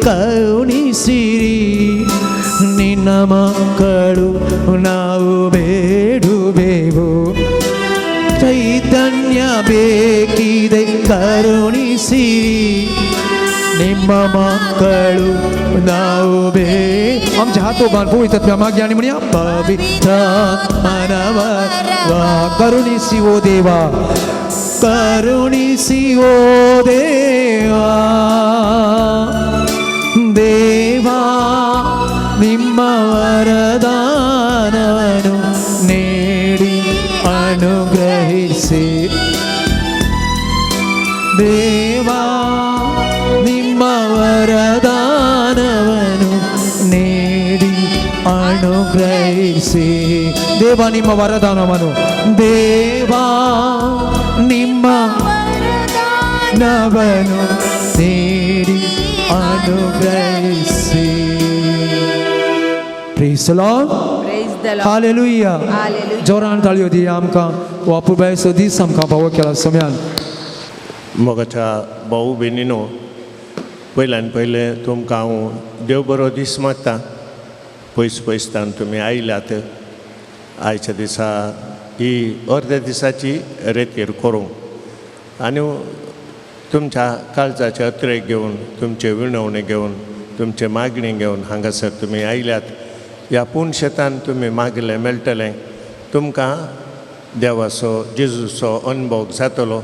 ಕರುಣಿಸಿರಿ. ನಿನ್ನ ಮಕ್ಕಳು ನಾವು ಬೇಡುವೆವು, ಚೈತನ್ಯ ಬೇಕಿದೆ ಕರುಣಿಸಿರಿ. ನಿಮ್ಮ ಮಕ್ಕಳು ನಾವು ಬೇ आमचे हात उबार पवित्र मागया आणि म्हणया, पवित्र मनवर करुणिसी ओ देवा, करुणिसी ओ देवा. ದೇವಾ ನಿಮ್ಮ ವರದಾನವನ್ನು ನೀಡಿ ಅನುಗ್ರಹಿಸಿ. ದೇವಾ ನಿಮ್ಮ ವರದಾನವನ್ನು ನೀಡಿ ಅನುಗ್ರಹಿಸಿ. ದೇವ ನಿಮ್ಮ ವರದಾನವನ್ನು, ದೇವಾ ನಿಮ್ಮ ನವನು ನೀಡಿ ಅನುಗ್ರಹಿಸಿ. Praise the Lord. Praise the Lord. Hallelujah. Hallelujah. जोरान ताळयो दी आमकां हो अपुरबायेचो दीस आमकां फावो केला सम्यान. मोगाच्या भाऊ भयणीनो, पयल्यान पयलें तुमकां हांव देव बरो दीस मागता. पयस पयसतान तुमी आयल्यात आयच्या दिसा ही अर्द्या दिसाची रेतीर करूंक आनी तुमच्या काळजाचे अत्रेक घेवन, तुमचे विणवणे घेवन, तुमचे मागणी घेवन हांगासर तुमी आयल्यात. ह्या पूण शेतान तुमी मागलें मेळटलें. तुमकां देवाचो जेजूचो अनुभव जातलो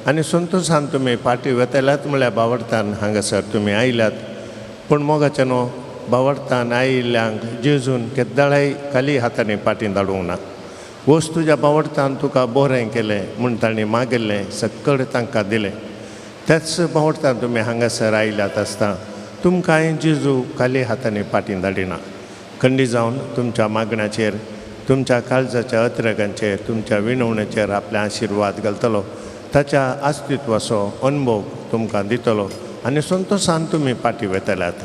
आनी संतोशान तुमी फाटीं वेतल्यात म्हळ्यार बावडतान हांगासर तुमी आयल्यात. पूण मोगाचे न्हू, बावडतान आयिल्ल्यांक जेजून केद्दाळाय खाली हातांनी फाटीं धाडूंक ना. वस, तुज्या बावडतान तुका बरें केलें म्हूण तांणी मागिल्लें सकळ तांकां दिलें. त्याच बावडतान तुमी हांगासर आयल्यात आसता तुमकांय जेजू खाली हातांनी फाटीं धाडिना. खंडी जावन तुमच्या मागण्याचेर, तुमच्या काळजाच्या अत्रेगांचेर, तुमच्या विणवणेचेर आपले आशिर्वाद घालतलो, ताच्या अस्तित्वाचो अनुभव तुमकां दितलो आनी संतोशान तुमी फाटीं वेतल्यात.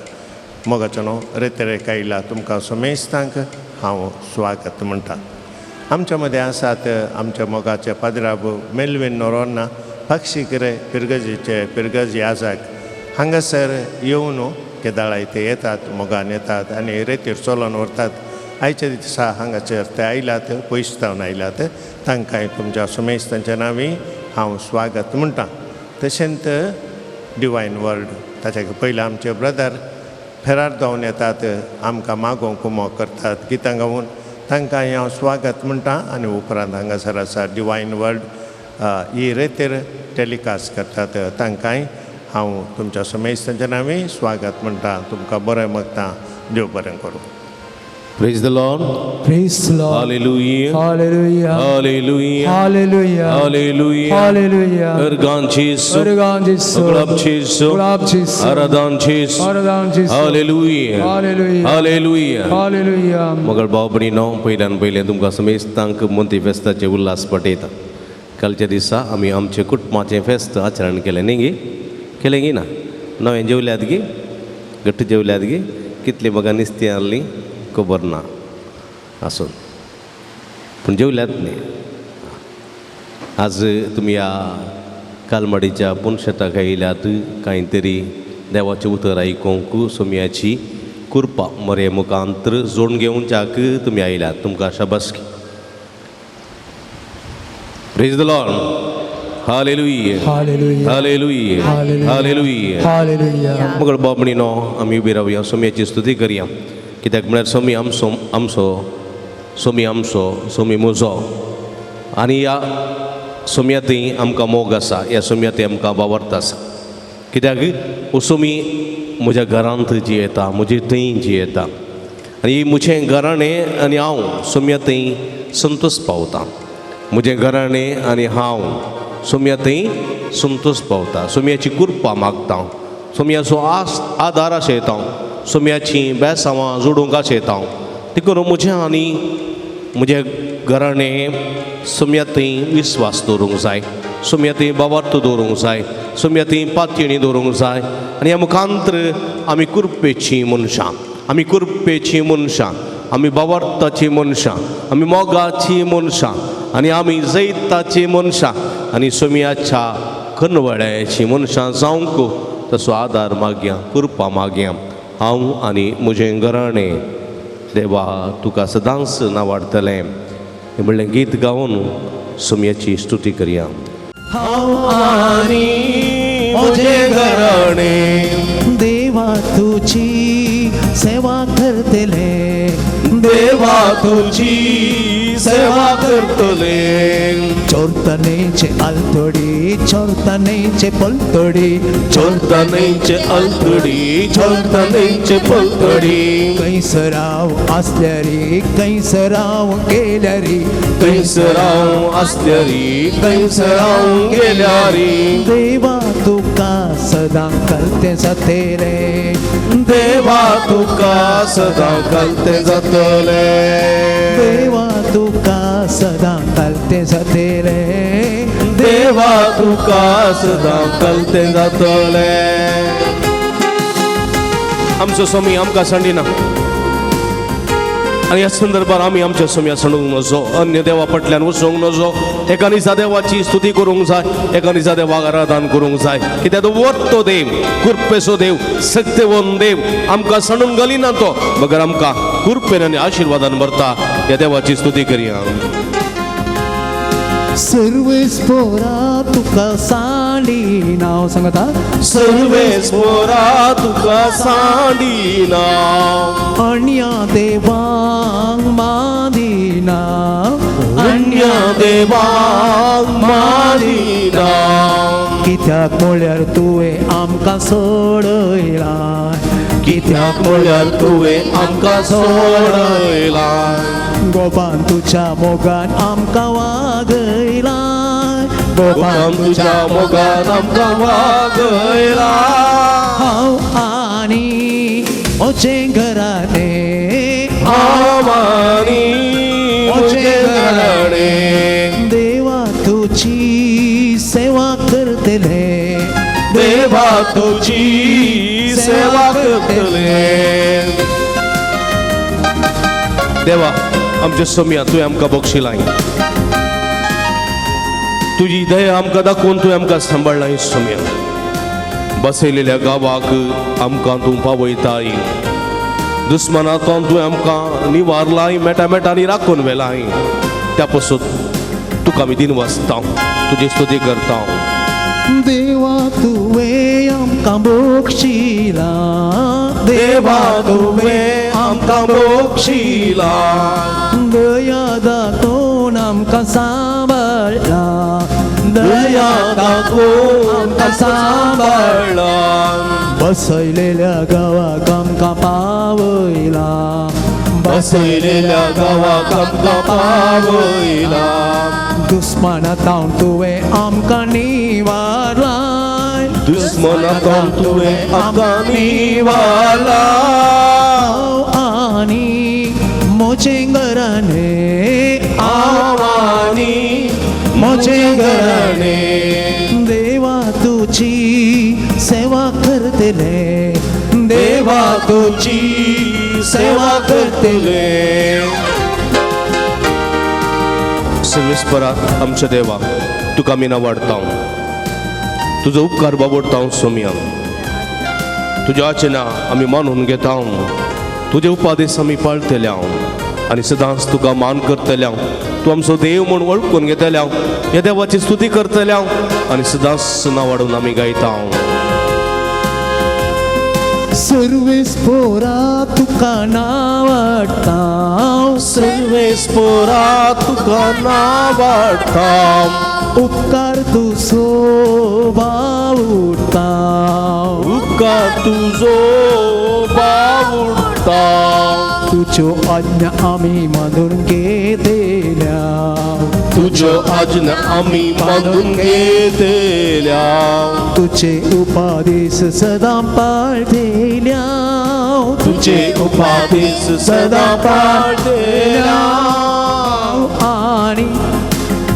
मोगाचो न्हू, रेतरेक आयला तुमकां समेस्तांक हांव स्वागत म्हणटा. आमच्या मदें आसात आमच्या मोगाचे पाद्राब मेलवीन नोरोन्ना, पाक्षिकरे पिरगजीचे पिरगजी आजाक. हांगासर येवन केदाळाय ते येतात, मोगान येतात आनी रेतीर चलोन व्हरतात. आयच्या दिसा हांगाचेर ते आयल्यात, पयस जावन आयल्यात. तांकांय तुमच्या समेस्तांच्या नांवी हांव स्वागत म्हणटा. तशेंच डिवायन वर्ड ताच्या पयलीं आमचे ब्रदर फेरार जावन येतात, आमकां मागोवंक उमो करतात गितां गावन. तांकां हांव स्वागत म्हणटा. आनी उपरांत हांगासर आसा डिवायन वर्ड, ही रेतीर टेलिकास्ट करतात. तांकांय हांव तुमच्या समेस्तांच्या नांवी स्वागत म्हणटा. तुमकां बरें मागता, देव बरें करूं. Praise the Lord. Praise the Lord. Hallelujah. Hallelujah. Hallelujah. Hallelujah. Hallelujah. Hallelujah. Ergan Jesu. Ergan Jesu. Glab Jesu. Glab Jesu. Aradan Jesu. Aradan Jesu. Hallelujah. Hallelujah. Hallelujah. Hallelujah. मगर भाव भयणीनो, पयल्यान पयलें तुमकां समेस्तांक मोंती फेस्ताचें उल्हास पटयता. कालच्या दिसा आमी आमचें कुटुंबाचें फेस्त आचरण केलें न्ही गी? केलें गी ना? नवें जेवल्यात गी? घट्ट जेवल्यात गी? कितलीं बघा निस्तीं आहलीं खबर ना, आसूं, पूण जेवल्यात न्ही. आज तुमी ह्या कालमाडीच्या पुनशेताक आयल्यात कांय तरी देवाचें उतर आयकूंक, सोमयाची कृपा मरे मुखांतर जोडून घेवच्याक तुमी आयल्यात. तुमकां शाबासकी. Praise the Lord. Hallelujah. Hallelujah. Hallelujah. Hallelujah. Hallelujah. Hallelujah. मगळ भाव भयणीनो, आमी उबी रावया, सोमयाची स्तुती करया. कित्याक म्हळ्यार सोमी आमचो, आमचो सोमी, आमचो सोमी म्हजो. आनी ह्या सोमया थंय आमकां मोग आसा, ह्या सोमया थंय आमकां बावर्त आसा. कित्याक हो सोमी म्हज्या घरांत जियेता, म्हजे थंय जियेता आनी म्हजें घराणें आनी हांव सोमया थंय संतोश पावता. म्हजें घराणें आनी हांव सोमया थंय संतोश पावता. सोमयाची कृपा मागता, सोमयाचो आस आदार आशयता, सोमयाची बेसांवां जोडूंक आशयता. देखून म्हजें आनी म्हजें घराणें सोमया थंय विस्वास दवरूंक जाय, सोमया थंय बावार्थ दवरूंक जाय, सोमया थंय पातयेणी दवरूंक जाय. आनी ह्या मुखांतर आमी कृपेचीं मनशां, आमी कृपेचीं मनशां, आमी बावार्थाचीं मनशां, आमी मोगाचीं मनशां आनी आमी जैताचीं मनशां आनी सोमयाच्या कनवळ्याचीं मनशां जावंक तसो आदार मागया, कृपा मागया. हांव आनी म्हजें घराणें देवा तुका सदांच नावाडटलें हें म्हणलें गीत गावन सोमयाची स्तुती करया. हांव आनी म्हजें घराणें देवा तुजी सेवा करतले, देवा तुजी सेवा करतले. चोरतनेचे आलतडी, चोरतनेचे पलतडी, चोरतनेचे आलतडी, चोरतनेचे पलतडी. कैसराव आसल्यारी, कैसराव गेल्यारी, कैसराव आसल्यारी, कैसराव गेल्यारी. देवा तुका सदां कलते जातले, देवा तुका सदां कलते जातले, देवा तुका सदां कलते जातले, देवा तुका सदां कलते जातले. आमचो स्वामी आमकां सांडिना आनी ह्या संदर्भार आमी आमच्या सोम्या सांडूंक नजो, अन्य देवा फाटल्यान वचूंक नजो. एका दिसा देवाची स्तुती करूंक जाय, एका दिसा देवाक आराधन करूंक जाय. कित्याक तो वत्तो देव, कृपेचो देव, सक्तेवन देव, आमकां सांडून घालिना तो, मगर आमकां कृपेन आनी आशिर्वादान भरता. ह्या देवाची स्तुती करया. सर्वेस पोरा तुका सांडिना, सांगता सर्वेस पोरा तुका सांडिना, अन्य देवांक मादिना, अन्य देवांक मादिना. कित्याक म्हळ्यार तुवें आमकां सोडयलां, कित्याक म्हळ्यार तुवें आमकां सोडयलां. गोपान तुज्या मोगान आमकां वागयलां, गोपान तुज्या मोगान आमकां वागयलां. हांव आनी म्हजें घराणें, हांव आनी म्हजें घराणें, देवा तुजी सेवा करतले, देवा तुजी सेवा करतले. देवा आमच्या सोम्या तुवें आमकां बक्षिलाय, तुजी दया आमकां दाखोवन तुवें आमकां सांबाळ्ळाय. सोम्या बसयलेल्या गांवाक आमकां तूं पावयताय, दुस्मनातून तुवें आमकां निवारलाय, मेटा मेटांनी राखून व्हेलाय. त्या पासून तुका आमी दिन वाचता, तुजी स्तुती करता. देवा तुवें आमकां बक्षिलां, देवा तुवें आमकां बक्षिलां, दया दाखोवन आमकां सांबाळ्ळां, दया दाखोवन आमकां सांबाळ्ळां. बसयलेल्या गांवाक आमकां पावयलां, बसयलेल्या गांवाक आमकां पावयलां. दुस्मनातावन तुवें आमकां निवारलाय, दुस्मनातावन तुवें आमकां निवारलाय. आनी म्हजें घराणें, हांव आनी म्हजें घराणें, देवा तुजी सेवा करतले, देवा तुजी सेवा करतले. सर्वेस्परा आमच्या देवा तुका आमी नावाडता, तुजो उपकार बाबडता. सोम्या तुज्या आचना आमी मानून घेता, तुजे उपादेश आमी पाळटले आनी सदांच तुका मान करतले. तूं आमचो देव म्हूण वळखून घेतले, ह्या देवाची स्तुती करतले आनी सदांच नावाडून आमी गायता. सर्वेस पोरा तुका नावाडटा, सर्वेस पोरा तुका नावाडटा. उपकार तुजो बावुडटा, उपकार तुजो बावुडटा. तुज्यो आज्ञा आमी मानून घेतल्या, तुज्यो आज्ञा आमी मानून घेतल्या. तुजे उपादेश सदां पाळटेल्या, तुजे उपादेश सदां पाळटेल्या. आनी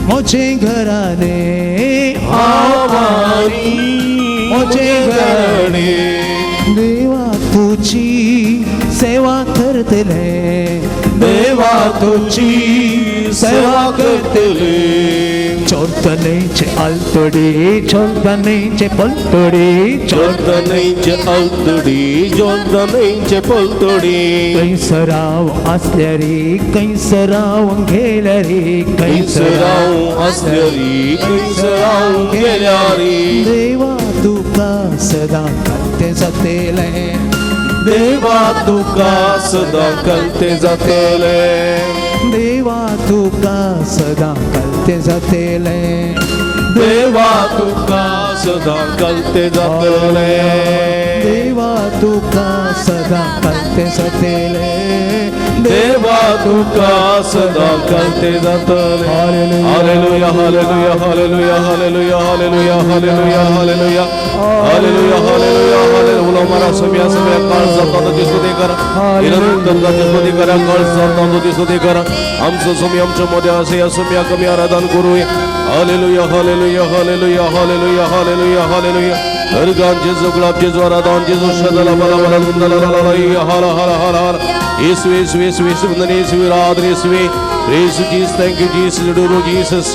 म्हजें घराणें, हांव आनी म्हजें घराणें, देवा तुजी सेवा करतले, देवा तुजी सेवा करतले. जोर्दनेचे आलतडी जोर्दनेचे पलतडी जोर्दनेचे आलतडी जोर्दनेचे पलतडी कैसराव असल्या रे कैसराव गेल्या रे कैसराव असल्या रे कैसराव गेल्या रे देवा तुका सदा कलते जातले देवा तुका सदा कलते जातले देवा तुका सदा कलते जातले देवा तुका सदा कलते जातले देवा तुका सदा कलते जातले देवा तुका सदा कलते जातले. Hallelujah hallelujah hallelujah hallelujah hallelujah hallelujah hallelujah hallelujah hallelujah hallelujah. उलो मारा समिया समिया काळ जाता तुजी स्तुती करा निरंतर स्तुती करा काळ जाता तुजी स्तुती करा. आमचो समी आमच्या मध्ये असे या समिया कमी आराधन करूया. Hallelujah hallelujah hallelujah hallelujah hallelujah hallelujah. हरगान जेजू गुलाब जेजू आराधन जेजू शदला बला बला ला ला ला हाला हाला हाला हाला. येसू येसू येसू येसू वंदन Yesu आराधन Yesu. Praise you, Jesus. Thank you, Jesus. Adore Jesus.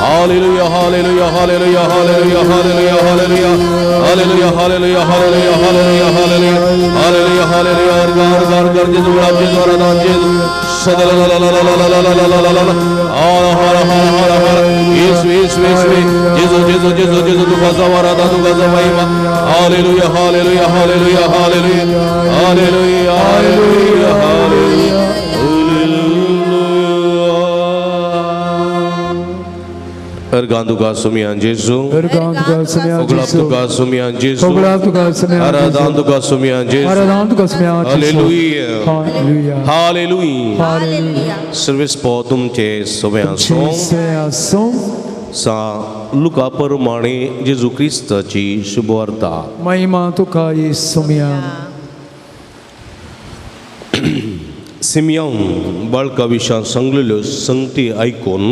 Hallelujah, hallelujah, hallelujah, hallelujah, hallelujah, hallelujah, hallelujah, hallelujah, hallelujah, hallelujah, hallelujah, hallelujah, hallelujah. हर घर घर जेजू गुलाब जेजू आराधन जेजू सदा ला ला ला ला ला ला ला ला ला ला हाला हाला हाला हाला हाला. येसू येसू येसू जेजू जेजू जेजू जेजू तुका जाव आराधन तुका जाव महिमा. Hallelujah, hallelujah, hallelujah, hallelujah, hallelujah, hallelujah, hallelujah. Organ तुका सुमियान जेजू अर्गान तुका सुमियान ओगलाब जेजू तुका सुमियान जेजू ओगलाब तुका सुमियान आराधन तुका सुमियान जेजू आराधन तुका सुमियान जेजू. Hallelujah hallelujah hallelujah. हालेलुया. सर्वेस पो तुमचे सगळ्यां तुमचे सा लुका प्रमाणे जेजू क्रिस्ताची शुभवार्ता. महिमा तुका येसुमियान. सिमियान बाळका विशां सांगलेल्यो संगती आयकून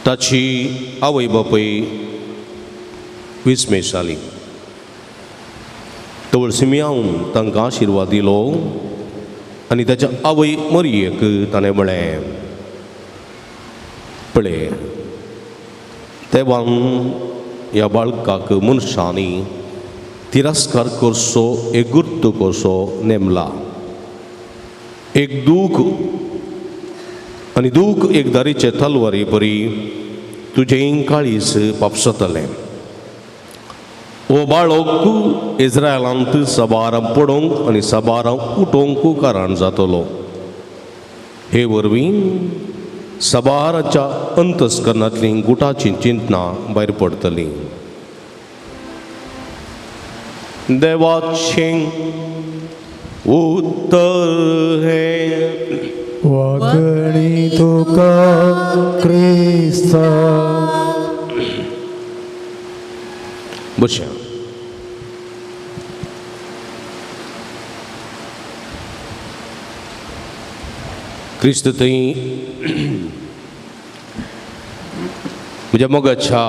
ताची आवय बापूय विस्मेश जाली. तवळ सिमियान तांकां आशिर्वाद दिलो आनी ताच्या आवय मरयेक ताणें म्हळें, पळय तेवान ह्या बाळकाक मनशांनी तिरस्कार करचो एक गुर्त कसो नेमला. एक दूख आनी दूख एक दारीचे तलवारी बरी तुजें काळीज पापसतलें. हो बाळक इस्रायलांत सबारां पडोवंक आनी सबारां उठोवंक कारण जातलो. हे वरवीं सबाराच्या अंतस्करणांतलीं गुटाचीं चिंतनां भायर पडटलीं. देवाचें उत्तर हें वागणी तुका क्रिस्ता. बशा क्रिस्त थंय म्हज्या मोगाच्या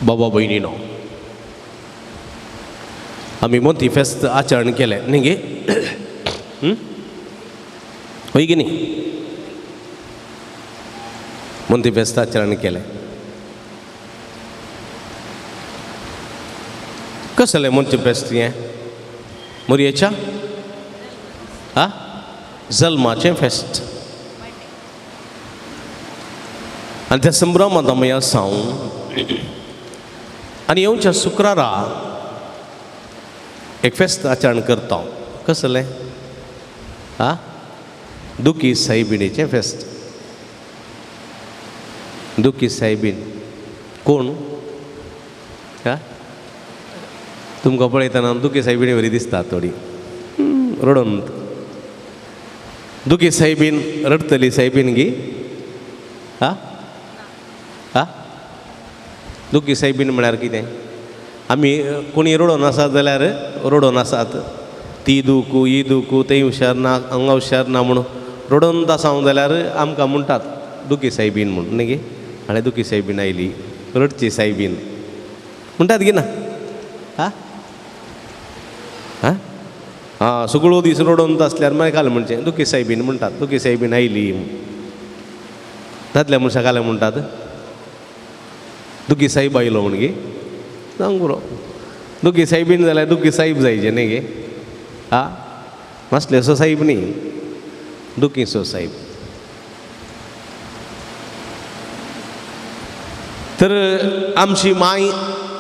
बाबा भयणीनो आमी मोती फेस्त आचरण केलें न्ही गे हय की न्ही मोती फेस्त आचरण केलें. कसलें मोती फेस्त हें मोरयेच्या आ जल्माचें फेस्त. आनी त्या संभ्रमांत आमी आसा आनी येवच्या शुक्रारा एक फेस्त आचरण करता. कसलें आ दुखी सायबिणीचें फेस्त. दुखी सायबीण कोण हा तुमकां पळयतना दुखी सायबिणी वरी दिसता थोडी रडून. दुखी सायबीण रडटली सायबीण गी हा हा दुखी सायबीण म्हळ्यार कितें आमी कोणी रडोन आसात जाल्यार रडोन आसात ती दुखू ही दुखू थंय हुशार ना हांगा हुशार ना म्हणून रडोन आसा हांव जाल्यार आमकां म्हणटात दुखी सायबीण म्हूण न्ही गे हाणें दुखी सायबीण आयली रडची सायबीण म्हणटात गी ना हा हा आं सगळो दीस रडोन आसल्यार मागीर काल म्हणचें दुखी सायबीण म्हणटात दुखी सायबीण आयली. दादल्या मनशाक आलें म्हणटात दुखी साहेब आयलो म्हण गे जावंक पुरो. दुखी साहेबीन जाल्यार दुखी साहेब जायचे न्ही गे. आ नासलेसो साहेब न्ही, दुखीचो साहेब. तर आमची माय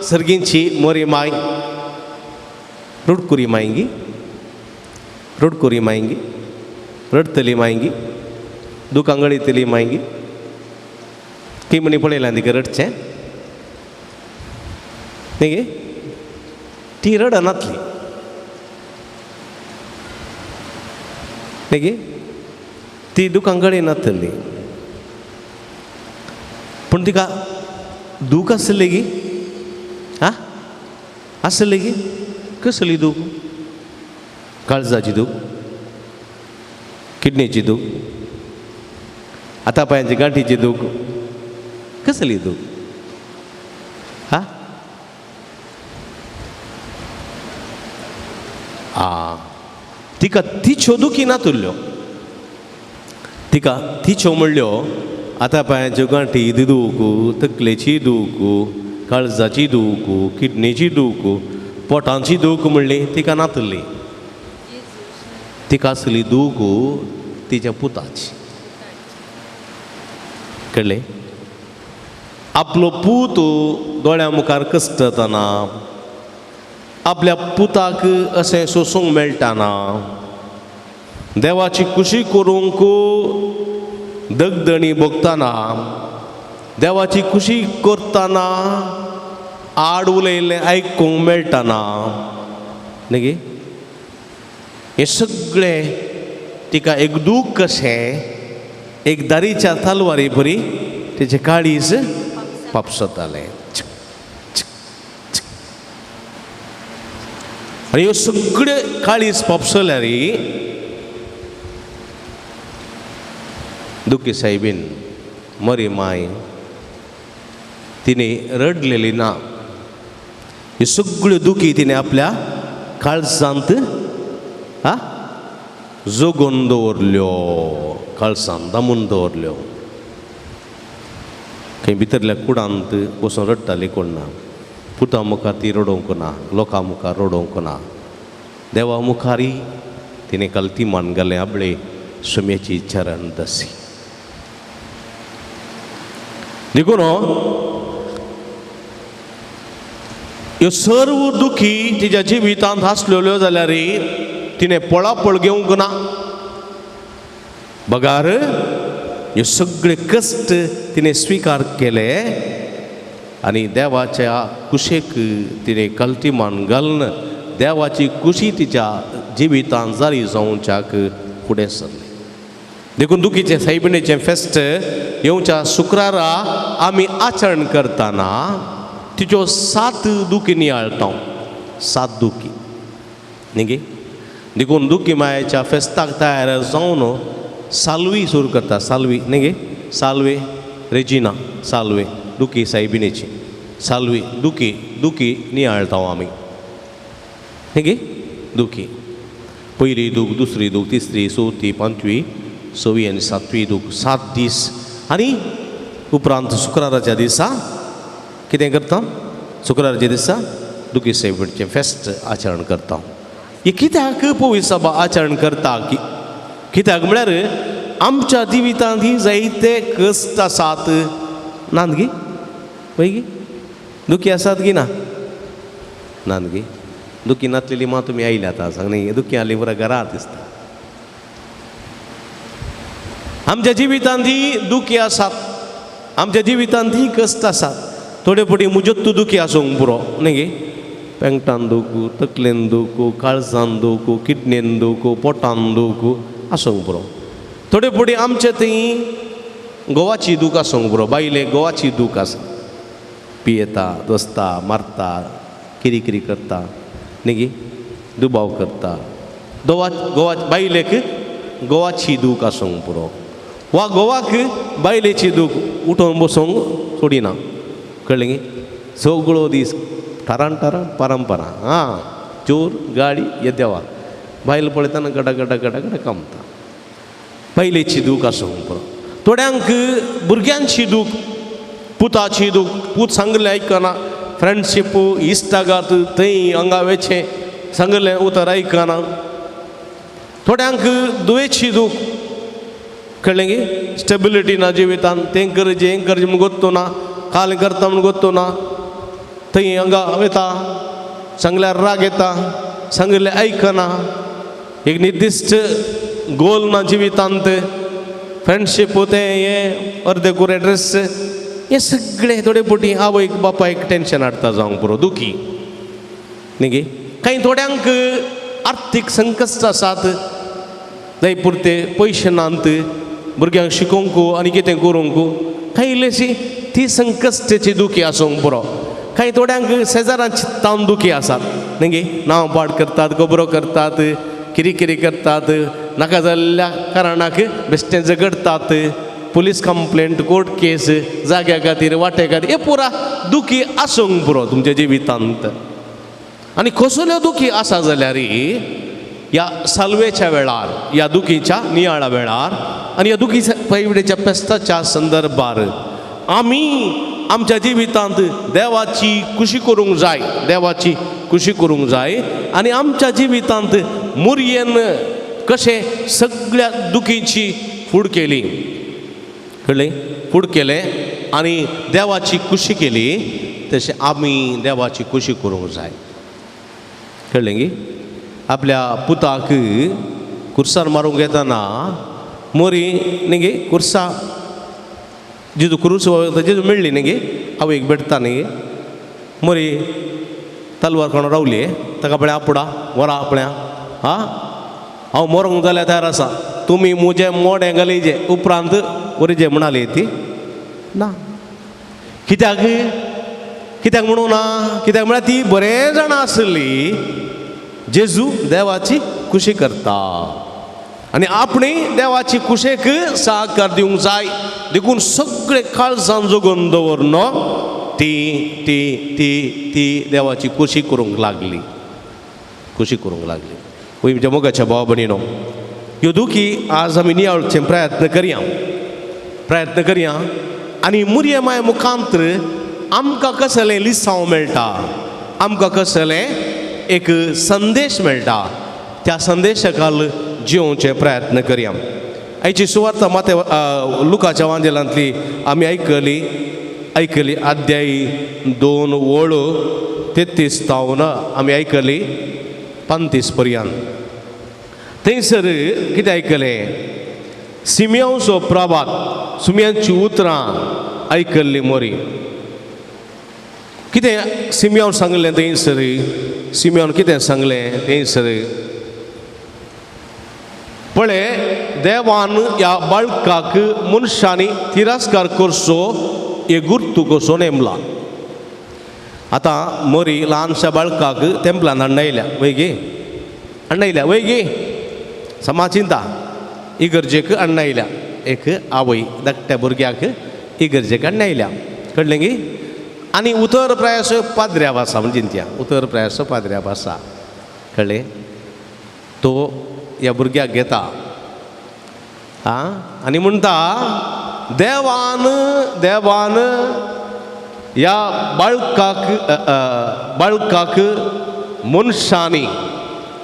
सर्गींची मोरी माय रडकुरी मायंगी, रडकुरी मायंगी, रडतली मायंगी, दुकां गळयतली मायंगी. की म्हणी पळयलां तिका रडचें न्ही गे. ती रडनातली न्ही गे, ती दुकां गळयनातली. पूण तिका दूख आसली गी, आं आसली गी. कसली दूख? काळजाची दूख, किडनीची दूख, आतां पांयांची गांठीची दूख, कसली दूख? हा आ तिका तिच्यो दुखी नातुल्ल्यो. तिका तिच्यो म्हणल्यो आतां पांयांच्यो गांठी दूख, तकलेची दूख, काळजाची दूख, किडनीची दूख, पोटांची दूख म्हणली तिका नातुल्ली. तिका आसली दूख तिच्या पुताची. कळ्ळें? आपलो पूत दोळ्या मुखार कश्टतना, आपल्या पुताक अशें सोसूंक मेळटाना, देवाची खुशी करूंक दगदणी भोगतना, देवाची खुशी करतना आड उलयल्लें आयकूंक मेळटाना न्ही गे. हें सगळें तिका एक दूख कशें एक दारीच्या तलवारी बरी तेचें काळीज पापसतालें. आनी ह्यो सगळ्यो काळीज पापसल्यार दुखी सायबीन मरी माय तिणें रडलेली ना. ह्यो सगळ्यो दुखी तिणें आपल्या काळजांत आ जोगून दवरल्यो, काळजांत दामून दवरल्यो. खंय भितरल्या कुडांत बसून रडटाली कोण ना. पुता मुखार ती रडोवंक ना, लोकां मुखार रडोवंक ना. देवा मुखारी तिणें काल मान घालें आपले सुम्याची चरण दसी. देखून ह्यो सर्व दुखी तिच्या जिवितांत आसलेल्यो जाल्यार तिणें पळापळ घेवंक ना. बगार ह्यो सगळे कश्ट तिणें स्विकार केले आनी देवाच्या कुशेक तिणें कल्टीमान घालून देवाची खुशी तिच्या जिवितांत जारी जावच्याक फुडें सरली. देखून दुखीचें सायबिणीचें फेस्त येवच्या शुक्रारा आमी आचरण करतना तिच्यो 7 दुखी नियाळटा. 7 दुखी न्ही गे. देखून दुखी मायेच्या फेस्ताक तयार जावन साल्वी सुरू करता. साल्वी न्ही गे, साल्वे रेजिना, साल्वे दुखी सायबिणीची साल्वी दुखी, दुखी नियाळटा आमी न्ही गे. दुखी पयली दूख, दुसरी दूख, तिसरी, चवथी, पांचवी, सवी आनी सातवी दूख. 7 दीस. आनी उपरांत शुक्राराच्या दिसा कितें करता? शुक्राराच्या दिसा दुखी सायबिणीचें फेस्त आचरण करता. हें कित्याक पवित्र सभा आचरण करता? की कित्याक म्हळ्यार आमच्या जिवितांत ही जायते कश्ट आसात. नात गी? पळय गी दुखी आसात गी ना? नात गी? दुखी नातलेली मा तुमी आयल्या आतां सांग न्ही. दुखी आसली पुरा घरांत दिसता. आमच्या जिवितांत ही दुखी आसात, आमच्या जिवितांत ही कश्ट आसात. थोडे फावटी मुजत्तू दुखी आसूंक पुरो न्ही गे. पेंगटान दुखू, तकलेन दुखू, काळजान दुखू, किडनेन दुखू, पोटान दुखू आसूंक पुरो. थोडे फावटी आमचे थंय गोवाची दूख आसूंक पुरो. बायले गोवाची दूख आसा, पियेता, दोसता, मारता, किरी किरी करता न्ही गे, दुबाव करता. गोवा गोवा बायलेक गोवाची दूख आसूंक पुरो वा गोवाक बायलेची दूख उठोवन बसूंक सोडिना. कळ्ळें गे? सगळो दीस टारान टारान परंपरा आं चोर गाडी हे देवा बायल पळयतना गडा गडा गडा गडा कामता. बायलेची दूख आसूंक पुरो. थोड्यांक भुरग्यांची दूख, पुताची दूख, पूत सांगलें आयकना, फ्रेंडशीप इश्टागात थंय हांगा वेचें सांगलें उतर आयकना. थोड्यांक दुयेची दूख, कळ्ळें गी, स्टेबिलिटी ना जिवितान, तें करचें हें करचें म्हूण गोत्तो ना, काल करता म्हूण गोत्तो ना, थंय हांगा वता, सांगल्यार राग येता, सांगिल्लें आयकना, एक निर्दिश्ट गोल ना जिवितांत, फ्रेंडशीप तें हें अर्दे कुरे ड्रेस, हें सगळें थोडे फावटी आवयक बापायक टेंशन हाडटा जावंक पुरो, दुखी न्ही गे. कांय थोड्यांक आर्थीक संकश्ट आसात, जाय पुरते पयशे नात भुरग्यांक शिकोवंक आनी कितें करूंक, कांय इल्लेशी ती संकश्टाची दुखी आसूंक पुरो. कांय थोड्यांक शेजारांची तावन दुखी आसात न्ही गे, नांव पाड करतात, गोबरो करतात, किरी करतात, नाका जाल्ल्या कारणाक बेश्टें झगडटात, पुलीस कंप्लेंट, कोर्ट केस, जाग्या खातीर वाट्या खातीर, हे पुरा दुखी आसूंक पुरो तुमच्या जिवितांत. आनी कसल्यो दुखी आसा जाल्यार ह्या साल्वेच्या वेळार, ह्या दुखीच्या नियाळा वेळार आनी ह्या दुखी पैवडेच्या पेस्ताच्या संदर्भार आमी आमच्या जिवितांत देवाची खुशी करूंक जाय, देवाची खुशी करूंक जाय. आनी आमच्या जिवितांत मुरयेन कशें सगळ्या दुखीची फूड केली, कळ्ळें, फूड केलें आनी देवाची खुशी केली, तशें आमी देवाची खुशी करूंक जाय. कळ्ळें गी. आपल्या पुताक कुर्सार मारूंक येतना मोरी न्ही गे, कुर्सा जेजू क्रूस जेजू मेळ्ळी न्ही गे, आवयक भेटता न्ही गे, मोरी तलवार कोण रावली ताका पळय आपुडा वरा आपल्या, आं हांव मरोंक जाल्यार तयार आसा, तुमी म्हजें मोडें घालिजे उपरांत वरिजे म्हणाली ती ना. कित्याक कित्याक म्हणूं ना, कित्याक म्हळ्यार ती बरें जाणां आसली जेजू देवाची खुशी करता आनी आपणे देवाची खुशेक साकार दिवंक जाय, देखून सगळे काळजान जगोवन दवर न्हू ती ती ती ती देवाची खुशी करूंक लागली, खुशी करूंक लागली. वय म्हज्या मोगाच्या भाव भयणीनो, ह्यो दुखी आज आमी नियाळचे प्रयत्न करया, प्रयत्न करया. आनी मुरये माय मुखांत्र आमकां कसलें लिसांव मेळटा, आमकां कसलें एक संदेश मेळटा, त्या संदेशा खाल जिवचे प्रयत्न करया. आयची सुवार्ता माते लुकाच्या वांजेलांतली आमी आयकली, आयकली अध्याय 2 ओळ 33 तावन आमी आयकली 35 पर्यंत. थंयसर कितें आयकलें, सिमियांचो प्रभात, सुम्यांची उतरां आयकल्ली मोरी. कितें सिमियांव सांगलें थंयसर, सिमियान कितें सांगलें थंयसर, पळय देवान ह्या बाळकाक मनशांनी तिरस्कार करचो हे गुर्तू कसो नेमला. आतां मोरी ल्हानशा बाळकाक तेंपलान हाडून वय गे, हाडून वय गे, समा चिंता इगर्जेक हाडून आयल्या, एक आवय धाकट्या भुरग्याक इगर्जेक हाडून आयल्या, कळ्ळें गी. आनी उतर प्रायस पाद्र्याव आसा म्हणजे चिंतया, उतर प्रायस पाद्र्याव आसा, कळ्ळें. तो ह्या भुरग्याक घेता आं आनी म्हणटा देवान देवान ह्या बाळकाक बाळकाक मनशांनी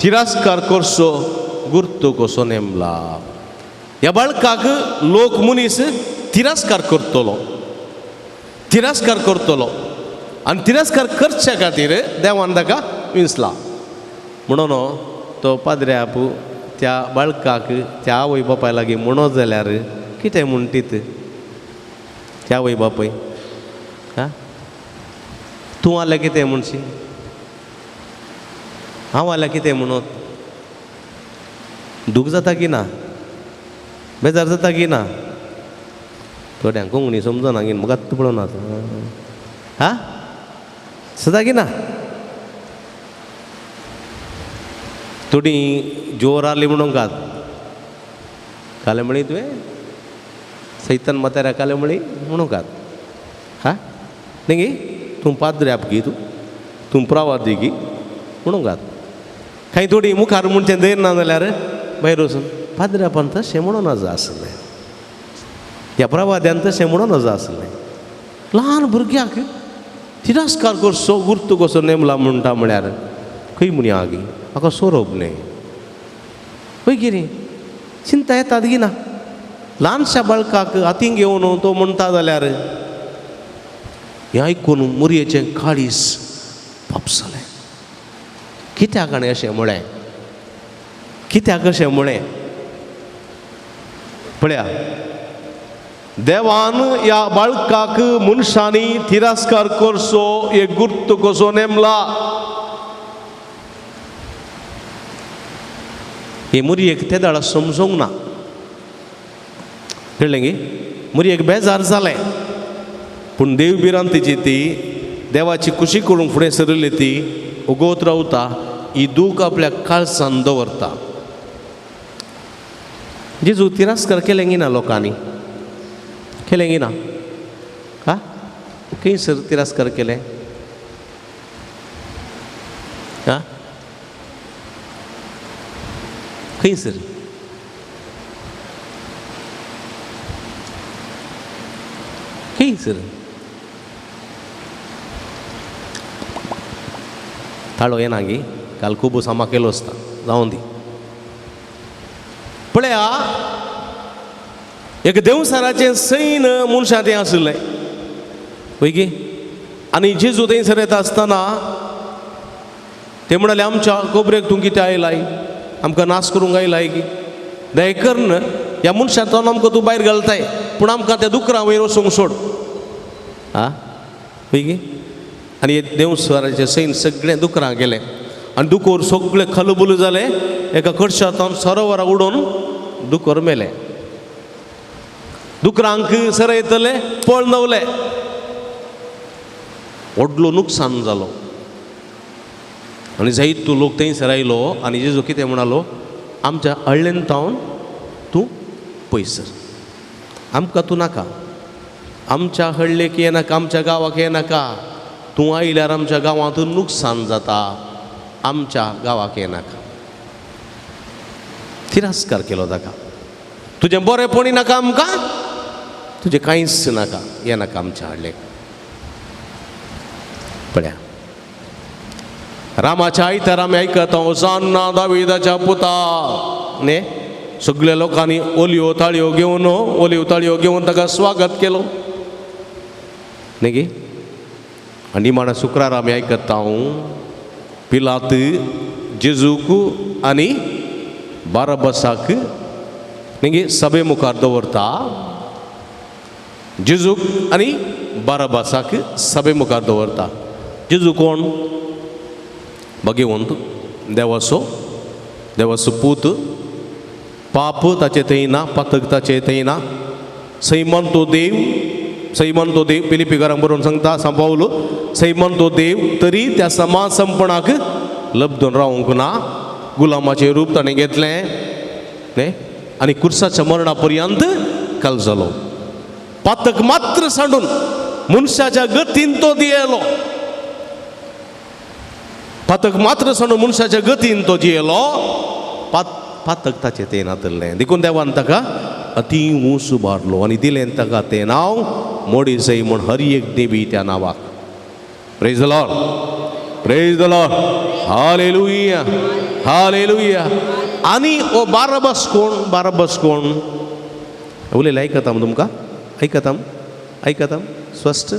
तिरस्कार करचो गुर्तू कसो नेमला. ह्या बाळकाक लोक मनीस तिरस्कार करतलो, तिरस्कार करतलो आनी तिरस्कार करच्या खातीर देवान ताका विंचला. म्हणून तो पाद्र्याप त्या बाळकाक त्या आवय बापाय लागीं म्हणत जाल्यार कितें म्हणटीत त्या आवय बापाय, आं तूं आल्यार कितें म्हणशी, हांव आल्यार कितें म्हणत, दूख जाता की ना, बेजार जाता की ना, थोड्यांक कोंकणी समजना गी म्हाका आत्तां पळोवना आं सदा की ना, थोडी जोर आसली म्हणून कात काले म्हळी तुवें सैतान म्हाताऱ्या काले म्हळी म्हणूं कात हा न्ही गी, तूं पाद्र्याप गी, तूं तूं प्रावादी गी म्हणूं कात. कांय थोडी मुखार म्हणचें धैर्य ना जाल्यार भायर वचून पाद्र्यापान तशें म्हणून नाजा आसलें. ह्या प्रवाद्यान तशें म्हणून नजो आसलें. ल्हान भुरग्याक तिरस्कार करचो गुर्तू कसो नेमला म्हणटा म्हळ्यार खंय म्हणी आगी म्हाका सोरोप न्हय पळय कितें चिंता येतात गी ना. ल्हानशा बाळकाक हातीन घेवन तो म्हणटा जाल्यार हें आयकून मुरयेचें काळीज पापसलें. कित्याक आनी अशें म्हळें, कित्याक अशें म्हळें? पळया, देवान ह्या बाळकाक मनशांनी तिरस्कार करचो एक गुर्त कसो नेमला. हे मुरयेक ते दाडा समजूंक ना, कळ्ळें गी? मुरयेक बेजार जालें. पूण देव भिरांतीची ती देवाची खुशी करूंक फुडें सरिल्ली ती उगवत रावता, ही दूख आपल्या काळसान दवरता. जेजू तिरस्कार केलें गी ना लोकांनी? केलें गी ना? हा, खंयसर तिरस्कार केलें? हा, खंयसर? खंयसर? ताळो येना गी, काल खूब सामा केलो आसता, जावं दी. पळया, एक देवसाराचें सैन मनशां तें आशिल्लें पळय गी. आनी जेजू थंयसर येता आसतना ते म्हणाले, आमच्या गोबरेक तूं कितें आयलाय, आमकां नाश करूंक आयलाय की? दया करून ह्या मनशांतल्यान आमकां तूं भायर घालताय, पूण आमकां त्या दुकरां वयर वचूंक सोड. आं पळय गी. आनी देवस्वाराचें सैन सगळें दुकरां गेलें आनी दुकोर सगळें खलबुलू जालें. एका कडशांत सरोवरा उडोवन दुकोर मेलें. दुकरांक सरयतले पळ नवले, व्हडलो नुकसान जालो. आनी जायत तूं लोक थंयसर आयलो आनी जेजू कितें म्हणालो, आमच्या हळ्ळेन तावन तूं पयसर, आमकां तूं नाका, आमच्या हळ्ळेक येनाका, आमच्या गांवाक येनाका, तूं आयल्यार आमच्या गांवांत नुकसान जाता, आमच्या गांवाक येनाका. तिरस्कार केलो ताका. तुजें बरेंपणी नाका आमकां, तुजें कांयच नाका, येनाका आमच्या हळ्ळेक. पळया, रामाच्या आयतार आमी आयकता, होसान्ना दाविदाच्या पुता. न्ही, सगळ्या लोकांनी ओलयो ताळयो घेवन, ओलयो ताळयो घेवन ताका स्वागत केलो न्ही गी. आनी निमाण्या शुक्रार आमी आयकता, पिलात जेजूक आनी बाराबसाक न्ही गी सभे मुखार दवरता. जेजूक आनी बाराबासाक सभे मुखार दवरता. जेजू कोण? भगवंत, देवाचो, देवाचो पूत. पाप ताचे थंय ना, पातक ताचे थंय ना. सैमान तो देव, सैमान तो देव, पिलिपीकारांक बरोवन सांगता सांपावलो, सैमान तो देव तरी त्या समासंपणाक लब्दून रावंक ना. गुलामाचें रूप ताणें घेतलें न्ही आनी कुर्साच्या मरणा पर्यंत काल जालो. पातक मात्र सांडून मनशाच्या गतीन तो दियेलो. पातक मात्र सांडून मनशाच्या गतीन तो जियेलो. पातक ताचें तें नातलें, देखून देवान ताका अती ऊंच उबारलो आनी दिलें ताका तें नांव मोडी जय म्हूण हर एक देवी त्या नांवाक. Praise the Lord, praise the Lord, hallelujah, hallelujah. आनी ओ बाराबस कोण? बाराबस कोण? उलयलें आयकता तुमकां? आयकता? आयकता? स्पश्ट?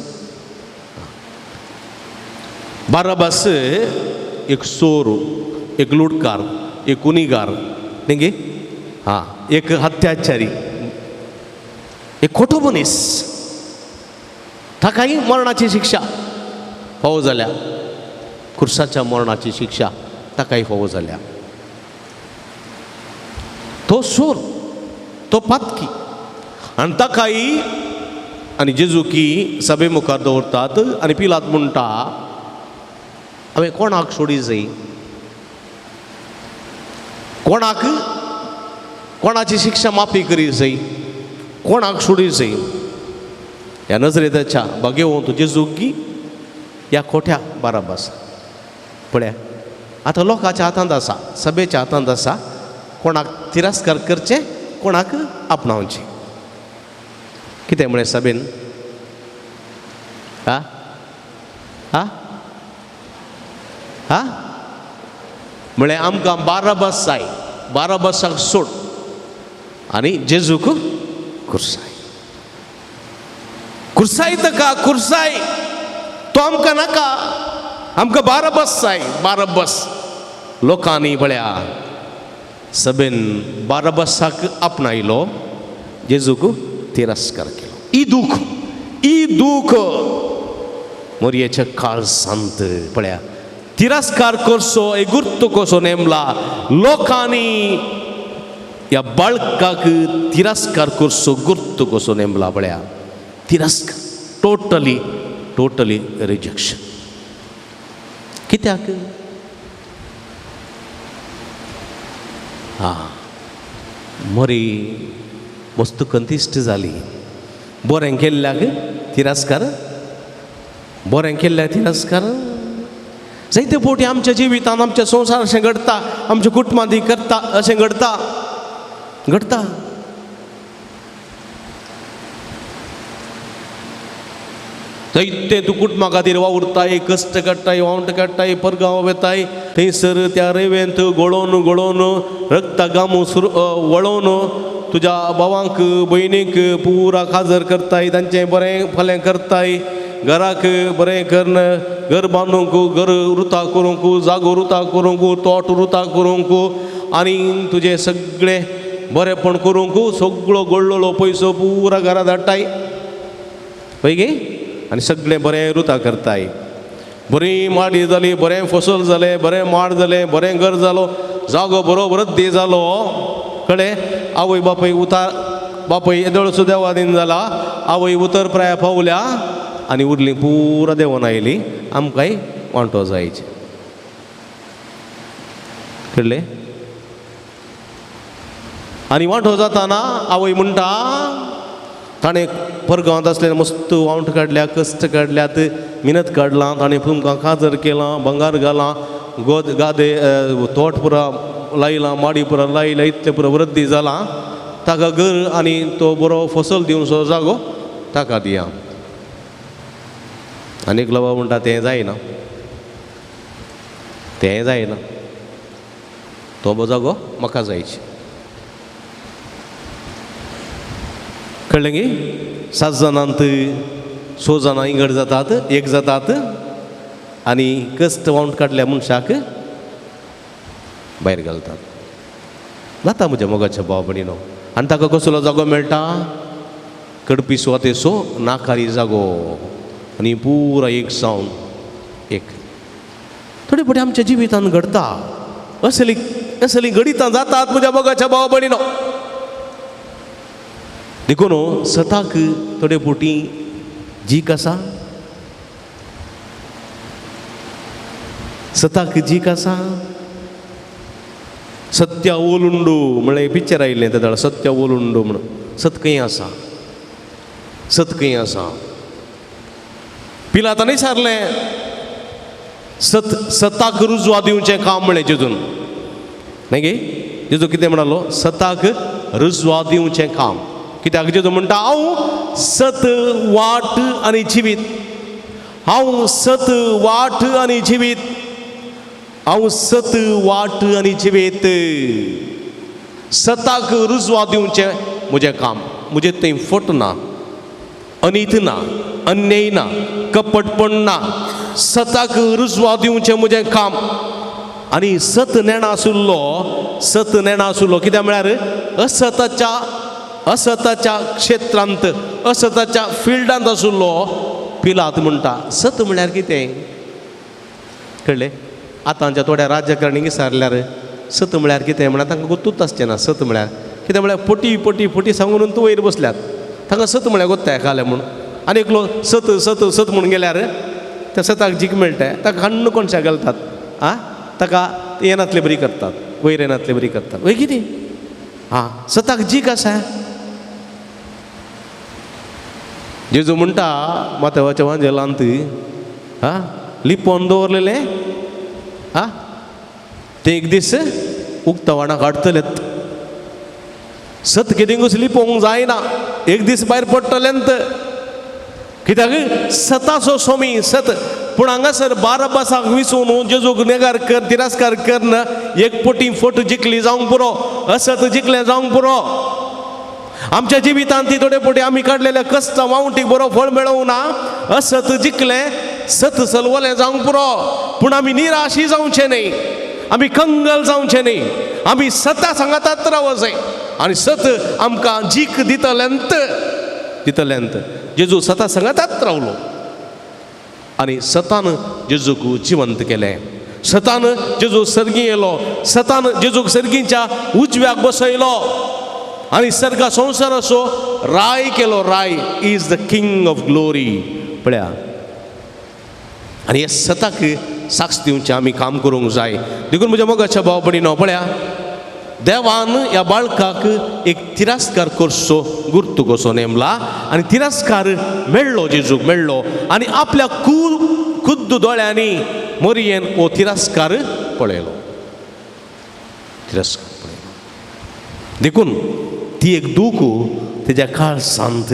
बाराबस एक चोर, एक लुटकार, एक गुनेगार न्ही गे, हां, एक हत्याचारी, एक खोटो मनीस. ताकाय मरणाची शिक्षा फावो जाल्या, खुर्साच्या मरणाची शिक्षा ताकाय फावो जाल्या. तो चोर, तो पातकी, आनी ताकाय आनी जेजुकी सभे मुखार दवरतात आनी पिलात म्हणटा, हांवें कोणाक सोडी जाय, कोणाक कोणाची शिक्षा माफी करी जाय, कोणाक सोडी जाय. ह्या नजरेताच्या बागेवंत जेजुकी ह्या खोट्या बाराबास. पळया, आतां लोकांच्या हातांत आसा, सभेच्या हातांत आसा, कोणाक तिरस्कार करचें, कोणाक आपणावचें. कितें म्हळें सभेन? आ आ आ म्हळें आमकां बाराबास जाय, बाराबासाक सोड आनी जेजूक खुर्साय. खुर्साय ताका, खुर्साय, तो आमकां नाका, आमकां बाराबास जाय, बाराबास. लोकांनी पळया सभेन बाराबासाक आपणायलो, जेजूक तिरस्कार केलो. ही दूख, ही दूख मोरयेच्या काळसांत पळया तिरस्कार करचो, एगुर्त कसो नेमला लोकांनी ह्या बाळकाक तिरस्कार करचो, गुर्त कसो नेमला पळया तिरस्कार, टोटली टोटली रिजेक्शन. कित्याक? आं, मोरी वस्तू कंतिश्ट जाली. बरें केल्ल्याक तिरस्कार, बरें केल्ल्याक तिरस्कार. जायते फावटी आमच्या जिवितांत, आमच्या संवसार अशें घडटा, आमच्या कुटुंबांत करता अशें घडटा, घडटा. जायते तूं कुटुंबा खातीर वावुरताय, कश्ट काडटाय, वावंट काडटाय, परगांव वेताय, थंयसर त्या रेवेंत गळोवन गळोवन रक्ता गामू सुर वळोवन तुज्या भावांक भयणीक पुरा काजर करताय, तांचें बरें फाल्यां करताय, घराक बरें करून घर बांदूंक, घर रुता करूंक, जागो रुता करूंक, तोट रुता करूंक, आनी तुजें सगळें बरेंपण करूंक सगळो गळ्ळलो पयसो पुरा घरा धाडटाय पळय गे, आनी सगळें बरें रुता करताय. बरी माडी जाली, बरें फसल जालें, बरें माड जालें, बरें घर जालो, जागो बरो वृद्धी जालो. कळ्ळें? आवय बापूय उतार, बापूय येदोळसो देवादीन जाला, आवय उतर प्राया पावल्या आनी उरली पुरा देवान आयली, आमकांय वांटो जायचे. कळ्ळें? आनी वांटो जाताना आवय म्हणटा ताणें परगांवांत आसलें मस्त वावंट काडल्या, कश्ट काडल्यात, मिनत काडलां, ताणें तुमकां काजर केलां, बंगार घालां, गोद गादे तोट पुरा लायलां, माडी पुरा लायल्या, इतलें पुरा वृद्धी जालां, ताका घर आनी तो बरो फसल दिवचो जागो ताका दिया. आनी एकलो बाबा म्हणटा तें जायना, तें जायना, तो जागो म्हाका जायचे. कळ्ळें गी? 7 जाणांत 6 जाणां इंगड जातात, एक जातात, आनी कश्ट वावंट काडल्या मनशाक भायर घालतात. जाता म्हज्या मोगाच्या भाव भयणीनो. आनी ताका कसलो जागो मेळटा? कडपी सुवातेचो नाकारी जागो, आनी पुरा एक जावन एक. थोडे फावटी आमच्या जिवितांत घडटा असली असली घडितां जातात म्हज्या मोगाच्या भाव भयणीनो. देखून सताक थोडे फावटी जीक आसा, सताक जीक आसा. सत्या ओलुंडू म्हळ्यार पिक्चर आयिल्लें तेदळा, सत्या ओलुंडू म्हणून. सत खंय आसा, सत खंय आसा? पिलातानय सारलें सत, सताक रुजवा दिवचें काम म्हळें जेजून. न्हय गे? जेजू कितें म्हणालो? सताक रुजवा दिवचें काम. कित्याक? जेजू म्हणटा हांव सत वाट आनी जिवीत, हांव सत वाट आनी जिवीत, हांव सत वाट आनी जिवीत. सताक रुजवा दिवचें म्हजें काम, म्हजें थंय फट ना, अनीत ना, अन्याय ना, कपटपण ना. सताक रुजवा दिवचें म्हजें काम. आनी सत नेणा आशिल्लो, सत नेणा आशिल्लो कित्याक म्हळ्यार असताच्या, असताच्या क्षेत्रांत, असताच्या फिल्डांत आशिल्लो पिलात म्हणटा सत म्हळ्यार कितें? कळ्ळें? आतांच्या थोड्या राज्यकारणींक विचारल्यार सत म्हळ्यार कितें म्हळ्यार तांकां गोत्तूच आसचें ना. सत म्हळ्यार कितें म्हळ्यार फटी फटी फटी सांगून तूं वयर बसल्यात, तांकां सत म्हळ्यार गोत्ताय खालें म्हूण. आनी एकलो सत सत सत म्हूण गेल्यार त्या सताक जीक मेळटा, ताका खाण्ण कोणशाक घालतात, आं ताका येनातले बरी करतात, वयर येनातले बरी करतात. वय कितें? आं, सताक जीक आसा. जेजू म्हणटा माथ्याच्या वांजेलांत आं लिपोवन दवरलेलें आं ते एक दीस उक्तावणाक हाडटलेत. सत कितेंकूच लिपोवंक जायना, एक दीस भायर पडटलेंत. कित्याक सताचो सोमी सत. पूण हांगासर बाराबासाक विसून जेजूक नेगार कर, तिरस्कार करन एक पोटी फोट जिखली जावंक पुरो, असत जिखलें जावंक पुरो. आमच्या जिवितांत ती थोडे पोटी आमी काडलेल्या कश्टां वावटीक बरो फळ मेळोवंक ना, असत जिखलें सत सलवलें जावंक पुरो. पूण आमी निराशी जावचें न्हय, आमी कंगल जावचें न्हय, आमी सता सांगातात रावो जाय आनी सत आमकां जीक दितलेंत दितलेंत. जेजू सता सांगातात रावलो आनी सतान जेजूक जिवंत केलें. सतान जेजू सर्गी येयलो, सतान जेजूक सर्गीच्या उजव्याक बसयलो आनी सर्गा संवसाराचो राय केलो. राय is the king of glory. पळया, आनी हे सताक साक्ष दिवचें आमी काम करूंक जाय. देखून म्हज्या मोगाच्या भाव भयणीनो, पळया, देवान ह्या बाळकाक एक तिरस्कार करचो गुर्तू कसो नेमला आनी तिरस्कार मेळ्ळो, जेजूक मेळ्ळो आनी आपल्या खुद्द दोळ्यांनी मोरयेन हो तिरस्कार पळयलो, तिरस्कार पळयलो. देखून ती एक दूख तेज्या काळसांत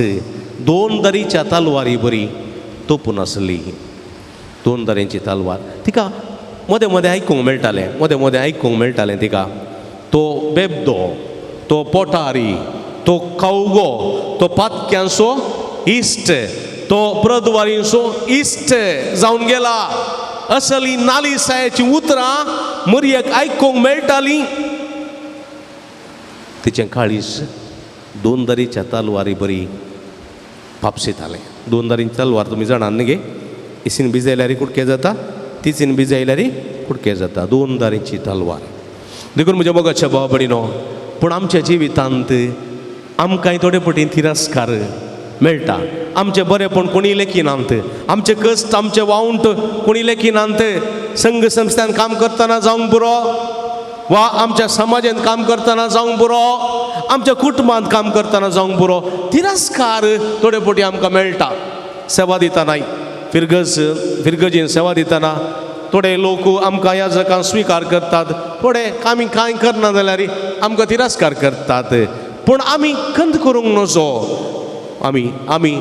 दोन दरीच्या तलवारी बरी तोपून आसली. दोन दरेंची तलवार तिका मदें मदें आयकूंक मेळटालें, मदें मदें आयकूंक मेळटालें तिका. तो बेबदो, तो पोटारी, तो कावगो, तो पातक्यांचो इश्ट, तो प्रद्वारींचो इश्ट जावन गेला. असली नालिसायेचीं उतरां मरयेक आयकूंक मेळटालीं. तिचें काळीज दोन दरीच्या तलवारी बरी फापसितालें. दोन दरीची तलवार तुमी जाणात न्ही गे, इसीन भिजयल्यार कुडके जाता, तिचीन भिजयल्यार कुडके जाता. दोन दारींची तलवार. देखून म्हज्या मोगाच्या भाव भयणीनो, पूण आमच्या जिवितांत आमकांय थोडे पटी तिरस्कार मेळटा. आमचें बरेंपण कोणी लेखिनात, आमचे कश्ट आमचे वावंट कोणी लेखिनात. संघ संस्थान काम करतना जावंक पुरो, वा आमच्या समाजांत काम करतना जावंक पुरो, आमच्या कुटुंबांत काम करतना जावंक पुरो, तिरस्कार थोडे पटी आमकां मेळटा. सेवा दितनाय फिरगज फिरगजीन सेवा दितना थोडे लोक आमकां ह्या जगान स्विकार करतात, थोडे आमी कांय करना जाल्यार आमकां तिरस्कार करतात. पूण आमी खंत करूंक नजो. आमी आमी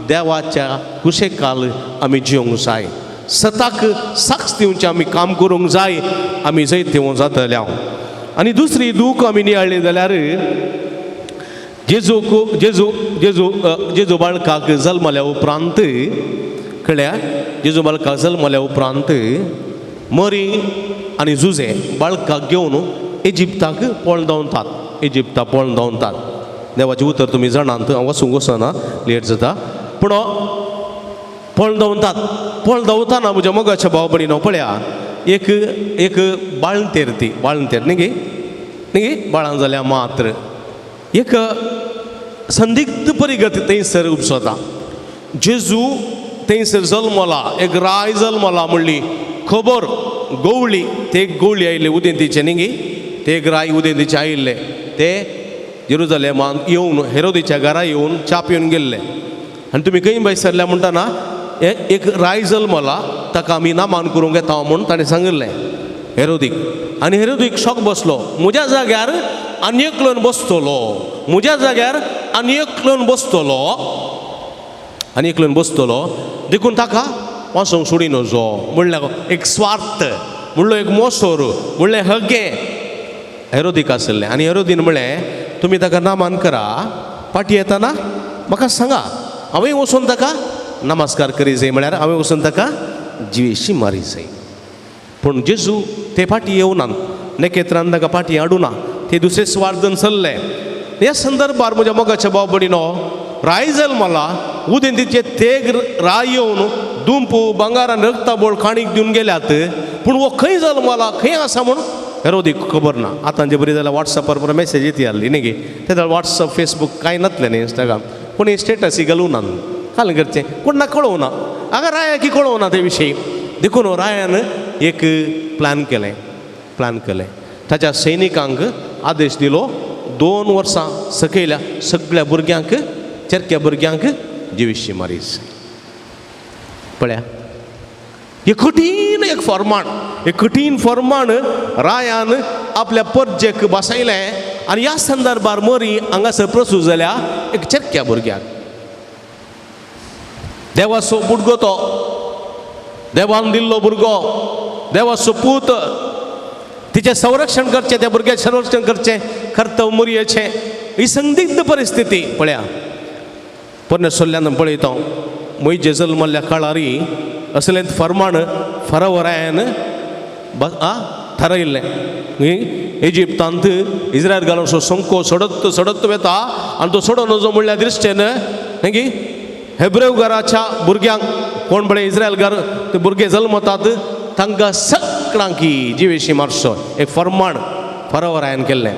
देवाच्या कुशेकाल आमी जिवंक जाय. सताक साक्ष दिवचें आमी काम करूंक जाय, आमी जैत जातले. हांव आनी दुसरी दूख आमी नियाळ्ळी जाल्यार जेजूक जेजू जेजू जेजू बाळकाक जल्मल्या उपरांत, कळ्ळ्या, जेजू बाळकाक जल्मल्या उपरांत मरी आनी जुजे बाळकाक घेवन इजिप्ताक पळोवन दवरतात, इजिप्ताक पळोवन दवरतात. देवाचें उतर तुमी जाणात, हांव वचूंक वचना, लेट जाता. पूण पळोवन दवरतात. पळोवन दवरतना म्हज्या मोगाच्या भाव भयणीनो, पळया, एक एक बाळंतेर, ती बाळंतेर न्ही गे, न्ही गे, बाळां जाल्या मात्र एक संदिग्ध परिगत थंयसर उपसता. जेजू थंयसर जल्मला, एक राय जल्मला म्हणली खबर गवळी, ते गवळी आयिल्ले उदेंतीचे न्ही गे, ते एक राय उदेंतीचे आयिल्ले, ते जेरुजलेमान येवन हेरोदीच्या घरा येवन च्या पिवन गेल्ले. आनी तुमी खंय भायर सरल्या म्हणटना एक राय जल्मला, ताका आमी नामान करूंक येता म्हूण ताणें सांगिल्लें हेरोदीक. आनी हेरोदीक शॉक बसलो, म्हज्या जाग्यार आनी एकलोन बसतलो, म्हज्या जाग्यार आनी एकलोन बसतलो, आनी एकलोन बसतलो, देखून ताका वाचोंक सोडी नजो म्हणल्यार एक स्वार्थ, म्हणलो एक मोसोर, म्हणलें हगें हेरोदीक आसलें. आनी हेरोदीन म्हणलें, तुमी ताका नामान करा, फाटीं येताना म्हाका सांगा, हांवें वचून ताका नमस्कार करी जाय, म्हळ्यार हांवें वचून ताका जिवेशी मारी जाय. पूण जेजू ते फाटीं येवनात, नेकेत्रान ताका फाटीं हाडुना, ते दुसरे स्वार्थन सरले. ह्या संदर्भार म्हज्या मोगाच्या भाव भयणीनो, राय जल्मला, उदेंतीचे तेग राय येवन दुंपू भांगारान रक्ताबोळ काणीक दिवन गेल्यात, पूण हो खंय जल्मला, खंय आसा म्हूण हेरोदीक खबर ना. आतां जे बरी जाल्यार वॉट्सॅपार पुरो मॅसेज येती आसली न्ही गे, ते वॉट्सअप फेसबूक कांय नातलें न्ही, इंस्टाग्राम कोणी स्टेटस घालूं ना, घालून करचें कोण ना कळोवना, हांगा रायाकी कळोवना ते विशयी. देखून रायान एक प्लॅन केलें, प्लॅन केलें, ताच्या सैनिकांक आदेश दिलो, 2 वर्सां सकयल्या सगळ्या भुरग्यांक, चेरक्या भुरग्यांक जिविशी मारीस. पळया, एक कठीण एक फॉर्माण, एक कठीण फॉर्माण रायान आपल्या परजेक बसयलें आनी ह्या संदर्भार मरी हांगासर प्रसूत जाल्या एक चेरक्या भुरग्याक. देवाचो भुरगो तो, देवान दिल्लो भुरगो, देवाचो पूत. तिचें संरक्षण करचें, त्या भुरग्याचें संरक्षण करचें कर्तव्य मोरयेचें. ही संदिग्ध परिस्थिती पळया पोरण्या सोल्ल्यान पळयता. मोयजे जल्मल्ल्या काळारी असलें फर्माण फरवरायान थारायिल्लें. इजिप्तांत इस्रायल घालून संको सोडत सोडत वेता आनी तो सोडोन वचो म्हणल्या दृश्टेन न्ही हेब्रेव घराच्या भुरग्यांक कोण पळय इस्रायल घर ते भुरगे जल्मतात तांकां सगळ्यांकी जिवेशी मारचो एक फर्माण फरवरायान केल्लें.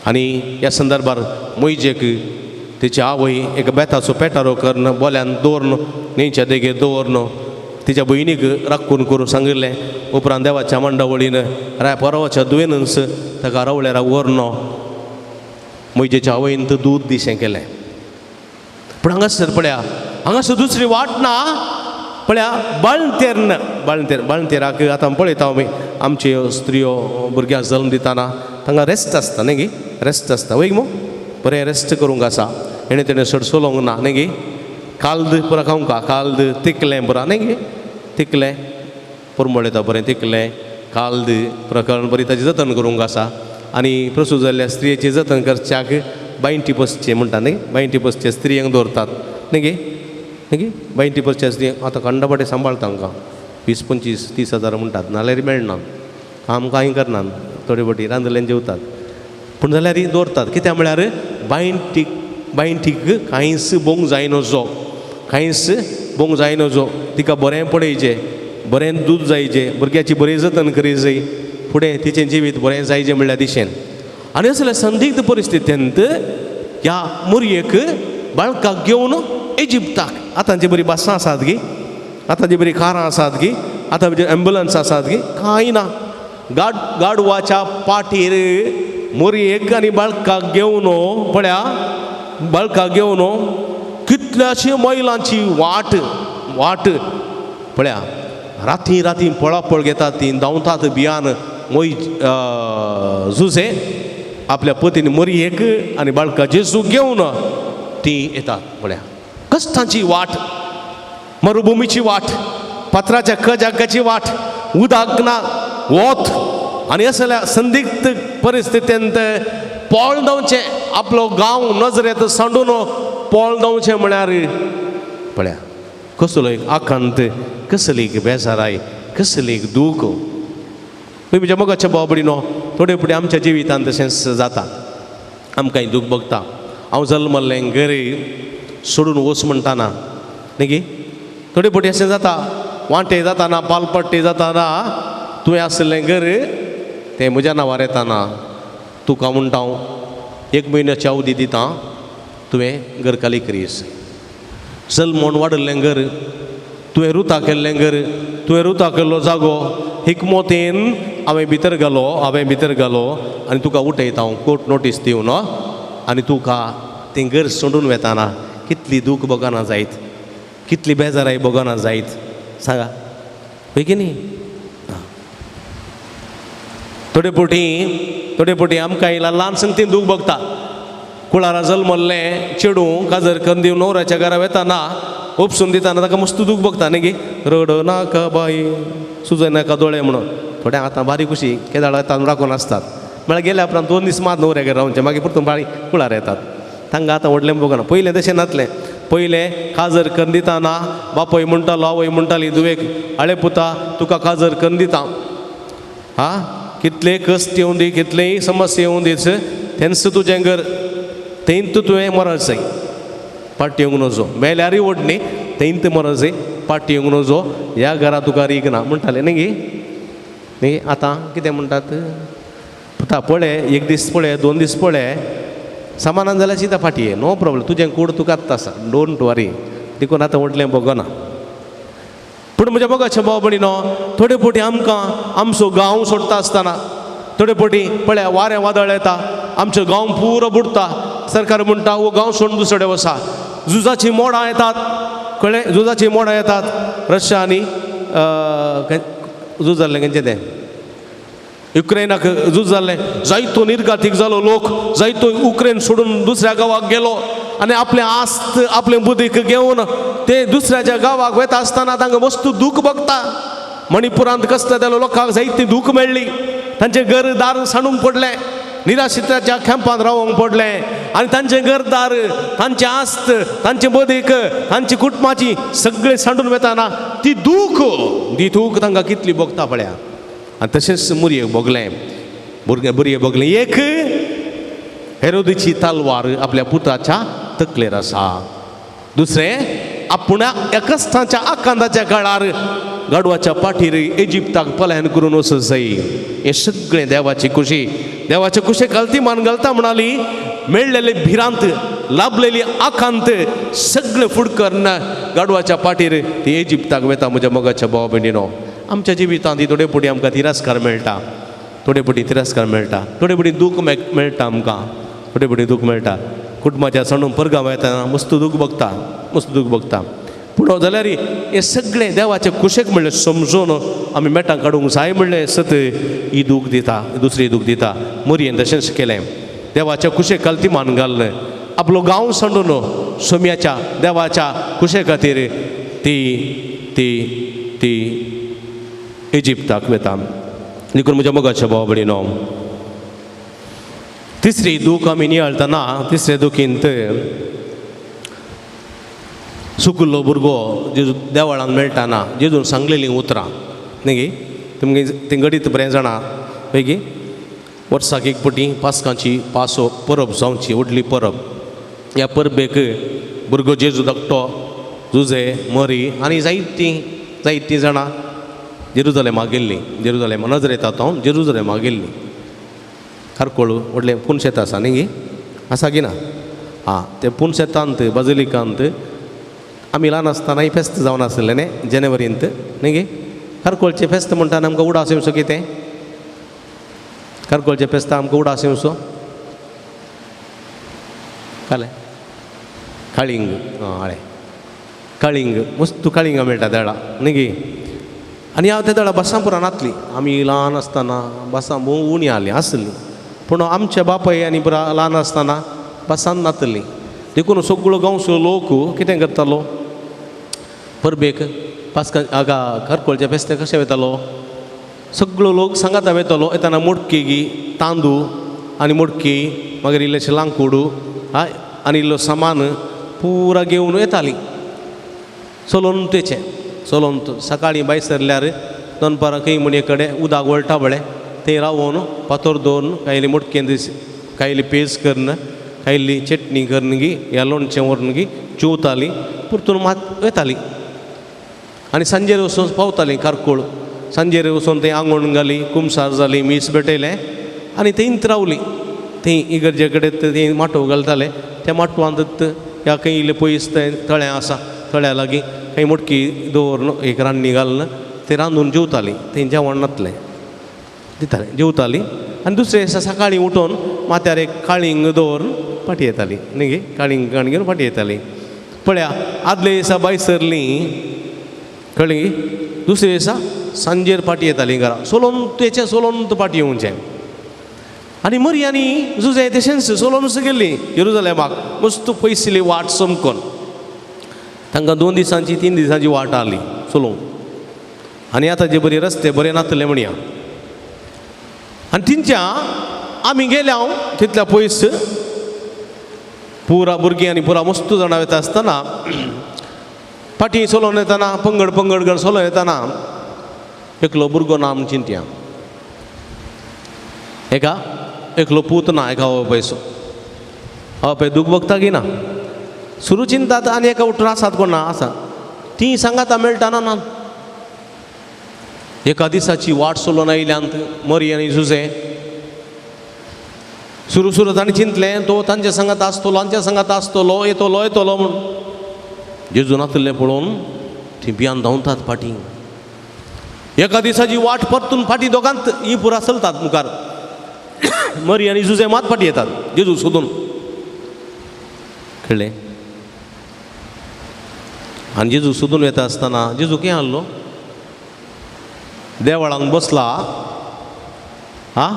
आनी ह्या संदर्भार मोयजेक तिची आवय एक बेताचो पेटारो करून बोल्यान दवरून न्हंयच्या देगेर दवरून तिच्या भयणीक राखून करून सांगिल्लें. उपरांत देवाच्या मांडावळीन राय परवाच्या दुयेनच ताका रवळ्यार व्हरून मोयजेच्या आवयन दूद दिशें केलें. पूण हांगासर पळया हांगासर दुसरी वाट ना. पळया बाळंतेर बाळंतेर बाळंतेराक आतां पळयता आमी आमच्यो स्त्रियो भुरग्यांक जल्म दितना तांकां रेस्ट आसता न्ही गी, रेस्ट आसता वय मू, बरें रेस्ट करूंक आसा, हेणें तेणें चड चलोवंक ना न्ही गी. काल्द पुरा खावंक काल्द तिकलें पुरा न्ही गी, तिकलें पुरमळ येता बरें तिकलें काल्द प्रकरण बरी ताची जतन करूंक आसा. आनी प्रसूत जाल्ल्या स्त्रियेची जतन करच्याक बायंटी बसचें म्हणटा न्ही, बायंटी बसचे स्त्रियांक दवरतात न्ही गी, न्ही गी. बायंटी बसच्या स्त्रियांक आतां कंडापाटे सांबाळटा तांकां 20, 25, 30 हजार म्हणटात, नाल्यार मेळना, काम कांय करनात, थोडे फावटी रांदल्यान जेवतात, पूण जाल्यार दवरतात. कित्याक म्हळ्यार बायंटीक बायंटीक कांयच बोंग जायना जो, कांयच बोंग जायना जो, तिका बरें पळयचें, बरें दूद जायचें, भुरग्याची बरी जतन करी जाय, फुडें तिचें जिवीत बरें जायचें म्हणल्यार दिशेन. आनी असल्या संदिग्ध परिस्थितींत ह्या मोरयेक बाळकाक घेवन इजिप्ताक, आतांची बरी बसां आसात गी, आतांची बरी कारां आसात गी, आतां एम्बुलन्स आसात गी, कांय ना. गाडवाच्या पाटीर मोरयेक आनी बाळकाक घेवन पळया बाळकाक घेवन कितल्याशी मैलांची वाट वाट पळया राती राती पळापळ घेतात ती, धांवतात बियान. मोय जुजे आपल्या पतीन मोरयेक आनी बाळका जेजू घेवन ती येतात. पळया कश्टांची वाट, मरुभुमीची वाट, पत्राच्या कजागाची वाट, उदक ना, वत, आनी असल्या संदिग्ध परिस्थितींत पोळ धांवचें, आपलो गांव नजरेंत सांडून पोळ धांवचें म्हळ्यार पळया कसलो एक आकांत, कसली एक बेजाराय, कसली एक दूख. म्हज्या मोगाच्या भाव भयणीनो, थोडे फुडें आमच्या जिवितांत तशेंच जाता, आमकांय दूख भोगता. हांव जल्मल्लें घरी सोडून वच म्हणटाना न्ही गी, थोडे फावटी अशें जाता, वांटे जाताना, पालपट्टी जाताना, तुवें आसलें घर तें म्हज्या नांवार येताना तुका म्हणटा हांव 1 म्हयन्याची अवधी दिता, तुवें घर खाली करीस. जल्मोन वाडल्लें घर, तुवें रुता केल्लें घर, तुवें रुता केल्लो जागो हिकमोतेन हांवें भितर घालो, हांवें भितर घालो आनी तुका उठयता हांव कोर्ट नोटीस दिवन आनी तुका तें घर सोडून वेताना कितली दूख भोगना जायत, कितली बेजाराय भोगना जायत, सांगा पळय की न्ही. थोडे फावटी थोडे फावटी आमकां ल्हान ल्हान संगती दूख भोगता. कुळारा जल्मल्लें चेडूं काजर करून दिवन नवऱ्याच्या घरा वेताना उपसून दिताना ताका मस्त दूख भोगता न्ही गी, रड नाका बाई सुजय नाका दोळे म्हणून. थोड्यांक आतां बारीक खुशी केदाळ येता राखून आसतात, म्हळ्यार गेल्या उपरांत 2 दीस मात नवऱ्यागेर रावचें, मागीर परतून बाळी कुळार येतात. तांकां आतां व्हडलें भोगना. पयलें तशें नासलें. पयलें काजर करून दिताना बापूय म्हणटालो, आवय म्हणटाली धुवेक, आळे पुता तुका काजर करून दिता, हा कितलें कश्ट येवं दी, कितलेंय समस्या येवं दीच, तेंच तुजें घर, थंयत तुवें मरत जाय, पाटी येवंक नजो, मेल्यारूय व्हड न्ही, थंयत मरत जाय, पाटी येवंक नजो, ह्या घरा तुका रीग ना म्हणटाले न्ही गी. न्ही आतां कितें म्हणटात, पुता पळय 1 दीस पळय, 2 दीस पळय, समानान जाल्यार चिंता फाटी ये, नो प्रॉब्लम, तुजें कूड तुकाच आसा, don't worry, देखून आतां व्हडलें भोगना. पूण म्हज्या मोगाच्या भाव भयणीनो, थोडे फावटी आमकां आमचो गांव सोडटा आसतना थोडे फावटी पळय वारें वादळ येता, आमचो गांव पुरो बुडटा, सरकार म्हणटा हो गांव सोडून दुसरे वसा. झुजाचीं मोडां येतात, कळ्ळें, झुजाचीं मोडां येतात, रशिया आनी झूज जाल्लें खंयचें तें, युक्रेनाक झूज जालें, जायतो निर्गातीक जालो लोक, जायतो युक्रेन सोडून दुसऱ्या गांवाक गेलो आनी आपलें आस्त आपलें बुदीक घेवन ते दुसऱ्याच्या गांवाक वता आसतना तांकां वस्तू दूख भोगता. मणिपुरांत कसले जालो लोकांक जायती दूख मेळ्ळी, तांचें घर दार सांडूंक पडलें, निराशिताच्या कॅम्पांत रावंक पडलें आनी तांचें घरदार, तांचें आस्त, तांचें बदीक, तांची कुटुंबाची सगळें सांडून वतना ती दूख, ती दूख तांकां कितली भोगता पळया. आनी तशेंच मुरयेक भोगलें, भुरगें बुरये भोगलें. एक हेरोदीची तलवार आपल्या पुताच्या तकलेर आसा, दुसरें आपूण एकस्ताच्या आकांताच्या काळार गाडवाच्या पाठीर इजिप्ताक पलायन करून वचत जाय. हें सगळें देवाची खुशी, देवाचे खुशे घालती मान घालता म्हणाली, मेळ्ळेली भिरांत, लाभलेली आकांत सगळें फुडकरून गाडवाच्या पाठीर ती इजिप्ताक वता. म्हज्या मोगाच्या भाव भयणीनो, आमच्या जिवितांत ही थोडे फावटी आमकां तिरस्कार मेळटा, थोडे फावटी तिरस्कार मेळटा, थोडे फावटी दूख मेळटा आमकां, थोडे फावटी दूख मेळटा. कुटुंबाच्या सणून परगांव येतना मस्त दूख भोगता, मस्त दूख भोगता. पूण जाल्यार हें सगळें देवाचे खुशेक म्हणलें समजून आमी मेटां काडूंक जाय म्हणलें सत ही दूख दिता, दुसरी दूख दिता. मोरयेन तशेंच केलें, देवाच्या खुशेक घालती मान घाललें, आपलो गांव सांडून सोम्याच्या देवाच्या खुशे खातीर ती ती ती इजिप्ताक वता. देखून म्हज्या मोगाच्या भाव भयणीनो, तिसरी दूख आमी नियाळतना तिसरे दुखींत सुकुल्लो भुरगो जेजू देवळान मेळटाना जेजून सांगलेलीं उतरां न्ही गी, तुमगे ती गणीत बरें जाणा पळय वर्साक एक पटी पास्कांची पासो परब जावची, व्हडली परब. ह्या परबेक भुरगो जेजू धाकटो, जुजे, मरी आनी जायतीं जायतीं जाणां जेरुजलेमा गेल्लीं, जेरुजलेमा नजरेंत हांव जेरुजलेमा गेल्लीं. खारकोळ व्हडलें पुनशेत आसा न्ही गी, आसा की ना? आं, तें पुनशेतांत बाजिलिकांत आमी ल्हान आसतनाय फेस्त जावन आसलें न्ही जानेवारींत न्ही गी. खारकोळचें फेस्त म्हणटा आमकां उडास येवचो कितें, खारकोळचें फेस्त आमकां उडास येवचो कालें काळींग, आं हय काळींग, मस्त काळिंगां मेळटा देळा न्ही गी. आनी हांव त्या देळा बसां पुरा नातली, आमी ल्हान आसतना बसां भोव उणी आहलीं आसलीं, पूण आमच्या बापाय आनी पुरा ल्हान आसतना बसान नातली. देखून सगळो गांवचो लोक कितें करतालो, परबेक पास्का हांगा खारकोळच्या फेस्ताक कशें वयतालो, सगळो लोक सांगाता वयतालो. येतना मोडकी गी तांदूळ आनी मोडकी, मागीर इल्लेशें लांकूड आनी इल्लो सामान पुरा घेवन येताली चलोवन. तेचें चलोवन सकाळीं भायर सरल्यार दनपारां खंय म्हण कडेन उदक वळटा पळय थंय रावोन फातर दवरून कायली मोडकेन कायली पेज करून कायली चटणी करून गी या लोणचें व्हरून गी जेवताली, परतून मात वयताली. आनी सांजेर वचून पावतालीं खारकोळ, सांजेर वचून थंय आंगवण घाली, कुमसार जाली, मीस भेटयलें आनी थंयच रावलीं. थंय इगर्जे कडेन थंय माटोव घालताले, त्या माटवांत ह्या खंय इल्लें पयस थंय तळें आसा, तळ्या लागीं खंय मोटकी दवरून एक रान्नी घालून थंय रांदून जेवतालीं. थंय जेवण नातलें दितालें, जेवतालीं. आनी दुसरे दिसा सकाळीं उठोवन माथ्यार एक काळींग दवरून फाटीं येतालीं न्ही गे, काळींग काण घेवन फाटीं येतालीं. पळया आदले दिसा भायर सरलीं कळ्ळें गी, दुसरे दिसा सांजेर फाटीं येतालीं घरा, सोलोवन तेचें सोलोवन फाटीं येवचें. आनी मरयांनी जुजे तशेंच सोलोवनच गेल्लीं जेरुजलेमाक, मस्त पयसुल्ली वाट समकोन तांकां 2 दिसांची 3 दिसांची वाट आहली चलोवंक. आनी आतां जे बरे रस्ते बरे नातले म्हणया. आनी थिंच्या आमी गेल्या हांव तितल्या पयस पुरा भुरगीं आनी पुरा मस्त जाणां वता आसतना फाटीं चलोवन येतना पंगड पंगड गण चलोवन येतना एकलो भुरगो ना आम चिंतया, एका एकलो पूत ना एका आवय पयसो, आवय पय दूख भोगता की ना सुरू चिंतात आनी एका उठून आसात कोण ना आसा ती सांगाता मेळटा ना ना. एका दिसाची वाट चलोवन आयल्यांत मरी आनी जुजे सुरू सुरू ताणें चिंतलें तो तांच्या सांगात आसतलो, आमच्या सांगात आसतलो, येतलो येतलो म्हूण. जेजू नातलें पळोवन ती भियान धांवतात फाटीं. एका दिसाची वाट परतून फाटीं दोगांत ही पुरा चलतात मुखार, मरी आनी जुजे मात फाटीं येतात जेजू सोदून. कळ्ळें? आनी जेजू सोदून येता आसतना जेजू खंय आहलो, देवळांत बसला. आं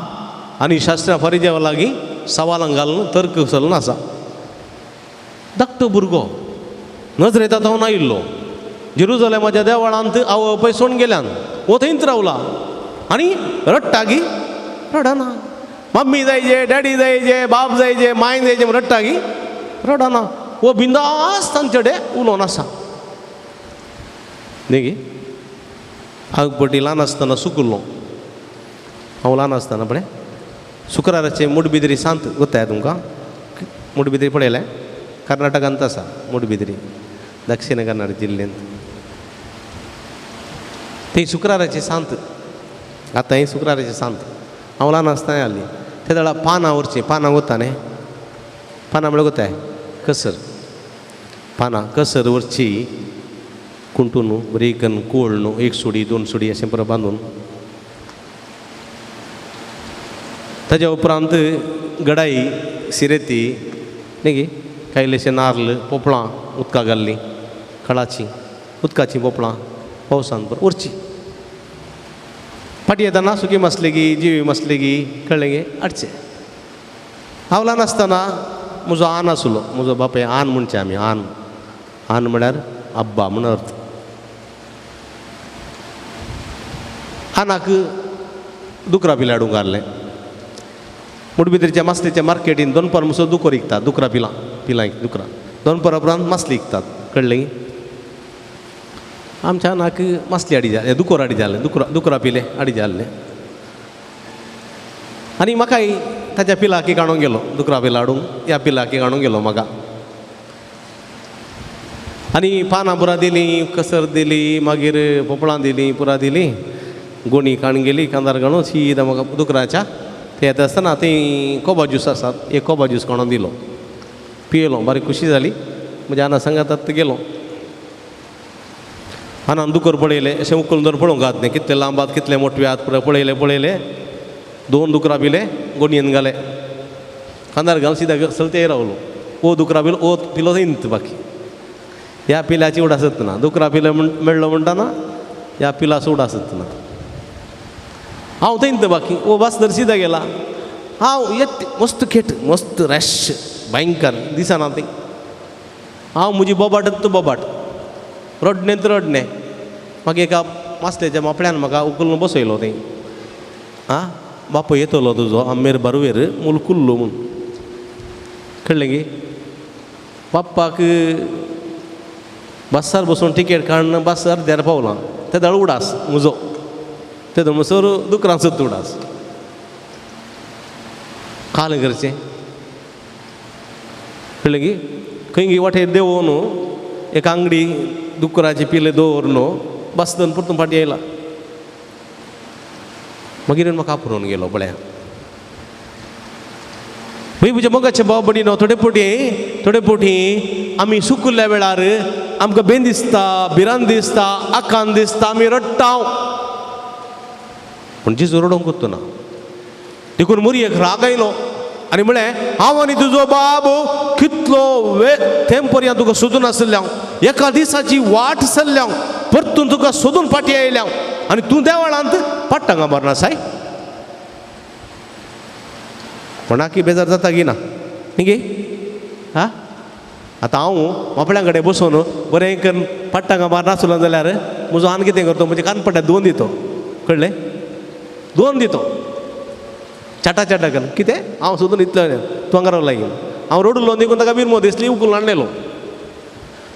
आनी शास्त्रां फारीजेवा लागीं सवालां घालून तर्क चलना आसा. धाकटो भुरगो नजरेंत हांव आयिल्लो जेरुजलेमाच्या देवळांत आवय बापूय सोडून गेल्यान, हो थंयच रावला आनी रडटा गी रडना. मम्मी जायजे, डॅडी जायजे, बाप जायजे, माय जायजे, रडटा गी रडना. हो बिंदास तांचे कडेन उलोवन आसा. न्ही गी हांव पटी ल्हान आसतना सुकुल्लो, हांव ल्हान आसतना पळय शुक्राराचें मुडबिद्री सांत गोत्ताय तुमकां? मुडबिद्री पळयलें? कर्नाटकांत आसा मुडबिद्री, दक्षिण कन्नड जिल्ल्यांत. ती शुक्राराची सांत, आतां ही शुक्राराची सांत. हांव ल्हान आसतना आसली ते वेळार पानां व्हरचीं, पानां वता न्ही, पानां म्हळ्यार गोताय कसर, पानां कसर व्हरची कुंटून बरी कन्न कोळ न्हू, एक सुडी दोन सुडी अशें बरें बांदून. ताज्या उपरांत गडाई सिरेती न्ही गी, कायलेशे नार्ल पोपळां उदकां घाल्लीं, खळाचीं उदकाचीं पोपळां पावसान बरें व्हरचीं. फाटीं येतना सुकी मासली गी जिवी मासली गी कळ्ळें गे हाडचें. हांव ल्हान आसतना म्हजो आन आसलो, म्हजो बापूय आन म्हणचे आमी, आन, आन म्हळ्यार आब्बा म्हूण अर्थ. आनाक दुकरा पिलां हाडूंक घाल्लें मुडबिद्रीच्या मासलेच्या मार्केटीन. दोनपार म्हणसर दुकोर विकतात, दुकरा पिलां, पिलां दुकरां दोनपार उपरांत मासली विकतात, कळ्ळें. आमच्या आनाक मासली हाडी जाले, दुकोर हाडी जालें, दुकरा दुकरा पिले हाडी जाल्लें. आनी म्हाकाय ताच्या पिलाक काडूंक गेलो, दुकरा पिलां हाडूंक ह्या पिलाक काडूंक गेलो म्हाका. आनी पानां पुरा दिलीं, कसर दिली, मागीर पोपळां दिलीं, पुरा दिली, गोणी काण गेली, कांदार घालून सीदा म्हाका दुकराच्या ते येता आसतना थंय कोबा ज्यूस आसात, एक कोबा ज्यूस काडून दिलो, पियेलो, बारीक खुशी जाली. म्हज्या आना सांगातात गेलो. आनान दुकर पळयलें, अशें उखलून धरून पळोवंक जात न्ही, कितले लांबात कितले मोटवे आहात पुरा पळयलें, पळयलें, दोन दुकरां पिले गोणयेन घाले, खांदार घाल सीदा चलते रावलो. ओ दुकरा पिलो, ओ पिलो थंयच बाकी ह्या पिल्याची उडासत ना. दुकरा पिले म्हण मेळ्ळो म्हणटा ना, ह्या पिलाचो उडासत ना. हांव थंयच बाकी ओ बस धर सीदा गेला. हांव येत मस्त खेट मस्त रॅश भयंकर दिसना थंय. हांव म्हजी बोबाट बोबाट, रडणें रडणें. मागीर एका मासलेच्या मापळ्यान म्हाका उखलून बसयलो थंय. आं बापूय येतलो तुजो आमेर बारवेर मूल कुल्लो म्हूण, कळ्ळें गी. बाप्पाक बसार बसून टिकेट काडून बस अर्द्यार पावलां, तेदळ उडास म्हजो, तेदो म्हणसर दुकरांचो उडास. काल करचें, कळ्ळें गी. खंय गी वाटेर देंवोन एक आंगडी दुकराची पिले दवर न्हू, बस दोन परतून फाटीं आयला. मागीर म्हाका पुरोवन गेलो पळया. भंय म्हज्या मोगाचे भाव भयणीनो, थोडे फावटी थोडे फावटी आमी सुकुल्ल्या वेळार आमकां बेन दिसता, भिरांत दिसता, आकांत दिसता, आमी रडटा. पूण जेजू रडोवंक वतना देखून मोरयेक राग आयलो आनी म्हळें, हांव आनी तुजो बाब कितलो वेळ तें पर्यंत तुका सोदून आसलें हांव, एका दिसाची वाट सरल्या हांव, परतून तुका सोदून फाटीं आयल्या हांव, आनी तूं देवळांत पट्टांगा मारना साय. कोणाकी बेजार जाता की ना न्ही गे? हा आतां हांव मापळ्यां कडेन बसून बरें करून पट्टांगा मार नासलो जाल्यार म्हजो आन कितें करतो, म्हजे कानपट्ट्याक दोन दितो, कळ्ळें, दोन दितो चाटा चाटा करून. कितें हांव सोदून इतलो तूं हांगा रावला लागीं. हांव रडलो देखून ताका बिरमो दिसली, उखलून हाडलेलो.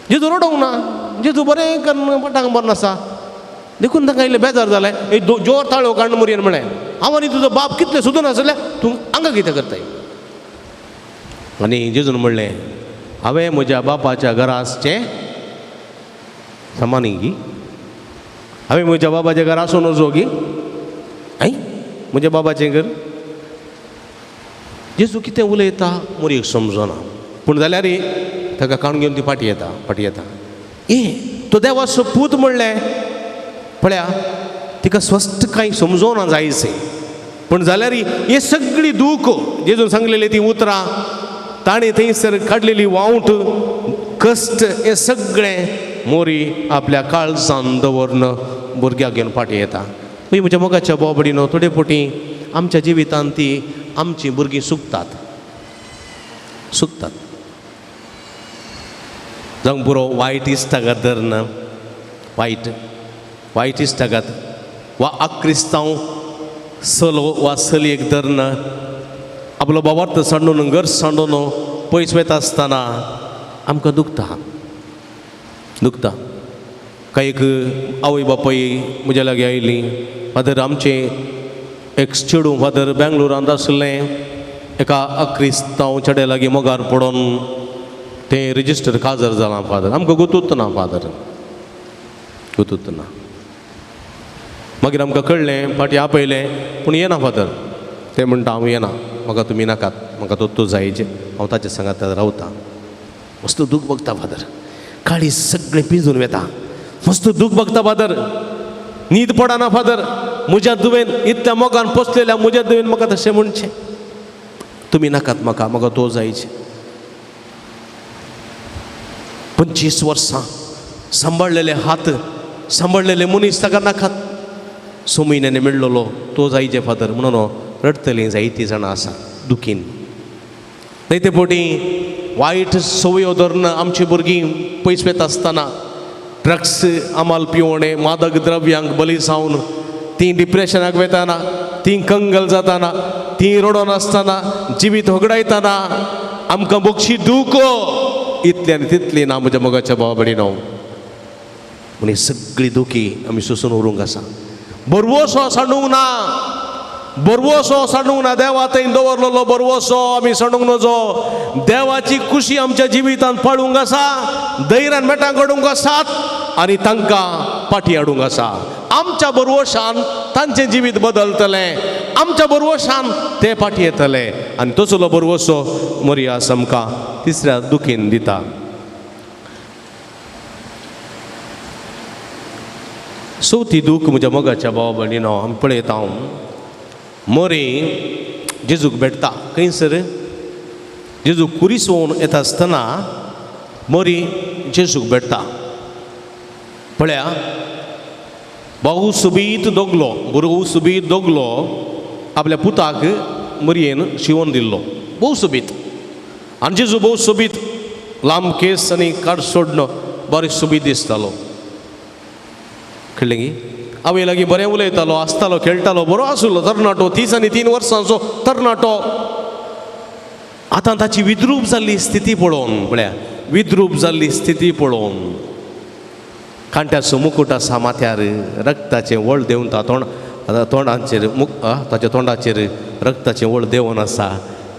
जेजू रडोवंक ना, जेजू बरें करून पट्टांगा मारून आसा देखून तांकां इल्लें बेजार जालें. एक जोर ताळो काडून मोरयेन म्हळें, हांव आनी तुजो बाप कितलें सोदून आसलें, तूं हांगा कितें करताय? आनी जेजून म्हणलें, हांवें म्हज्या बापाच्या घरा आसचें समा न्ही गी, हांवें म्हज्या बाबाच्या घरा आसूं नजो गी, I म्हज्या बाबाचें घर. जेजू कितें उलयता मोरयेक समजना, पूण जाल्यार ताका काडून घेवन ती फाटीं येता, फाटीं येता. ए तो देवाचो पूत म्हणलें पळया, तिका स्वस्थ कांय समजोना जायचे, पूण जाल्यार हे सगळी दूख जेजून सांगलेली ती उतरां, ताणें थंयसर काडलेली वावट कश्ट, हें सगळें मोरी आपल्या काळजान दवरून भुरग्याक घेवन फाटीं येता. म्हज्या मोगाच्या भाव भयणीनो, थोडे फावटी आमच्या जिवितांत ती आमचीं भुरगीं सुकतात सुकतात. जावंक पुरो वायट इश्टागत धरना, वायट वायट इश्टागत वा आक्रिस्तांव चलो वा चलयेक धरना, आपलो बाबार्थ सांडून घर सांडून पयस वयता आसतना आमकां दुखता दुखता. कांय एक आवय बापूय म्हज्या लागीं आयलीं, फादर आमचें एक चेडूं फादर बेंगलोरांत आसलें, एका अक्रिस्तांव चेड्या लागीं मोगार पडोन तें रजिस्टर काजार जालां फादर, आमकां गुतूत ना फादर, गुतूत ना. मागीर आमकां कळ्ळें, फाटीं आपयलें, पूण येना फादर. तें म्हणटा हांव येना, म्हाका तुमी नाकात, म्हाका तो जायचे, हांव ताच्या सांगात रावता. मस्त दूख बघता फादर, काळी सगळें पिंजून वेता, मस्त दूख बघता फादर, न्हीद पडना फादर. म्हज्या दुवेन इतल्या मोगान पोसलेल्या म्हज्या दुवेन म्हाका तशें म्हणचें, तुमी नाकात म्हाका, म्हाका तो जायचे. 25 वर्सां सांबाळलेले हात, सांबाळलेले मनीस ताका नाकात. 6 म्हयन्यांनी मेळ्ळलो तो जायचे फादर म्हणून रडटलीं जायतीं जाणां आसा दुखीन. जायते फावटी वायट संवयो धरून आमची भुरगीं पयस वता आसतना ड्रग्स, अमाल पिवणे, मादक द्रव्यांक बली जावन तीं डिप्रेशनाक वेताना, तीं कंगल जाताना, तीं रडोन आसतना, जिवीत होगडायतना आमकां बोगशी दूख इतली आनी तितली ना म्हज्या मोगाच्या भावा भयणीनो. म्हण ही सगळी दुखी आमी सोंसून उरूंक आसा. बरवसो सांडूंक ना, बरवसो सांडूंक ना, देवा थंय दवरलेलो बरवसो आमी सांडूंक नजो. देवाची खुशी आमच्या जिवितांत पाळूंक आसा, धैर्यान मेटां काडूंक आसात आनी तांकां पाटी हाडूंक आसा. आमच्या बरवशान तांचें जिवीत बदलतलें, आमच्या बरवशान ते पाटी येतले. आनी तसलो बरवसो मरियास आमकां तिसऱ्या दुखीन दिता. चवथी दूख म्हज्या मोगाच्या भावा भयणीनो आमी पळयता हांव, मरी जेजूक भेटता खंयसर, जेजू कुरीस वोवन येता आसतना मरी जेजूक भेटता. पळया, भाऊ सुबीत दोगलो, भुरगो सुबीत दोगलो आपल्या पुताक मरयेन शिंवोन दिल्लो, भोव सोबीत. आनी जेजू भोव सोबीत, लांब केस आनी काड सोडणो बरें सोबीत दिसतालो. कळ्ळें की आवय लागीं बरें उलयतालो, आसतालो, खेळटालो, बरो आसलो तरणाटो, 30 आनी 3 वर्सांचो तरणाटो. आतां ताची विद्रूप जाल्ली स्थिती पळोवन, पळया विद्रूप जाल्ली स्थिती पळोवन, कांट्याचो मुकूट आसा माथ्यार, रक्ताचें वळ देंवता तोंडाचेर, ताच्या तोंडाचेर रक्ताचें वळ देंवन आसा,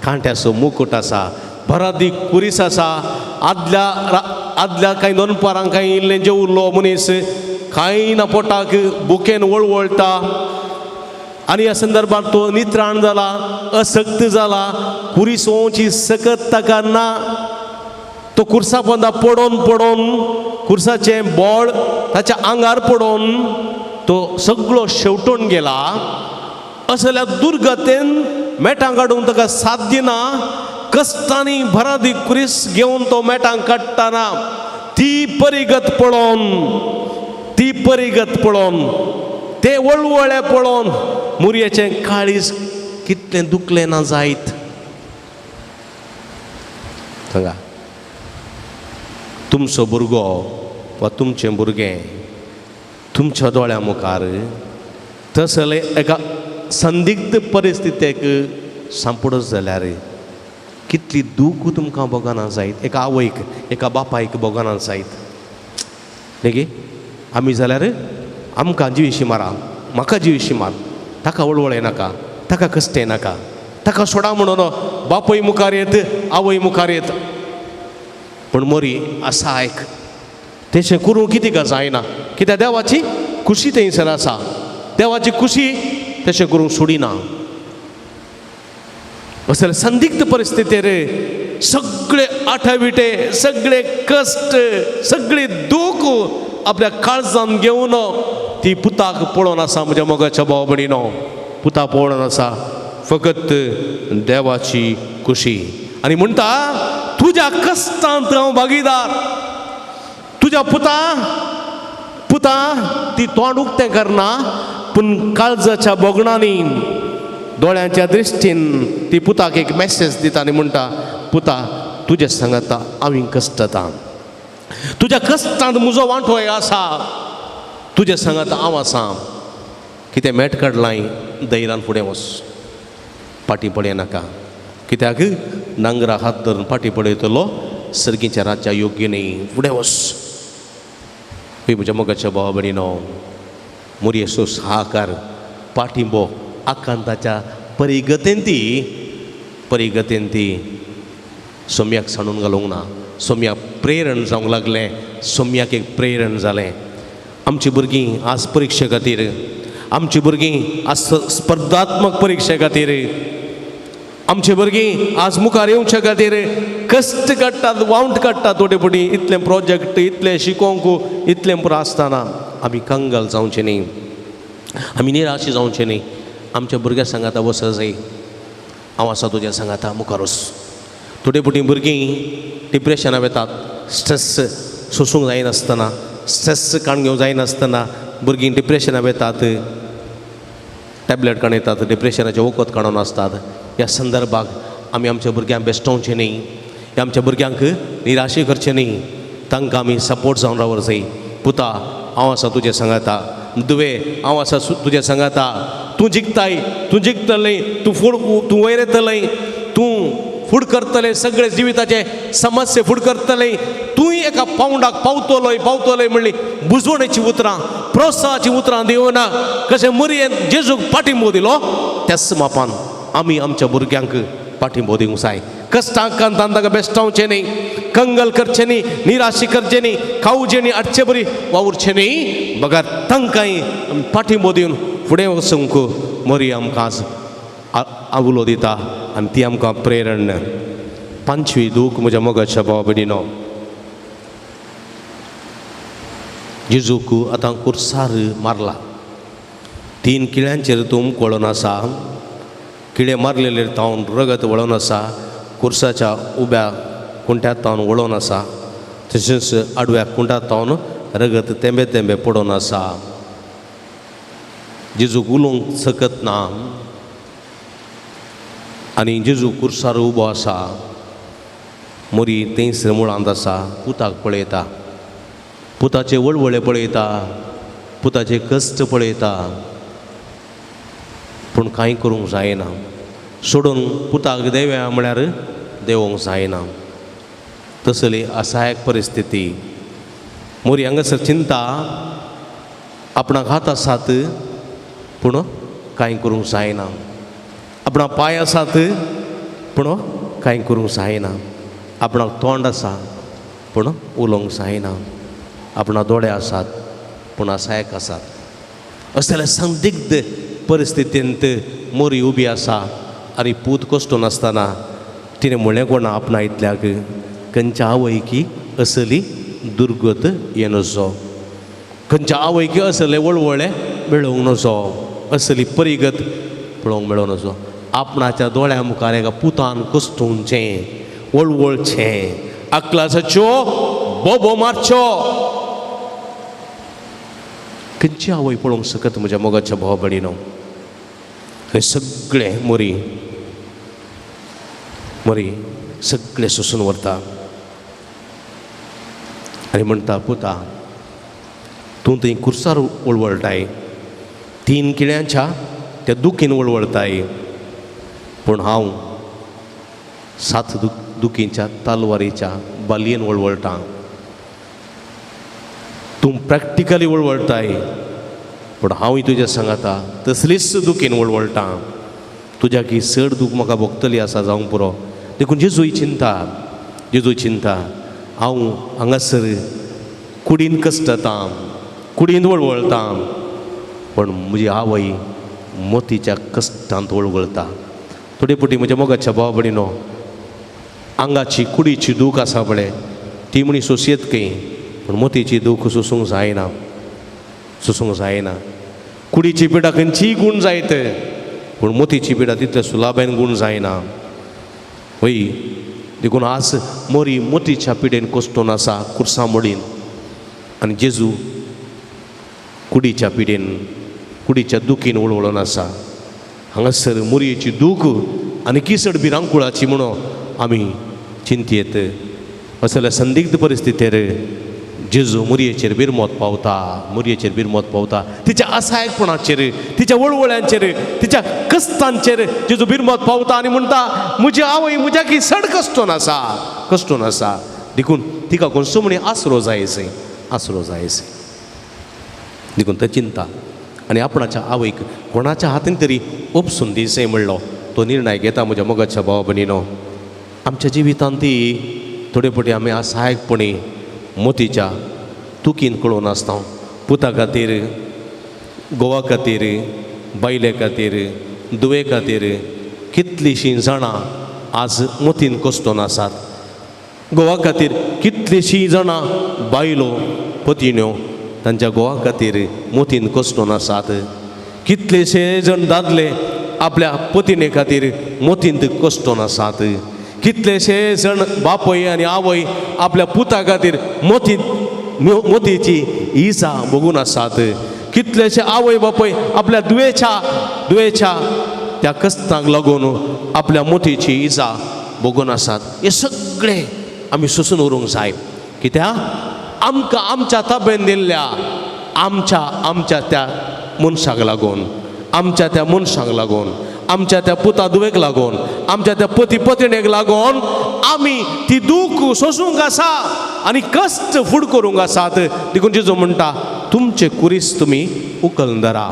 कांट्याचो मुकूट आसा, बरादी कुरीस आसा. आदल्या कांय दनपारांक कांय इल्लें जेवल्लो मनीस कांय ना पोटाक बुकेन वळवळटा. आनी ह्या संदर्भात तो नित्राण जाला, असक्त जाला, कुरीस वोवची सकत ताका ना. तो कुर्सा पोंदा पडोन पडोन कुर्साचें बोळ ताच्या आंगार पडोन तो सगळो शेवटून गेला. असल्या दुर्गतेन मेटां काडूंक ताका साथ दिना. कश्टांनी भरादी कुरीस घेवन तो मेटां काडटना ती परिगत पळोवन, ती परिगत पळोवन, ते वळवळे पळोवन मुरयेचें काळीज कितलें दुखलें ना जायत. सांगा, तुमचो भुरगो वा तुमचें भुरगें तुमच्या दोळ्या मुखार तसले एका संदिग्ध परिस्थितीक सांपडत जाल्यार कितली दूख तुमकां भोगना जायत, एका आवयक एका बापायक भोगना जायत. न्ही आमी जाल्यार आमकां जिविशी मारा, म्हाका जिविशी मार, ताका वळवळे नाका, ताका कश्ट नाका, ताका सोडा म्हणून बापूय मुखार येत, आवय मुखार येत. पूण मोरी आसा आयक, तेशें करूं कितें का जायना, कित्याक देवाची खुशी थंयसर आसा, देवाची खुशी तशें करूंक सोडिना. असले संदिग्ध परिस्थितीर सगळे आठाविटे, सगळे कश्ट, सगळे दूख आपल्या काळजान घेवन ती पुताक पळोवन आसा. म्हज्या मोगाच्या भाव भयणीनो, पुता पळोवन आसा फकत देवाची खुशी. आनी म्हणटा, तुज्या कश्टांत हांव भागीदार, तुज्या पुता पुता ती तोंड उक्तें करना, पूण काळजाच्या भोगणांनी दोळ्यांच्या दृश्टीन ती पुताक एक मॅसेज दिता आनी म्हणटा, पुता तुज्या सांगाता हांवें कश्टता, तुज्या कश्टांत म्हजो वांटो आसा, तुज्या सांगाता हांव आसा. कितें मेट काडलाय धैर्यान फुडें वच, फाटीं पडय नाका. कित्याक नांगरा हात धरून फाटीं पडयतलो सर्गीच्या राज्या योग्य न्ही, फुडें वच. हय म्हज्या मोगाच्या भावा भयणीनो, मोरयेचो साहकार पाठिंबो आकांताच्या परिगतेन ती परिगतेन ती सोम्याक सांडून घालूंक ना. सोम्याक प्रेरण जावंक लागलें, सोम्याक एक प्रेरण जालें. आमची भुरगीं आज परिक्षे खातीर, आमची भुरगीं आज स्पर्धात्मक परिक्षे खातीर, आमची भुरगीं आज मुखार येवचे खातीर कश्ट काडटात, वावंट काडटात. थोडे फावटी इतलें प्रोजेक्ट, इतलें शिकोवंक, इतलें पुरो आसतना आमी कंगाल जावचें न्ही, आमी निराशी जावचें न्ही. आमच्या भुरग्यां सांगाता वच जाय, हांव आसा तुज्या सांगाता, मुखार वच. थोडे फावटी भुरगीं डिप्रेशनां वेतात, स्ट्रेस सोसूंक जायनासतना, स्ट्रेस काडून घेवंक जायनासतना भुरगीं डिप्रेशनां वेतात, टॅबलेट काडून येतात, डिप्रेशनाचें वखद काडून आसतात. ह्या संदर्भाक आमी आमच्या भुरग्यांक बेश्टोवचें न्ही, ह्या आमच्या भुरग्यांक निराशे करचें न्ही, तांकां आमी सपोर्ट जावन रावूंक जाय. पुता हांव आसा तुजें सांगाता, दुवे हांव आसा तुजें सांगाता, तूं जिखताय, तूं जिखतलें, तूं फूड, तूं वयर येतलें, तूं फूड करतलें, सगळे जिविताचे समस्ये फूड करतलें, तूं एका पावंडाक पावतलोय पावतलोय म्हणली बुजवणेची उतरां, प्रोत्साहाची उतरां दिवना. कशें मुरयेन जेजूक पाठिंबो दिलो त्याच मापान आमी आमच्या भुरग्यांक पाठिंबो दिवंक जाय. कश्टांक तांकां बेश्टावचें न्ही, कंगल करचें न्ही, निराशी करचें न्ही, खावचें न्ही, आटचे बरी वावुरचें न्ही, बगर तांकांय पाठिंबो दिवन फुडें वचूंक मरी आमकां आज आवलो दिता आनी ती आमकां प्रेरण. पांचवी दूख म्हज्या मोगाच्या भावा भयणीनो, जेजूक आतां कुर्सार मारला, 3 किळ्यांचेर तूं कळोन आसा, किळे मारलेले तावन रगत वळोन आसा, कुर्साच्या उब्या कुंट्यात तावन वळोन आसा, तशेंच आडव्या कुंटात तावन रगत तेंबे तेंबे पडोन आसा. जेजूक उलोवंक शकत ना आनी जेजू कुर्सार उबो आसा, मोरी थंयसर मुळांत आसा, पुताक पळयता, पुताचे वळवळे पळयता, पुताचे कश्ट पळयता, पूण कांय करूंक जायना. सोडून पुताक देव्या म्हळ्यार देवोंक जायना. तसली असहायक परिस्थिती. मोरी हांगासर चिंता, आपणाक हात आसात पूण कांय करूंक जायना, आपणाक पांय आसात पूण कांय करूंक जायना, आपणाक तोंड आसा पूण उलोवंक जायना, आपणाक दोळे आसात पूण असहायक आसात. असल्या संदिग्ध परिस्थितींत मोरी उबी आसा आनी पूत कश्ट नासतना तिणें म्हणलें कोणा आपणा इतल्याक खंयच्या आवयकी असली दुर्गत येनजो, खंयच्या आवयकी असले वळवळे मेळोवंक नजो, असली परिगत पळोवंक मेळोवंक नजो. आपणाच्या दोळ्या मुखार एका पुतान कश्टोवचें, वळवळचें, आकलासाच्यो बोबो मारच्यो, खंयची आवय पळोवंक शकत म्हज्या मोगाच्या भाव भयणीनो. हें सगळें मोरी मोरी सगळें सोसून व्हरता आनी म्हणटा, पुता तूं थंय कुर्सार वळवळटाय, 3 किळ्यांच्या त्या दुखीन वळवळटाय, पूण हांव 7 दुखींच्या तलवारीच्या बालयेन वळवळटा. तूं प्रॅक्टिकली वळवळटाय पूण हांवूय तुज्या सांगाता तसलीच दुखीन वळवळटा. तुज्या की चड दूख म्हाका भोगतली आसा जावंक पुरो. देखून जेजूय चिंता, जेजूय चिंता, हांव हांगासर कुडीन कश्टता, कुडीन वळवळटा, पूण म्हजी आवय मोतीच्या कश्टांत वळवळटा. थोडे फावटी म्हज्या मोगाच्या भाव भयणीनो, आंगाची कुडीची दूख आसा पळय ती म्हणी सोंसयेत खंय, पूण मोतीची दूख सोसूंक जायना, सोसूंक जायना. कुडीची पिडा खंयचीय गूण जायत पूण मोतीची पिडा तितले सुलाबेन गूण जायना. वय देखून आज मोरी मोतीच्या पिडेन कोसटून आसा कुर्सां मोडीन आनी जेजू कुडीच्या पिडेन, कुडीच्या दुखीन वळवळून आसा. हांगासर मुरयेची दूख आनी किसड भिरांकुळाची म्हणून आमी चिंतयेत. असल्या संदिग्ध परिस्थितीर जेजू मुरयेचेर बिरमोत पावता, मुरयेचेर बिरमोत पावता. तिच्या असहायकपणाचेर, तिच्या वळवळ्यांचेर, तिच्या कश्टांचेर जेजू बिरमोत पावता आनी म्हणटा म्हजी आवय म्हज्या की चड कश्टोन आसा, कश्टोन आसा, देखून तिका कोण सुमणी आसरो जायसे, आसरो जायसे. देखून ते चिंता आनी आपणाच्या आवयक कोणाच्या हातीन तरी ओपसून दिसे म्हणलो तो निर्णय घेता. म्हज्या मोगाच्या भावा भयणीनो, आमच्या जिवितांत ती थोडे फावटी आमी असहायकपणी मोतीच्या तुकीन कळोवन आसता. पुता खातीर, घोवा खातीर, बायले खातीर, धुवे खातीर कितलींशीं जाणां आज मोतीन कश्टोन आसात. घोवा खातीर कितलींशीं जाणां बायलो पतिण्यो तांच्या घोवा खातीर मोतीन कश्टोन आसात. कितलेशे जण दादले आपल्या पतिणे खातीर मोतींत कश्टोन आसात. कितलेशे जण बापय आनी आवय आपल्या पुता खातीर मोतींत मोतीची इजा भोगून आसात. कितलेशे आवय बापय आपल्या दुयेच्या त्या कश्टांक लागून आपल्या मोतीची इजा भोगून आसात. हे सगळे आमी सोसून उरूंक जाय. कित्याक आमकां आमच्या ताबेन दिल्ल्या आमच्या आमच्या त्या मनशाक लागून, आमच्या त्या मनशांक लागून, आमच्या त्या पुता धुवेक लागून, आमच्या त्या पती पतिणेक लागून आमी ती दूख सोसूंक आसा आनी कश्ट फूड करूंक आसात. देखून जेजू म्हणटा तुमचे कुरीस तुमी उखलून धरा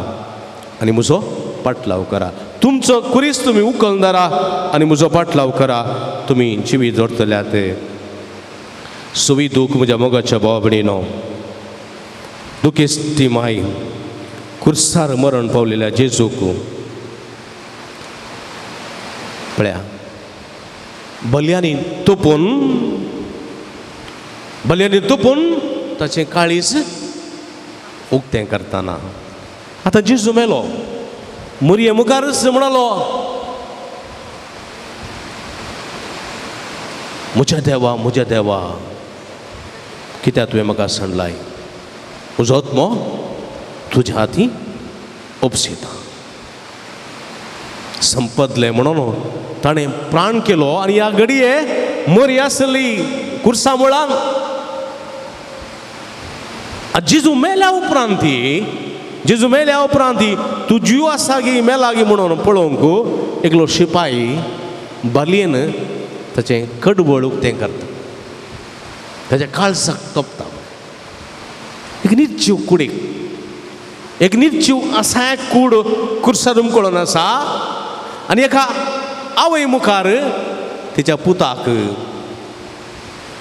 आनी म्हजो पाटलाव करा. तुमचो कुरीस तुमी उखलून धरा आनी म्हजो पाटलाव करा, तुमी जिवी जोडटल्यात. सुवी दूख म्हज्या मोगाच्या भावा भयणीनो, दुखेस्ती माय कुर्सार मरण पावलेल्या जेजूक पळया बल्यांनी तोपून, बल्यांनी तोपून ताचें काळीज उक्तें करतना आतां जेजू मेलो, मुरये मुखारच म्हणालो म्हज्या देवा म्हज्या देवा कित्याक तुवें म्हाका सांडलाय, म्हजो आत्मो तुज्या हाती ओपसिता. संपदलें म्हणून ताणें प्राण केलो आनी ह्या घडये मरी आसली कुर्सा मुळान. जेजू मेल्या उपरांत, जेजू मेल्या उपरांत तूं जीव आसा गी मेला गी म्हणून पळोवंक एकलो शिपाई बालयेन ताचें कडवळ उक्तें करता, ताच्या काळजाक तोपता. एक निर्जीव कुडीक, एक निर्जीव आसा कूड कुर्सार उमकळून आसा आनी एका आवय मुखार तिच्या पुताक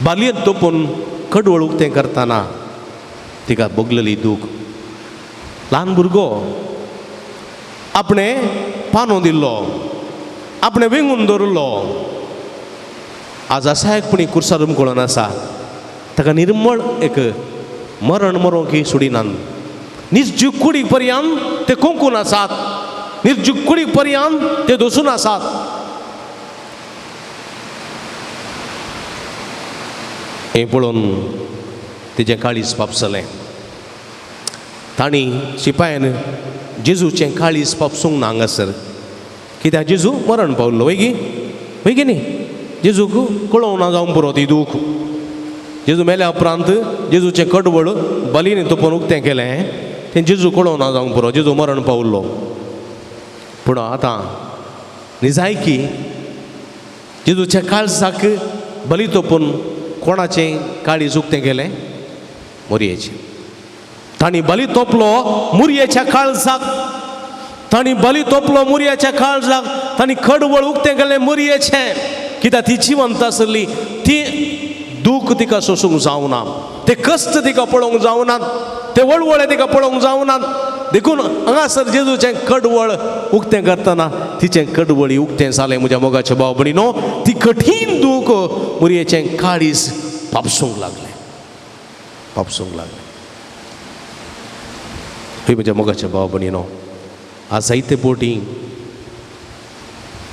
बालयेन तोपून कडवळ उक्तें करतना तिका भोगलेली दूख. ल्हान भुरगो आपणें पानो दिल्लो, आपणें वेंगून दवरिल्लो, आज असायकपणी कुर्सार उमकळून आसा. ताका निर्मळ एक मरण मरोंक ही सोडिनात. निर्जीव कुडी पर्यंत ते कोंकून आसात, निर्जीव कुडी पर्यंत ते दसून आसात. हें पळोवन तिचें काळीज पापसलें. तांणी शिपायान जेजूचें काळीज पापसूंक ना हांगासर, कित्याक जेजू मरण पावल्लो वय गी, वय गी न्ही. जेजूक कळोवंक ना जावंक पुरो ती दूख. जेजू मेल्या उपरांत जेजूचें कडवळ बलीन तोपून उक्तें केलें तें जेजू कळोवंक ना जावंक पुरो, जेजू मरण पावल्लो. पूण आतां निजायकी जेजूच्या काळजाक बली तोपून कोणाचें काळीज उक्तें केलें? मोरयेचें. तांणी बली तोपलो मुरयेच्या काळजाक, तांणी बली तोपलो मुरयेच्या काळजाक, तांणी कडवळ उक्तें केलें मुरयेचें, कित्याक ती जिवंत आसली. ती दूख तिका सोसूंक जावना, ते कश्ट तिका पळोवंक जावनात, ते वळवळे तिका पळोवंक जावनात. देखून हांगासर जेजूचें कडवळ उक्तें करतना तिचें कडवळी उक्तें जालें. म्हज्या मोगाच्या भाव भयणीनो, ती कठीण दूख मुरयेचें काळीज पापसूंक लागलें, पापसूंक लागलें. हय म्हज्या मोगाच्या भाव भयणीनो, आज जायते पोटी,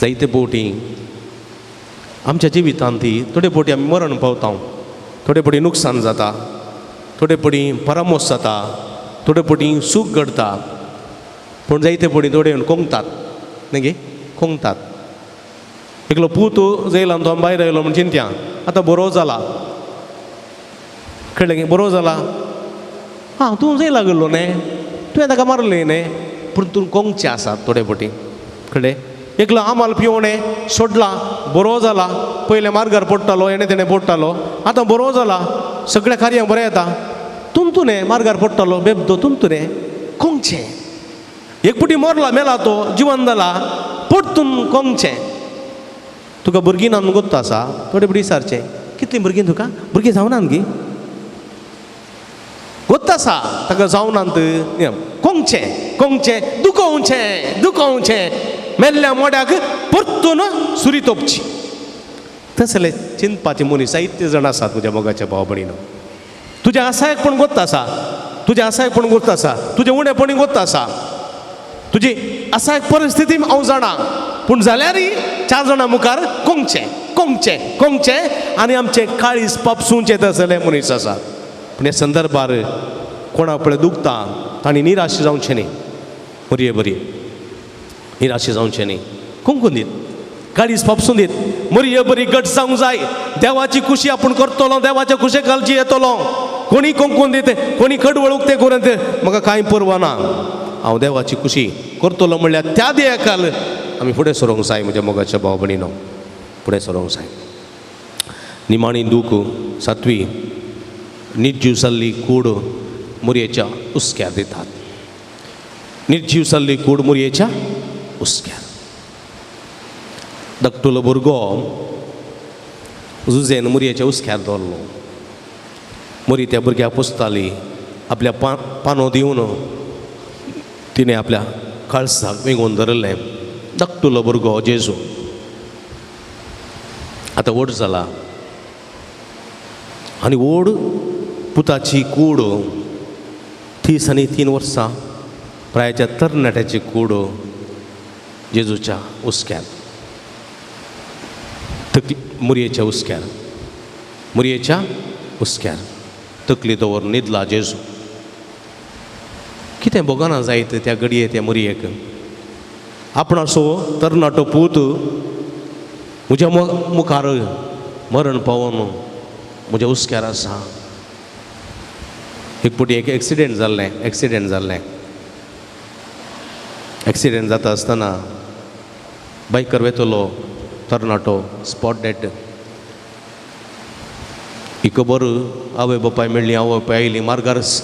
जायते पोटी आमच्या जिवितांत ती थोडे पोटी आमी मरण पावता, थोडे पोटी नुकसान जाता, थोडे पोटी परामोस जाता, थोडे पोटी सूख घडता, पूण जायते पोटी थोडे कोंकतात. न्ही कोंगतात. एकलो पूत जेलान तो भायर आयलो म्हण चिंत्या आतां बरो जाला, कळ्ळें गे, बरो जाला. आं तूं जेला गेल्लो न्ही, तुवें ताका मारलें न्ही, पूण तूं कोंगचें आसा थोडे फावटी, कळ्ळें. एकलो आमाल पिवणें सोडला, बरो जाला, पयलें मार्गार पडटालो, हेणें तेणें पडटालो, आतां बरो जाला, सगळ्या कार्यांक बरें येता. तुमतुने मार्गार पडटालो बेबदो, तुमतुने कोंगचें. एक पुटी मरला मेला तो जिवन जाला, परतून कोंगचें. तुका भुरगीं ना गोत्त आसा, थोडे फावटी विचारचें कितलीं भुरगीं तुका, भुरगीं जावनात गी, गोत्त आसा ताका जावनात, कोंगचें कोंगचें, दुखोवचें दुखोवचें, मेल्ल्या मोड्याक परतून सुरी तोपची. तसले चिंतपाचे मनीस जायते जाण आसात म्हज्या मोगाच्या भाव भयणीनो. तुजें आसायकपण गोत्त आसा, तुजें आसायकपण गोत्त आसा, तुजें उणेपणी गोत्त आसा, तुजी आसायक परिस्थिती हांव जाणा, पूण जाल्यारय चार जाणां मुखार कोंगचें कोंगचें कोंगचें आनी आमचें काळीज पापसूंचें तसले मनीस आसा. पूण ह्या संदर्भार कोणा पळय दुखता तांणी निराश जावचें न्ही, बरी बरी निराश जावचें न्ही, कुंकून दीत, काळीज फापसून दीत, मरये बरी गट जावंक जाय. देवाची खुशी आपूण करतलो, देवाच्या खुशे कालची येतलो. कोणी कुंकून दित, कोणी कडवळ उक्ते करून म्हाका कांय पर्वा ना, हांव देवाची खुशी करतलो म्हणल्यार त्या देखाल आमी फुडें सरोंक जाय म्हज्या मोगाच्या भाव भयणीनो, फुडें सरोंक जाय. निमाणी दूख सातवी, निर्जीव जाल्ली कूड मुरयेच्या हुस्क्यार दितात. निर्जीव जाल्ली कूड मुरयेच्या हुस्क्यार. धाकटुलो भुरगो जुजेन मुरयेच्या हुस्क्यार दवरलो. मुरी त्या भुरग्याक पोसताली, आपल्या पानो दिवन तिणें आपल्या काळसाक वेंगोवन धरलें. धाकटुलो भुरगो जेजू आतां व्हड जाला आनी व्हड पुताची कूड 33 वर्सां प्रायच्या तरणाट्याची कूड जेजूच्या हुस्क्यार, तकली मुरयेच्या हुस्क्यार, मुरयेच्या हुस्क्यार तकली दवर न्हिदला जेजू. कितें भोगना जायत त्या घडये त्या मुरयेक, आपणाचो तरणाटो पूत म्हज्या मुखार मरण पावोन म्हज्या हुस्क्यार आसा. एक फावटी एक एक्सिडेंट जाल्लें, एक्सिडेंट जाल्लें. एक्सिडेंट जाता आसतना बायकर वेतलो तरणाटो स्पॉट डेड. ही खबर आवय बापाय मेळ्ळी, आवय बापाय आयली मार्गारच.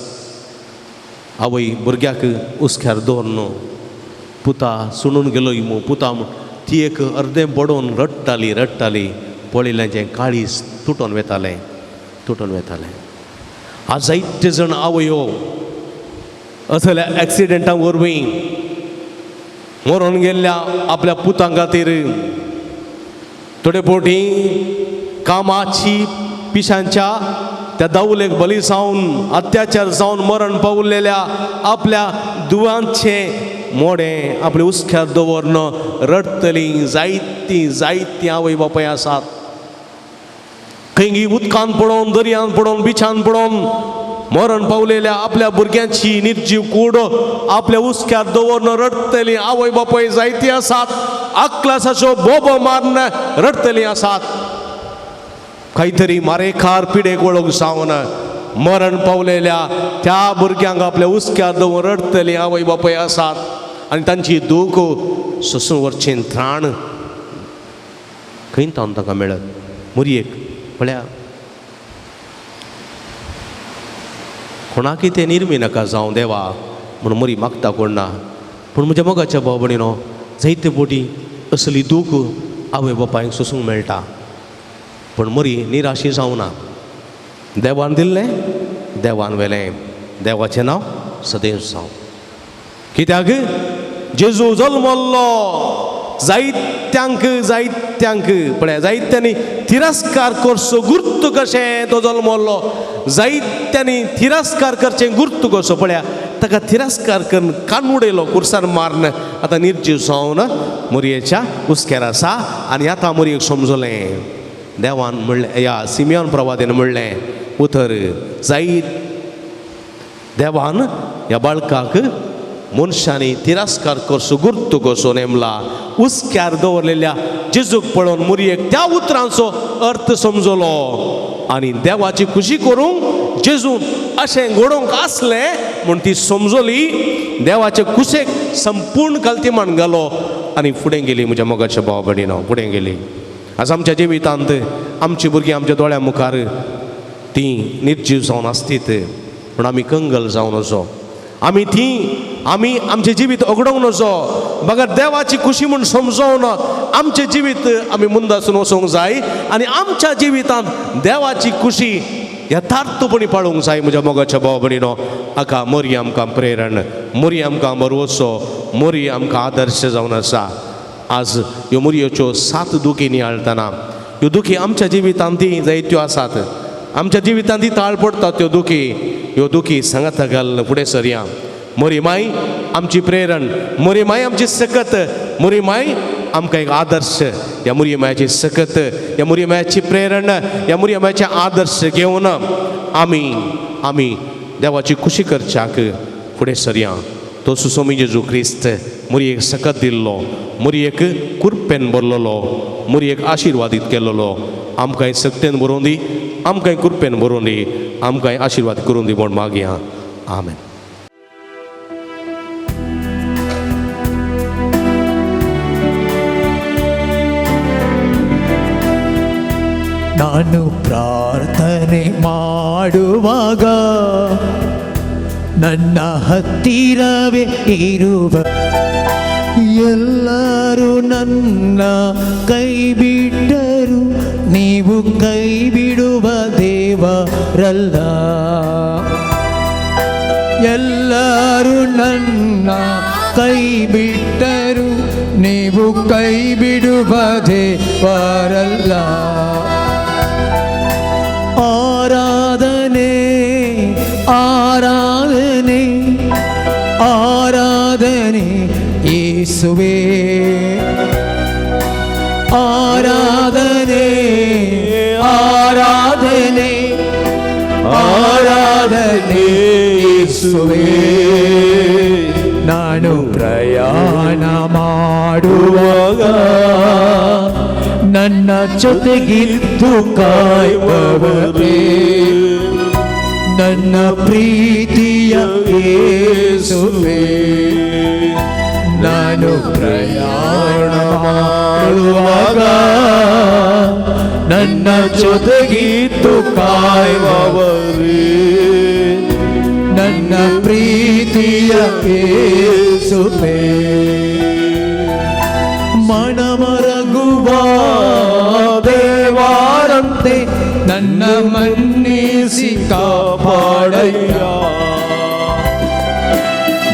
आवय भुरग्याक हुस्क्यार दवरून पुता सुणून गेलो मू पुता म्हूण ती एक अर्दें बडोवन रडटाली रडटाली. पळयल्ल्याचें काळीज तुटोन वेतालें, तुटोन वेतालें. आज जायते जाण आवयो असल्या एक्सिडेंटा वरवीं मरोन गेल्ल्या आपल्या पुतां खातीर थोडे फावटी कामाची पिशांच्या त्या दावलेक बली जावन अत्याचार जावन मरण पावलेल्या आपल्या दुवांचें मोडें आपल्या हुस्क्यार दवरन रडटलीं जायतीं जायतीं आवय बापाय आसात. खंय उदकांत पडोवन, दर्यांत पडोवन, बिचान पडोवन मरण पावलेल्या आपल्या भुरग्यांची निर्जीव कूड आपल्या हुस्क्यार दवरन रडटलीं आवय बापाय जायतीं आसात. आकलासाचो बोबो मारून रडटलीं आसात. कांयतरी मारेकार पिडेक वळख जावन मरण पावलेल्या त्या भुरग्यांक आपल्या हुस्क्यार दवरून रडटलीं आवय बापाय आसात आनी तांची दूख सोसून वरचें त्राण खंय तावन तांकां मेळत. मुरयेक म्हळ्यार कोणाकय तें निर्मी नाका जावं देवा म्हूण मुरी मागता कोण ना, पूण म्हज्या मोगाच्या भाव भयणीनो जायते फावटी असली दूख आवय बापायक सोसूंक मेळटा, पूण मरी निराशी जावना. देवान दिल्लें देवान व्हेलें, देवाचें नांव सदैव जावं. कित्याक जेजू जल्मल्लो जायत्यांक जायत्यांक पळय जायत्यांनी तिरस्कार करचो गुर्त कशें तो जल्मल्लो, जायत्यांनी तिरस्कार करचें गुर्त कसो पळया ताका तिरस्कार करून कान उडयलो, कुर्सान मारून आतां निर्जीव जावन मुरयेच्या हुस्क्यार आसा. आनी आतां मुरयेक समजलें, देवान म्हणलें, ह्या सिमियोन प्रवादेन म्हणलें उतर जायत देवान ह्या बाळकाक मनशांनी तिरस्कार करचो गुर्तू कसो नेमला. हुस्क्यार दवरलेल्या जेजूक पळोवन मुरयेक त्या उतरांचो अर्थ समजलो आनी देवाची खुशी करूंक जेजून अशें घडोवंक आसलें म्हूण ती समजली. देवाचे कुशेक संपूर्ण गलती मान घालो आनी फुडें गेली. म्हज्या मोगाच्या भाव भयणीनो, फुडें गेली. आज आमच्या जिवितांत आमची भुरगीं आमच्या दोळ्या मुखार तीं निर्जीव जावन आसतीत, पूण आमी कंगल जावन वचो. आमी ती आमी आमचें जिवीत अगडोवंक नजो, बगर देवाची खुशी म्हूण समजोवन आमचें जिवीत आमी मुंदासून वचोंक जाय आनी आमच्या जिवितांत देवाची खुशी यथार्थपणी पाळूंक जाय. म्हज्या मोगाच्या भाव भयणीनो, हाका मोरी आमकां प्रेरण, मोरी आमकां भरवसो, मोरी आमकां आदर्श जावन आसा. आज ह्यो मोरयोच्यो 7 दुखी नियाळटना ह्यो दुखी आमच्या जिवितांत ती जायत्यो आसात. आमच्या जिवितांत ती ताळ पडटात त्यो दुखी. ह्यो दुखी सांगाता घालून फुडें सरया. मोरी माय आमची प्रेरण, मोरी माय आमची सकत, मोरी माय आमकां एक आदर्श. ह्या मोरी मायाची सकत, ह्या मोरी मायाची प्रेरण, ह्या मोरी मायाचे आदर्श घेवन आमी आमी देवाची खुशी करच्याक फुडें सरया. तो सुसोमी जेजू क्रिस्त मोरयेक सकत दिल्लो, मोरयेक कुरपेन भरलेलो, मोरयेक आशिर्वादीत केल्लो. आमकांय सक्तेन बरोवन दी, आमकांय कुरपेन बरोवन दी, आमकांय आशिर्वाद करून दी म्हूण मागया. आमेन. ನಾನು ಪ್ರಾರ್ಥನೆ ಮಾಡುವಾಗ ನನ್ನ ಹತ್ತಿರವೇ ಇರುವ ಎಲ್ಲರೂ ನನ್ನ ಕೈ ಬಿಟ್ಟರು, ನೀವು ಕೈ ಬಿಡುವ ದೇವರಲ್ಲ. ಎಲ್ಲರೂ ನನ್ನ ಕೈ ಬಿಟ್ಟರು, ನೀವು ಕೈ ಬಿಡುವ ದೇವರಲ್ಲ. ಆರಾಧನೆ ಆರಾಧನೆ ಆರಾಧನೆ ಯೇಸುವೇ, ಆರಾಧನೆ ಆರಾಧನೆ ಆರಾಧನೆ ಯೇಸುವೇ. ನಾನು ಪ್ರಯಾಣ ಮಾಡುವಾಗ ನನ್ನ ಜೊತೆಗಿದ್ದು ಕಾಯುವವರೇ, ನನ್ನ ಪ್ರೀತಿಯ ಯೇಸುವೇ. ನಾನು ಪ್ರಯಾಣ ಮಾಡುವಾಗ ನನ್ನ ಜೊತೆಗಿದ್ದು ಕಾಯುವವರೇ, ನನ್ನ ಪ್ರೀತಿಯ ಯೇಸುವೇ. ಮನಮರಗುವ ದೇವಾರಂತೆ ನನ್ನ ಮನ್ನಿಸಿ ಕಾಪಾಡಯ್ಯ.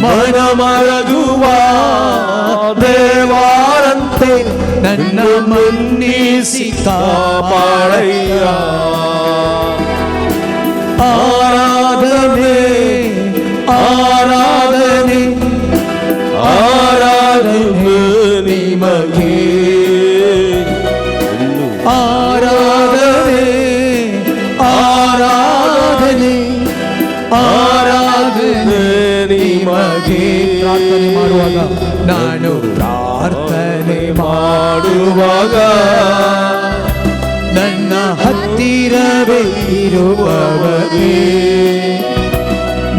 ಮನಮರಗುವ ದೇವಾರಂತೆ ನನ್ನ ಮನ್ನಿಸಿ ಕಾಪಾಡಯ್ಯ. ಆರಾಧನೆ ಆರಾಧನೆ ಆರಾಧನೆ ನಿಮಗೆ, ಆರಾಧನೆ ಆರಾಧನೆ ಆರಾಧನೆ ನಿಮಗೆ. ಪ್ರಾರ್ಥನೆ ಮಾಡುವಾಗ ನಾನು ಪ್ರಾರ್ಥನೆ ಮಾಡುವಾಗ ನನ್ನ ಹತ್ತಿರವೇ ಇರುವವರೇ,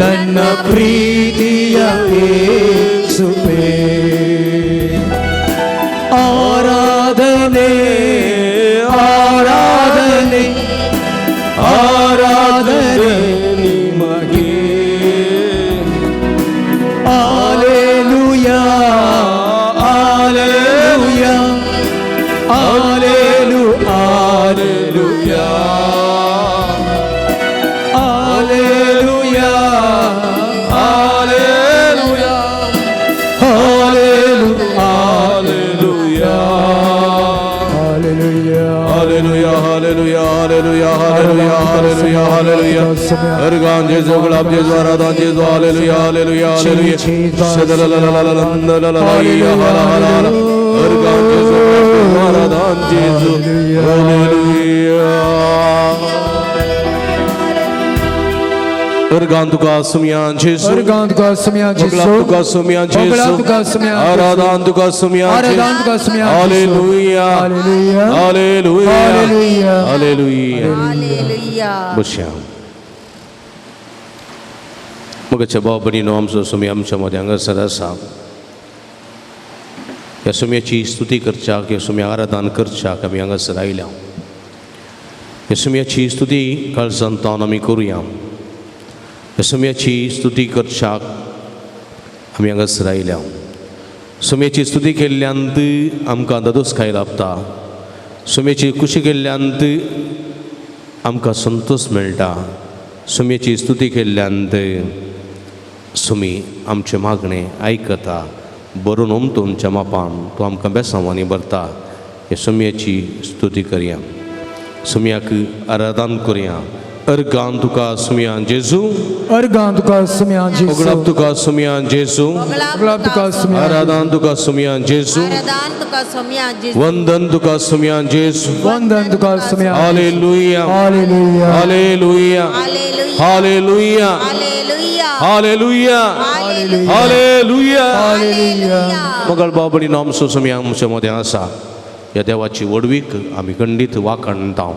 ನನ್ನ ಪ್ರೀತಿಯ ಯೇಸುವೇ. ಆರಾಧನೆ ಆರಾಧನೆ ಆರಾಧನೆ ನಿಮಗೆ. Alleluia alleluia allelu alleluia alleluia alleluia allelu alleluia alleluia hallelujah hallelujah hallelujah hallelujah hallelujah hallelujah. Organ जेजू, गुलाब जेजू, आराधन जेजू, हालेलुया हालेलुया हालेलुया. अर्गान जेजू, आराधन जेजू, हालेलुया. अर्गां तुका सुमया जेजू, अर्गां तुका सुमया जेजू, मोगलाब तुका सुमया जेजू, तुका सुमया, आराधन तुका सुमया, आराधन तुका सुमया. Hallelujah, hallelujah, hallelujah, hallelujah, hallelujah. Hallelujah. बसया. मोगाच्या भाव भयणीनो, आमचो सुमया आमच्या मदें हांगासर आसा. ह्या सुमयाची स्तुती करच्याक, ह्या सुमया आराधन करच्याक आमी हांगासर आयल्या. ह्या सुमयाची स्तुती काळजांत तावन आमी करुया. ह्या सुमयाची स्तुती करच्याक आमी हांगासर आयल्या. सुमयाची स्तुती केल्ल्यान आमकां दादोसकाय लाभता. सुमयाची खुशी केल्ल्यान आमकां संतोश मेळटा. सुमयाची स्तुती केल्ल्यान सुमी आमचें मागणें आयकता. बरोवन ओमतोमच्या मापान तो आमकां बेसांवांनी भरता. हे सुमयाची स्तुती करया, सुमयाक आराधन करया. अर्गान तुका सुमया जेजू, अर्गां तुका सुमया जेजू, ओगडाप तुका सुमया जेजू, ओगडाप तुका सुमया, आराधन तुका सुमया जेजू, आराधन तुका सुमया जेजू, वंदन तुका सुमया जेजू, वंदन तुका सुमया. Hallelujah, hallelujah, hallelujah, hallelujah, hallelujah, hallelujah, hallelujah. मगळ बाबडी आमचो सुमया आमच्या मदें आसा. ह्या देवाची व्हडवीक आमी खंडीत वाखणता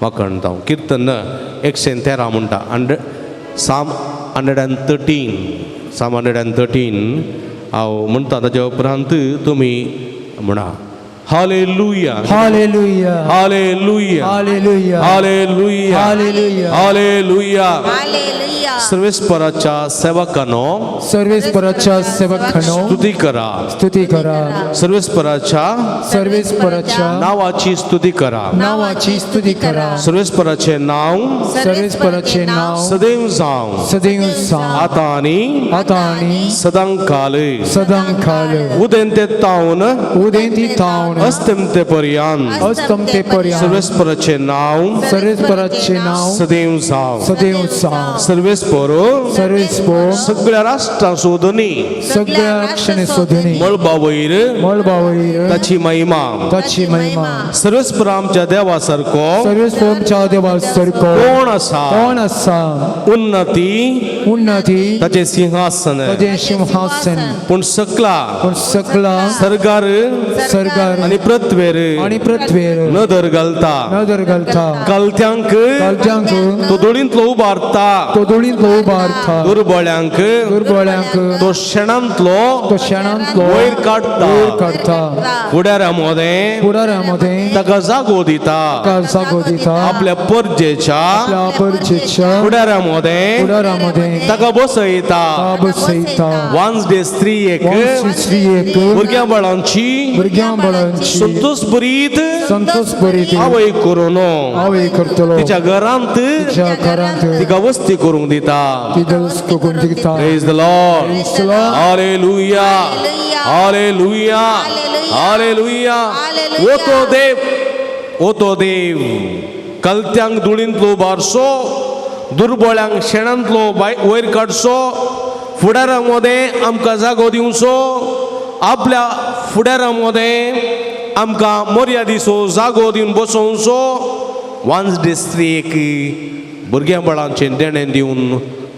वाखणता. किर्तन 113 म्हणटा, Psalm 113, Psalm 113 हांव म्हणटा. ताच्या उपरांत तुमी म्हणा hallelujah, hallelujah, hallelujah, hallelujah, hallelujah, hallelujah, hallelujah. Hallelujah. सर्वेस्पराच्या सेवकांनो, सर्वेस्पराच्या सेवकांनो, स्तुती करा. स्तुती करा. सर्वेस्पराच्या सर्वेस्पराच्या नावाची स्तुती करा. नावाची स्तुती करा. सर्वेस्पराचे नाव सर्वेस्पराचे नाव सदैव जावं, सदैव जावं, आतां आनी आतां आनी सदांकाल, सदांकाल, उदेंते तावन उदेंती तावन अस्तमते पर्यंत, अस्तमते पर्यंत, सर्वेस्पराचे नाव सर्वेस्पराचे नाव सदैव जावं. सदैव जावं. सर्वेस्पर सर्वेस्पर सगळ्या राष्ट्रां सोदनी, सगळ्या क्षणे सोदनी, मळबा वयर मळबा वयर ताची महिमा, ताची महिमा. सर्वेस्पर आमच्या देवा सारको सर्वेस्पर आमच्या देवा सारको कोण आसा? कोण आसा? उन्नती उन्नती ताचें सिंहासन, ताचें सिंहासन, पूण सकला पूण सकला सरकार सरकार आनी पृथ्वेर आनी पृथ्वेर नदर घालता. नदर घालता. कलत्यांक कलत्यांक तो दोळींतलो उबारता, तो दोळींतलो उबारता, दुर्बळ्यांक दुर्बळ्यांक तो शेणांतलो तो शेणांतलो वयर काडटा, वयर काडटा. फुडाऱ्या मदें फुडाऱ्या मदें ताका जागो दिता, ताका जागो दिता. आपल्या परजेच्या आपल्या परजेच्या फुडाऱ्या मदें फुडाऱ्या मदें ताका बसयता. ताका बसयता. वांजडे स्त्रीयेक स्त्रीयेक भुरग्यां बाळांची भुरग्यां बाळांची संतोष भरीत संतोष भरीत आवय करून आवय करतलो, तिच्या घरांत तिच्या घरांत तिका वस्ती करूंक दिता. ती वस्ती करून दिता. Praise the Lord. Praise the Lord. Hallelujah. Hallelujah. Hallelujah. ओ तो देव, ओ तो देव कलत्यांक धुळींतलो बारसो, दुर्बळ्यांक शेणांतलो वयर काडचो, फुडारा मदें आमकां जागो दिवचो, आपल्या फुडारा मदें आमकां मर्यादिचो जागो दिवन बसोवचो. वांजडे स्त्रीयेक भुरग्यां बाळांचें देणें दिवन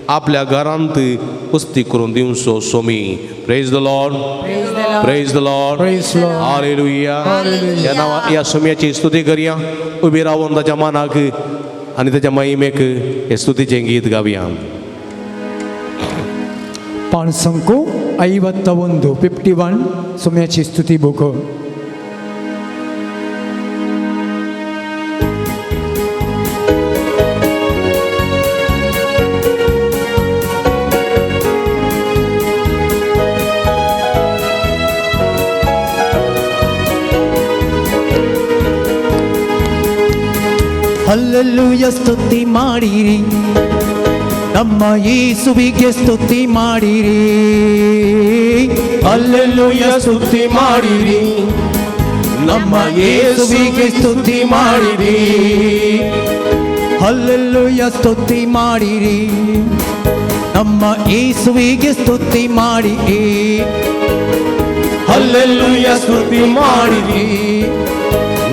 आपल्या घरांत वस्ती करून दिवचो Somi. Praise the Lord, praise the Lord, Praise the Lord. Hallelujah. ह्या नांवा ह्या सोम्याची स्तुती करया. उबी रावन ताच्या मानाक आनी ताच्या महिमेक हे स्तुतीचें गीत गावया. पाणसंको 51 51 सोम्याची स्तुती बुक. ಹಲ್ಲೆಲೂಯ ಸ್ತುತಿ ಮಾಡಿರಿ, ನಮ್ಮ ಯೇಸುವಿಗೆ ಸ್ತುತಿ ಮಾಡಿರಿ. ಹಲ್ಲೆಲೂಯ ಸ್ತುತಿ ಮಾಡಿರಿ, ನಮ್ಮ ಯೇಸುವಿಗೆ ಸ್ತುತಿ ಮಾಡಿರಿ. ಹಲ್ಲೆಲೂಯ ಸ್ತುತಿ ಮಾಡಿರಿ, ನಮ್ಮ ಯೇಸುವಿಗೆ ಸ್ತುತಿ ಮಾಡಿರಿ. ಹಲ್ಲೆಲೂಯ ಸ್ತುತಿ ಮಾಡಿರಿ,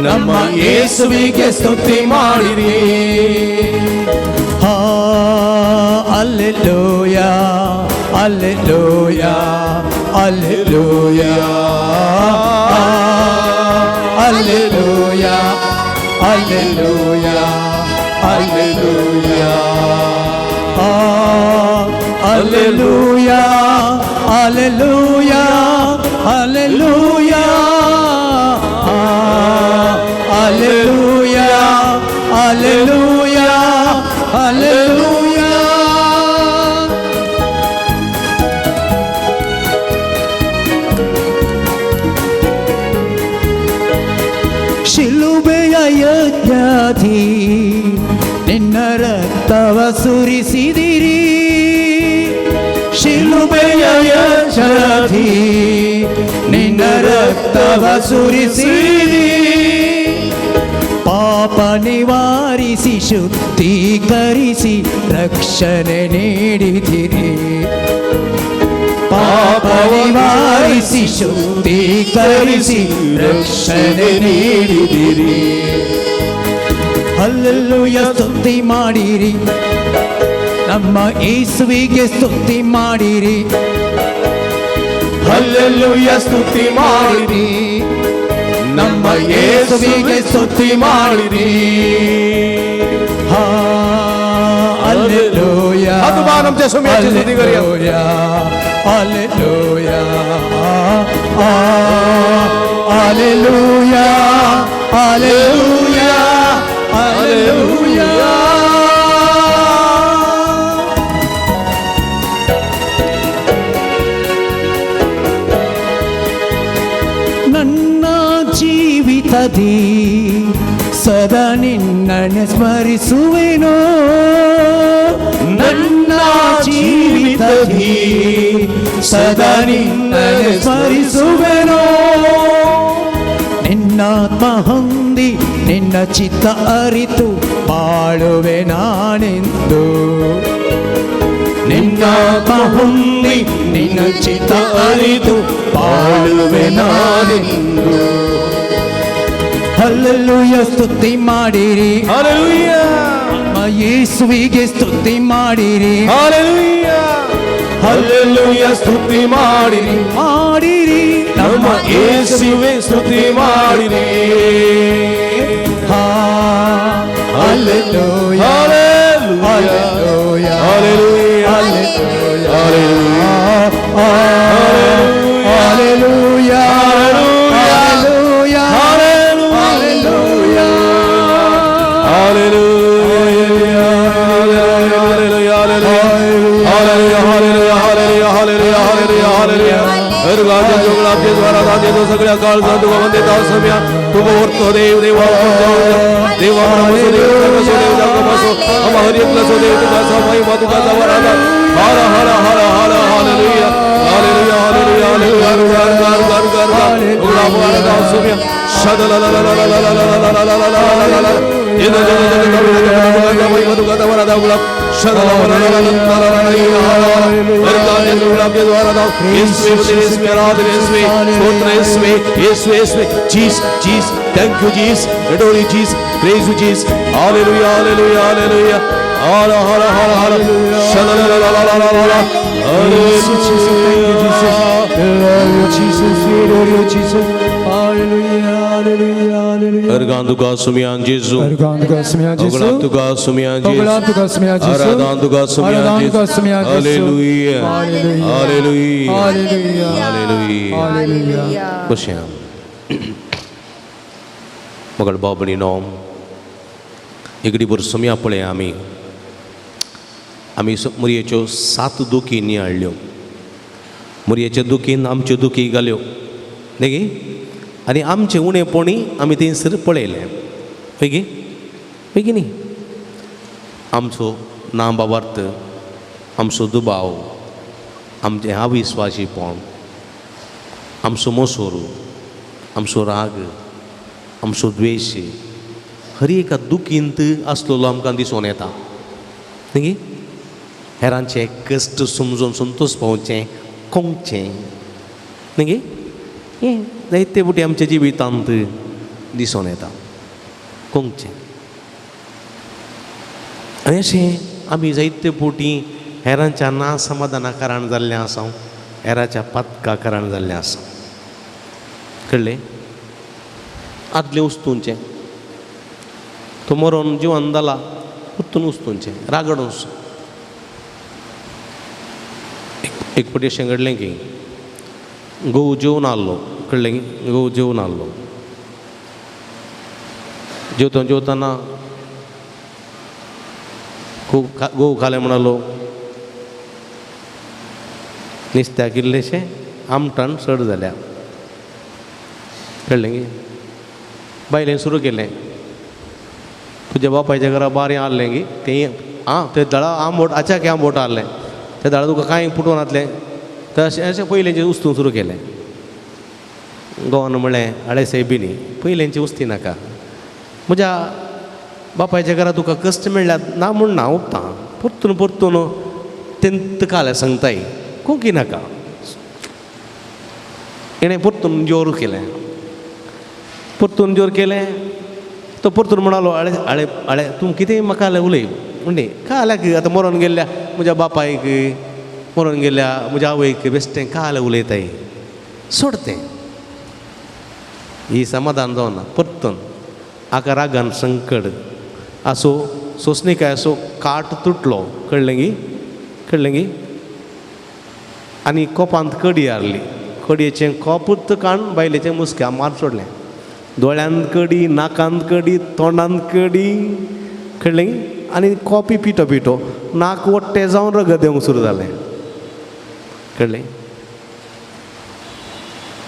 ನಮ್ಮ ಯೇಸುವಿಗೆ ಸ್ತುತಿ ಮಾಡಿರಿ. ಹಾ Alleluia, alleluia, alleluia, alleluia, alleluia, alleluia, alleluia, alleluia, alleluia, alleluia, alleluia, alleluia. ಶಿಲುಬೆಯ ಯಜ್ಞದಿ ನಿನ್ನ ರಕ್ತವ ಸುರಿಸಿದಿರಿ, ಶಿಲುಬೆಯ ಯಜ್ಞದಿ ನಿನ್ನ ರಕ್ತವ ಸುರಿಸಿದಿರಿ, ಪಾಪ ನಿವಾರಿಸಿ ಶುದ್ಧೀಕರಿಸಿ ರಕ್ಷಣೆ ನೀಡಿದಿರಿ, ಪಾಪ ನಿವಾರಿಸಿ ಶುದ್ಧೀಕರಿಸಿ ರಕ್ಷಣೆ ನೀಡಿದಿರಿ. ಹಲ್ಲೆಲೂಯ ಸ್ತುತಿ ಮಾಡಿರಿ, ನಮ್ಮ ಯೇಸುವಿಗೆ ಸ್ತುತಿ ಮಾಡಿರಿ, ಹಲ್ಲೆಲೂಯ ಸ್ತುತಿ ಮಾಡಿರಿ, ನಮ್ಮ ಯೇಸುವಿಗೆ ಸ್ತುತಿ ಮಾಡಿರಿ. Hallelujah, hallelujah, hallelujah, hallelujah, hallelujah, hallelujah. ನನ್ನ ಜೀವಿತದಿ ಸದಾ ನಿನ್ನನ್ನು ಸ್ಮರಿಸುವೆನು, ನನ್ನ ಜೀವಿತದಿ ಸದಾ ನಿನ್ನನ್ನು ಸ್ಮರಿಸುವೆನು, ನಿನ್ನಾತ್ಮ ಹೊಂದಿ ನಿನ್ನ ಚಿತ್ತ ಅರಿತು ಬಾಳುವೆ ನಾನೆಂದು, ನಿನ್ನಾತ್ಮ ಹೊಂದಿ ನಿನ್ನ ಚಿತ್ತ ಅರಿತು ಬಾಳುವೆ ನಾನೆಂದು. ಹಲ್ಲೆಲೂಯ ಸ್ತುತಿ ಮಾಡಿರಿ, ನಮ್ಮ ಯೇಸುವಿಗೆ ಸ್ತುತಿ ಮಾಡಿರಿ, ಹಲ್ಲೆಲೂಯ ಸ್ತುತಿ ಮಾಡಿರಿ, ಮಾಡಿರಿ, ನಮ್ಮ ಯೇಸುವೆ ಸ್ತುತಿ ಮಾಡಿರಿ. Hallelujah, hallelujah, hallelujah, hallelujah, hallelujah, hallelujah, सगळ्या काळजात तुका वंदिता सोम्या, तुका व्हरतो देव, देवा देवा देव हर एकला सो देव तुका महिमा तुका आधार. हर हर हर हर hallelujah, hallelujah, hallelujah, hallelujah. हर हर हर हर हर सोम्या Thank you, Jesus. Adore you, Jesus. Praise you, Jesus. Hallelujah, hallelujah, hallelujah. Hala, hala, hala, hala. Sha-la-la-la-la-la-la-la. Hallelujah, Jesus. Love you, Jesus. We adore you, Jesus. Hallelujah, hallelujah, hallelujah. Organ तुका सुमियान जेजू, organ तुका सुमियान जेजू, ओगलान तुका सुमियान जेजू, ओगलान तुका सुमियान जेजू, आराधान तुका सुमियान आराधान तुका सुमियान जेजू. Hallelujah, hallelujah, hallelujah, hallelujah, hallelujah. बसया मगळ भाव भयणीनो, एकडीभर सुमया पळय आमी आमी मुरयेच्यो 7 दुखी नियाळ्ळ्यो. मुरयेच्या दुखीन आमच्यो दुखी घाल्यो न्ही गी, आनी आमचें उणेपणी आमी थंयसर पळयलें हय गी, हय गी न्ही. आमचो ना बाबार्थ, आमचो दुबाव, आमचें अविस्वाशीपण, आमचो मोसोर, आमचो राग, आमचो द्वेश हर एका दुखींत आसलेलो आमकां दिसून येता न्ही गी. हेरांचे कश्ट समजून संतोष पावचें कोंगचें न्ही गी, हें जायते फावटी आमच्या जिवितांत दिसून येता कोंगचें. आनी अशें आमी जायते फावटी हेरांच्या ना समाधाना कारण जाल्लें आसा, हेराच्या पातका कारण जाल्लें आसा. कळ्ळें? आदलें उस्तुंचें तो मरोन जिवन जाला परतून उस्तुंचें रागड वचूं. एक फावटी अशें घडलें की घोव जेवन आहलो, कळ्ळें? घोव जेवन आहलो, जेवतना जेवतना घोव खालें म्हणालो नुस्त्याक इल्लेशें आमटान चड जाल्या, कळ्ळें गी? बायलेन सुरू केलें, तुज्या बापायच्या घरा बारें आहलें गी तें आं तें दळा आंबोट आचाके आंबोट आहलें तें दळा तुका कांय पुटोवन जातलें. तर अशें अशें पयलेंचें उस्तूंक सुरू केलें. घोवान म्हणलें, आळे सायबिणी पयलेंची उस्ती नाका, म्हज्या बापायच्या घरा तुका कश्ट मेळ्ळ्यात ना म्हूण ना उरता, परतून परतून तेंत काल्यार सांगताय कोंकी नाका. हेणें परतून जोर केलें, परतून जोर केलें, तो परतून म्हणालो, आळे आळे आळे तूं कितेंय म्हाका जाल्यार उलय म्हणजे काल्याक आतां मरोन गेल्ल्या म्हज्या बापायक, मरोन गेल्ल्या म्हज्या आवयक बेश्टें काल्यार उलयताय, सोड तें. ही समाधान जावना, परतून आका रागान संकट आसो सोंसणीकाय असो काट तुटलो, कळ्ळें गी? कळ्ळें गी? आनी कोपांत कडी हारली, कडयेचें कोपूच काण बायलेचें मुस्क्या मार सोडलें, दोळ्यांत कडी, नाकांत कडी, तोंडांत कडी, कळ्ळें? आनी कॉपी पिठो पिठो नाक वट्टें जावन रगत देंवंक सुरू जालें, कळ्ळें?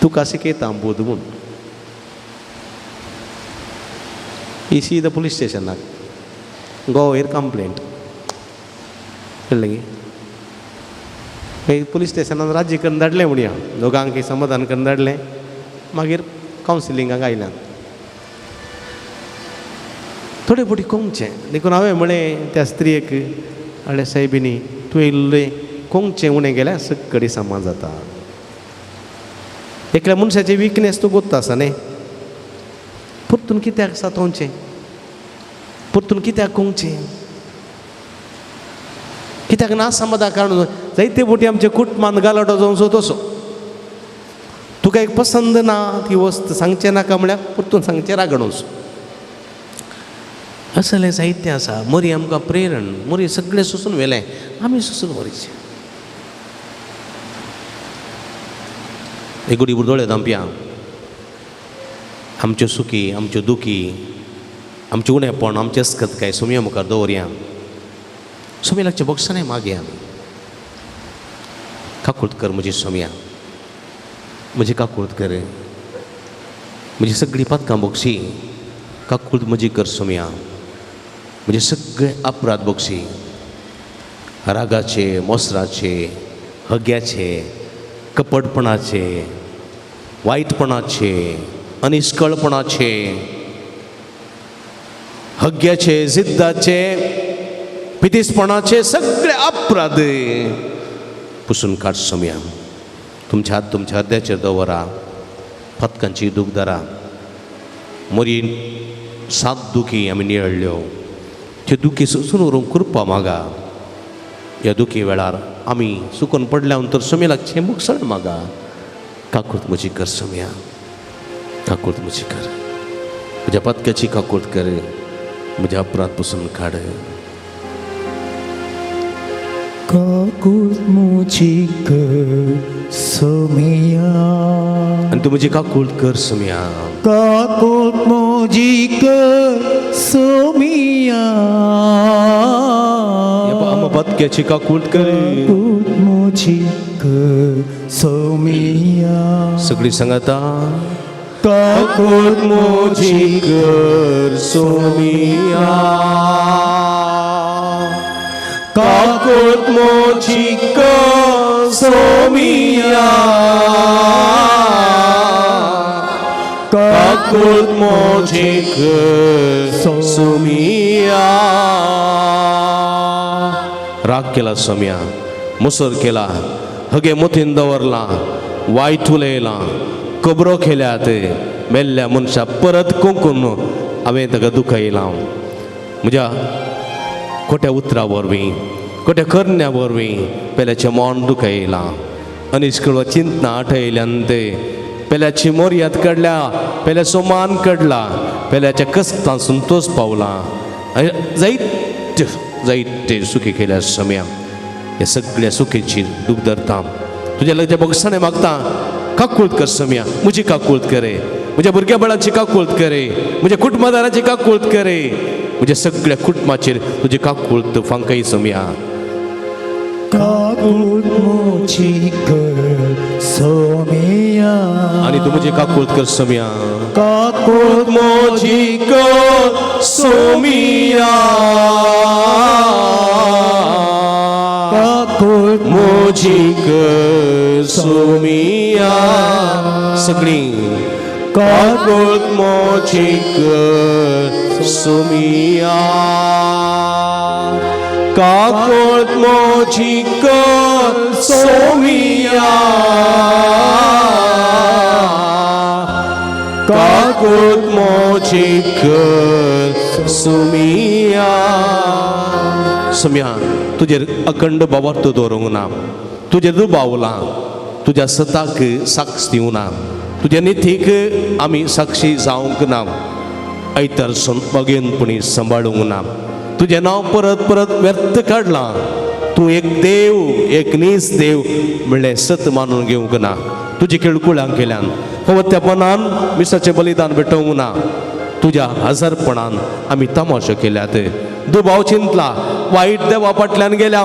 तुका शिकयता बोध म्हूण. ही सीधा पुलीस स्टेशनाक गोवेर कंप्लेंट, कळ्ळें गी? मागीर पुलीस स्टेशनान राज्य करून धाडलें म्हणया, दोगांक समाधान करून धाडलें, मागीर कावन्सिलिंगाक आयल्यान थोडे फावटी कोंगचें. देखून हांवें म्हळें त्या स्त्रियेक, आळे सायबिणी तूं इल्लें कोंगचें उणें गेल्यार सक्कडी सामान जाता. एकल्या मनशाची विकनेस तूं गोत्ता आसा न्ही, परतून कित्याक सातोवचें, परतून कित्याक कोंगचें, कित्याक ना समाधान कारण जायते फावटी आमच्या कुटुंबांत गालाटो जावचो तसो. तुका एक पसंद ना ती वस्त सांगचें नाका म्हळ्यार परतून सांगचें रागणोस. असलें जायतें आसा. मोरी आमकां प्रेरण, मोरी सगळें सोसून व्हेलें, आमी सोसून व्हरचें. एक गुडी दोळे धांपया. आमच्यो सुखी, आमच्यो दुखी, आमचें उणेपण, आमचें अस्कतकाय सोमया मुखार दवरया. सोमी लागचें बक्षां मागया आमी. काकूळत कर म्हजी सोमया, म्हजी काकूळत कर, म्हजी सगळीं पातकां बोगशी, काकूळत म्हजी कर सोमया, म्हजे सगळे अपराध बोगशी, रागाचे, मोसराचे, हग्याचे, कपटपणाचे, वायटपणाचे, अनिस्कळपणाचे, हग्याचे, जिद्दाचे, पितीसपणाचे सगळे अपराध पुसून काड सोमया. तुमच्या हात तुमच्या हृदयाचेर दवरा, पातकांची दूख धरा. मोरी सात दुखी आमी निळ्ळ्यो, त्यो दुखी सोसून व्हरूंक कृपा मागा. ह्या दुखी वेळार आमी सुकून पडल्या नंतर सोमी लागचें मुगसण मागा. काकूर्त म्हजी कर सोमया, काकूर्त म्हजी कर, म्हज्या पातक्याची काकूर्त कर, म्हज्या अपराध पसून काड. काकूर्त म्हजी कर सोमया, आनी तूं म्हजी काकूर्त कर सोमया, काकूर्त म्हजी कर सोमया, आमा पातक्याची काकूर्त कर, काकूर्त म्हजी कर सोमया. सगळी सांगाता, काकूर्त म्हजी कर सोमया, काकूर्त म्हजी कर सोमया, काकूर्त म्हजी कर सोमया. राग केला सोमया, मुसर केला, हगे मोतीन दवरला, वायट उलयलां, खबरो केल्यात, मेल्ल्या मनशा परत कोंकून हांवें ताका दुखयलां. म्हज्या खोट्या उतरां वरवीं, कोट्या करण्या वरवीं पेल्याचें मन दुखयलां, अनिश्कळ चिंतना आठयल्यान ते पेल्याची मोर्याद काडल्या, पेल्याचो मान काडला, पेल्याच्या कश्टान संतोष पावला आनी जायते जायते सुखी केल्या सम्या. ह्या सगळ्या सुखीची दूख धरता तुज्या लागच्या बक्षाणे मागता. काकूळत कर सम्या, म्हजी काकूळत करे, म्हज्या भुरग्या बाळांची काकूळत करे, म्हज्या कुटुंबादारांची काकूळत करे, म्हज्या सगळ्या कुटुंबाचेर तुजी काकूळत फांकय सम्या. काकूळ म्हजी कर सोमिया, आनी तूं म्हजी काकूळत कर सम्या. काकूळ म्हजी कर सोमिया, काकूळ म्हजी कर सोमिया. सगळीं काकूळ म्हजी कर सोमिया, काकूळ म्हजी कर सोमिया, काकूळ म्हजी कर सोमिया. सोमिया, तुजेर अखंड बाबार्थ दवरूंक ना, तुजेर दुबावलां, तुज्या सताक साक्ष दिवंक ना, तुज्या नितीक आमी साक्षी जावंक ना, आयतार बगेनपणी सांबाळूंक ना, तुजें नांव परत परत व्यर्थ काडलां. तूं एक देव, एक नीज देव म्हणलें सत मानून घेवंक ना. तुजी केळकुळां केल्यान पवत्यापणान मिसाचें बलिदान भेटोवंक ना. तुज्या हजारपणान आमी तमाशो केल्यात, दुबाव चिंतला, वायट देवा फाटल्यान गेल्या,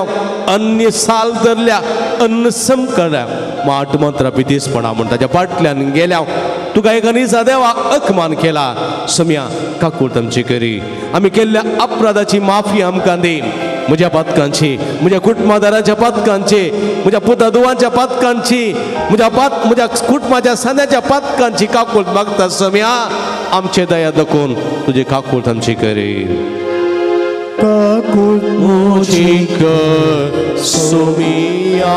अन्य साल धरल्या, अन्न सम करल्या, माट मंत्रा पितीसपणा म्हण ताच्या फाटल्यान गेल्या. तुका एका निजा देवा अकमान केला. सम्या, काकूळ आमची करी, आमी केल्ल्या अपराधाची माफी आमकां दी. म्हज्या पातकांची, म्हज्या कुटुंबादारांच्या पातकांची, म्हज्या पुता दुवांच्या पातकांची, म्हज्या कुटुंबाच्या सांद्याच्या पातकांची काकूळ मागता. सम्या, आमचे दया दाखोवन तुजी काकूळ आमची करी. काकूळ म्हजी कर सोमिया,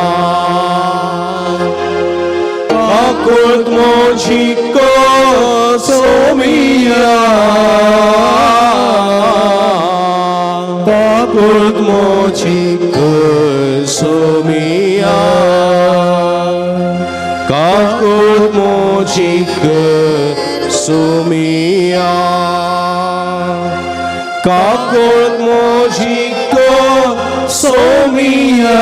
काकूळ म्हजी कर सोमिया, काकूळ म्हजी कर सोमिया, काकूळ म्हजी कर सोमिया, काकूळ म्हजी कर सोमिया,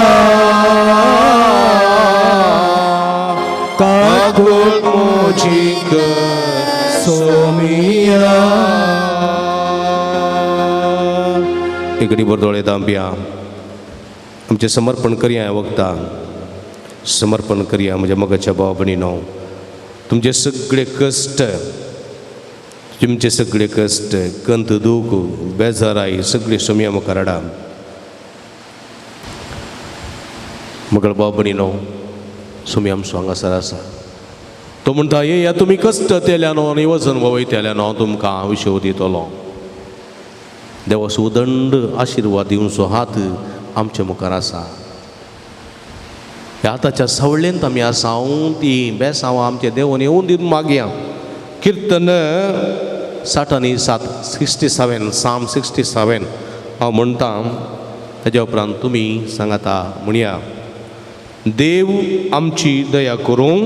काकूळ म्हजी कर सोमिया. इकडे बरदोळे दांबिया आमचें समर्पण करया. ह्या वखदा समर्पण करया. म्हज्या मगाच्या भाव भयणीनो, तुमचे सगळे कश्ट, तुमचे सगळे कश्ट, कंत, दूख, बेजाराय सगळे सोमया मुखार हाडा. मगळ भाव भयणीनो, सोमी आमचो हांगासर आसा. तो म्हणटा, येया तुमी कश्ट तेल्यानो आनी वजन वयतेल्यानो, हांव तुमकां विशव दितलो. देवाचो उदंड आशिर्वाद दिवचो हात आमच्या मुखार आसा. ह्या हाताच्या सावळेंत आमी आसा. ती बेसांव आमच्या देवान येवन दिवन मागया. किर्तन 67, 67, साम 67 हांव म्हणटा. ताज्या उपरांत तुमी सांगाता म्हणया. देव आमची दया करूं,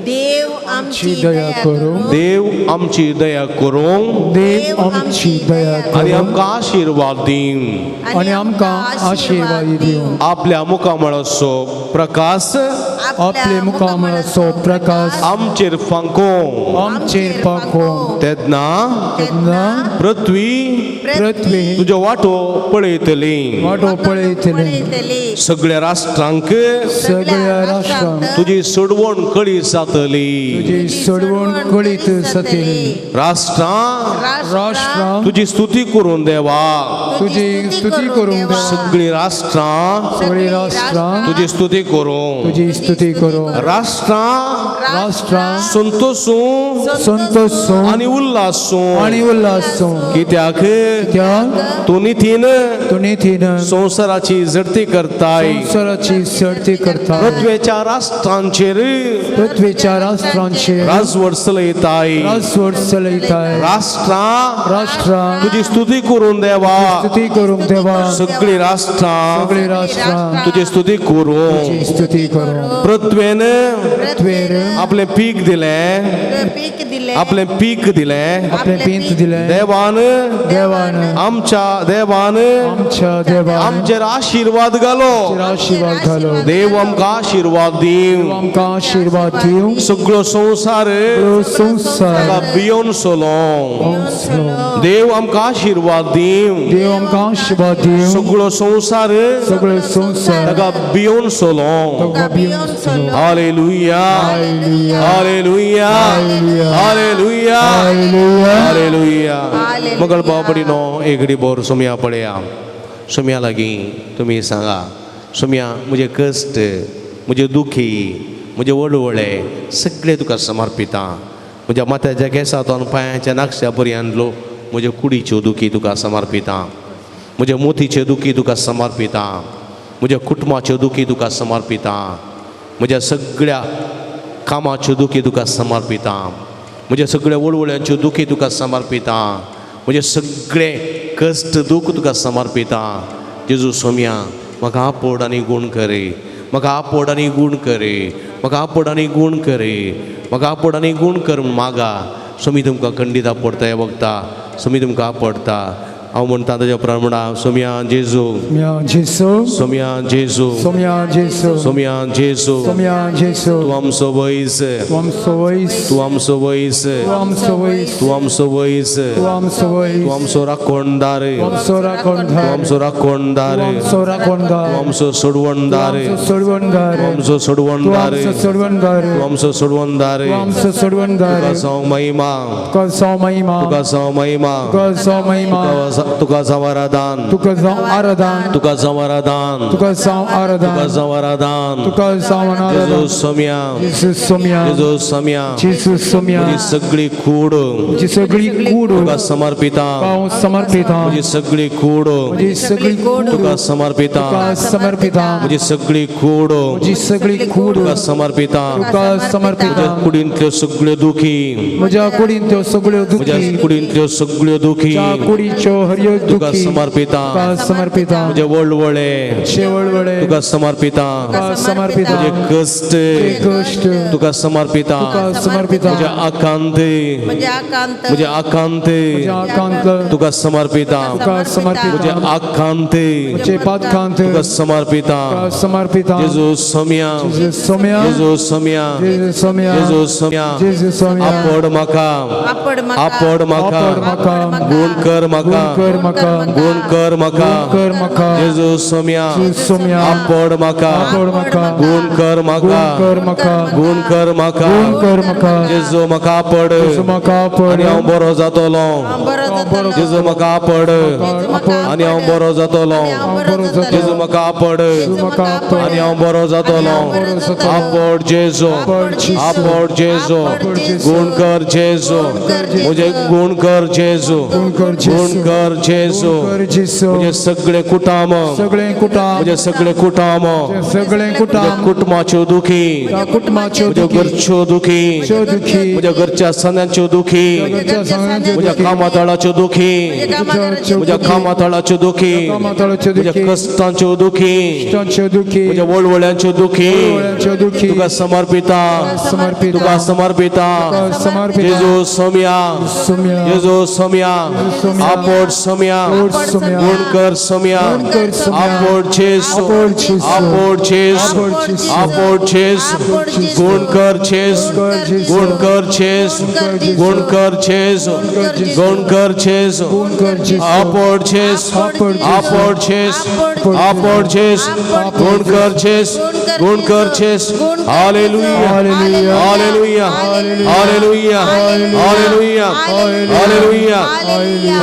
देव आमची दया करूं, देव आमची दया करूं, देव आमची दया आनी करूं, आमकां आशिर्वाद दिवं, आनी आमकां आशिर्वाद दिवं. आपल्या मुखामळाचो प्रकाश आपले मुखामळाचो प्रकाश आमचेर फांको, आमचेर पाखो, तेन्ना तेन्ना पृथ्वी पृथ्वी तुज्यो वाटो पळयतली, वाटो पळयतली, सगळ्या राष्ट्रांक सगळ्या राष्ट्रांक तुजी सोडवण कळी जातली, तुजी सोडवण कळीत जातली. राष्ट्रां राष्ट्रां तुजी स्तुती करून देवा, तुजी स्तुती करूंक देवा, सगळीं राष्ट्रां सगळीं राष्ट्रां तुजी स्तुती करूं, तुजी स्तुती करूं. राष्ट्रां राष्ट्रां संतोसूं संतोसूं आनी उल्हासूं, आनी उल्हासूं. कित्याक कित्याक तूं नितीन तूं नितीन संवसाराची झडती करताय, संवसाराची सर्ती करता, पृथ्वेच्या राष्ट्रांचेर पृथ्वेच्या राष्ट्रांचेर राष्ट्रांचेर राजवट चलयताय राजवट चलयताय राष्ट्रां राष्ट्रां तुजी स्तुती करून देवा स्तुती करूंक देवा सगळी राष्ट्रां सगळी राष्ट्रां तुजी स्तुती करूं तुजी स्तुती करूं पृथ्वेन पृथ्वेर आपलें पीक दिलें पीक दिलें आपलें पीक दिलें आपलें पीक दिलें देवान देवान आमच्या देवान आमच्या देवान आमचेर आशिर्वाद घालो आशिर्वाद घालो देव आमकां आशिर्वाद दिवं आमकां आशिर्वाद दिवं सगळो संवसार संवसार ताका भियोन सोलो देव आमकां आशिर्वाद दिवं देव आमकां आशिर्वाद दिवं सगळो संवसार सगळो संवसार ताका भियोन सोलो ताका भियोन सोलो hallelujah hallelujah hallelujah hallelujah मगळ बाबडीनो एगडी बोर सोम्या पळया सोम्या लागीं तुमी सांगा सोम्या म्हजे कश्ट म्हजे दुखी म्हजे वळवळे सगळे तुका समर्पिता म्हज्या माथ्याच्या केंसांतून पांयाच्या नाकशा पर्यंत लो म्हज्या कुडीच्यो दुखी तुका समर्पिता म्हज्या मोतीच्यो दुखी तुका समर्पिता म्हज्या कुटुंबाच्यो दुखी तुका समर्पिता म्हज्या सगळ्या कामाच्यो दुखी तुका समर्पिता म्हज्या सगळ्या वळवळ्यांच्यो दुखी तुका समर्पिता म्हजे सगळे कश्ट दूख तुका समर्पिता जेजू सोम्या म्हाका आपोड आनी गूण करे म्हाका आपोड आनी गूण करे म्हाका आपोड आनी गूण करे म्हाका आपोड आनी गूण कर म्हूण मागा सोमी तुमकां खंडीत आपडता वखता सोमी तुमकां आपडता हांव म्हणटा ताज्या उपरांत म्हणा सोम्या जेजू जेजू सोम्या जेजू सोम्या जेजू सोम्या जेजू सोम्या जेजू तूं आमचो वैज तूं आमचो वैज तूं आमचो वैज तूं आमचो वैज तूं आमचो वैज तूं आमचो वैज तूं आमचो राखणदार तूं आमचो राखणदार तूं आमचो राखणदार तूं आमचो राखणदार तूं आमचो सोडवणदार सोडवणदार तूं आमचो सोडवणदार तूं आमचो सोडवणदार तूं आमचो सोडवणदार तूं आमचो सोडवणदार तुका जावं महिमा तुका जावं महिमा तुका जावं महिमा तुका जावं महिमा तुका जावं आराधन तुका जावं आराधन तुका जावं आराधन तुका जावं आराधन तुका जावं आराधन तुका जावं आराधन जेजू सोम्या जेजू सोम्या जेजू सोम्या जेजू सोम्या म्हजी सगळी कूड म्हजी सगळी कूड तुका समर्पिता हांव समर्पिता म्हजी सगळी कूड म्हजी सगळी कूड तुका समर्पिता तुका समर्पिता म्हजी सगळी कूड म्हजी सगळी कूड तुका समर्पिता तुका समर्पिता म्हज्या कुडींतल्यो सगळ्यो दुखी म्हज्या कुडींतल्यो सगळ्यो म्हज्या दुखी कुडींतल्यो सगळ्यो दुखी म्हज्या कुडीच्यो हरयो तुका दुखी समर्पिता तुका समर्पिता म्हजे वळवळे शेवळवळे तुका समर्पिता तुका समर्पिता म्हजे कश्ट कश्ट तुका समर्पिता तुका समर्पिता म्हजे आकांत म्हजे आकांत म्हजे आकांत म्हज्या आकांत तुका समर्पिता तुका समर्पिता म्हजे आकांत म्हजे पातकांत तुका समर्पिता तुका समर्पिता जेजू सोम्या जेजू सोम्या जेजू सोम्या जेजू सोम्या जेजू सोम्या जेजू सोम्या आपड म्हाका आपड म्हाका आपड म्हाका आपड म्हाका गुण कर म्हाका गुण कर म्हाका गुण कर म्हाका कर म्हाका जेजू सोम्या जेजू सोम्या आपड म्हाका आपड म्हाका गुण कर म्हाका गुण कर म्हाका गुण कर म्हाका गुण कर म्हाका जेजू म्हाका आपड जेजू म्हाका आपड आनी हांव बरो जातलो हांव बरो जातलो जेजू म्हाका आपड जेजू म्हाका आनी हांव बरो जातलो आनी हांव बरो जातलो जेजू म्हाका आपड जेजू म्हाका आपड आनी हांव बरो जातलो बरो जातलो. आपड जेजू आपड जेजू. आपड जेजू आपड जेजू. गुण कर जेजू कर जेजू. म्हजे गुण कर जेजू गुण कर जेजू. गुण कर जेजू गुण कर जेजू. म्हजे सगळे कुटाम सगळे कुटाम म्हजे सगळे कुटाम सगळे म्हज्या कुटाम कुटुंबाच्यो दुखी कुटुंबाच्यो म्हज्या घरच्यो दुखी दुखी म्हज्या घरच्या सन्यांच्यो दुखी घरच्या सगळ्यांच्यो म्हज्या दुखी कामातळाच्यो दुखी म्हज्या कामातळाच्यो दुखी कामातळाच्यो म्हज्या दुखी कश्टांच्यो दुखी कश्टांच्यो दुखी म्हज्या वळवळ्यांच्यो दुखी वळवळ्यांच्यो दुखी तुका समर्पिता समर्पिता तुका समर्पिता तुका समर्पिता जेजू सोम्या सोम्या जेजू सोम्या सोम्या आपड सोम्या आपड सोम्या गुण कर सोम्या गुण कर सोम्या आपड जेजू आपड जेजू आपड जेजू आपड जेजू आपड जेजू गुण कर जेजू कर जेजू गुण कर जेजू गुण कर जेजू गुण कर जेजू गुण कर जेजू आपड जेजू आपड जेजू आपड जेजू आपड जेजू गुण कर जेजू गुण कर जेजू hallelujah hallelujah hallelujah hallelujah hallelujah hallelujah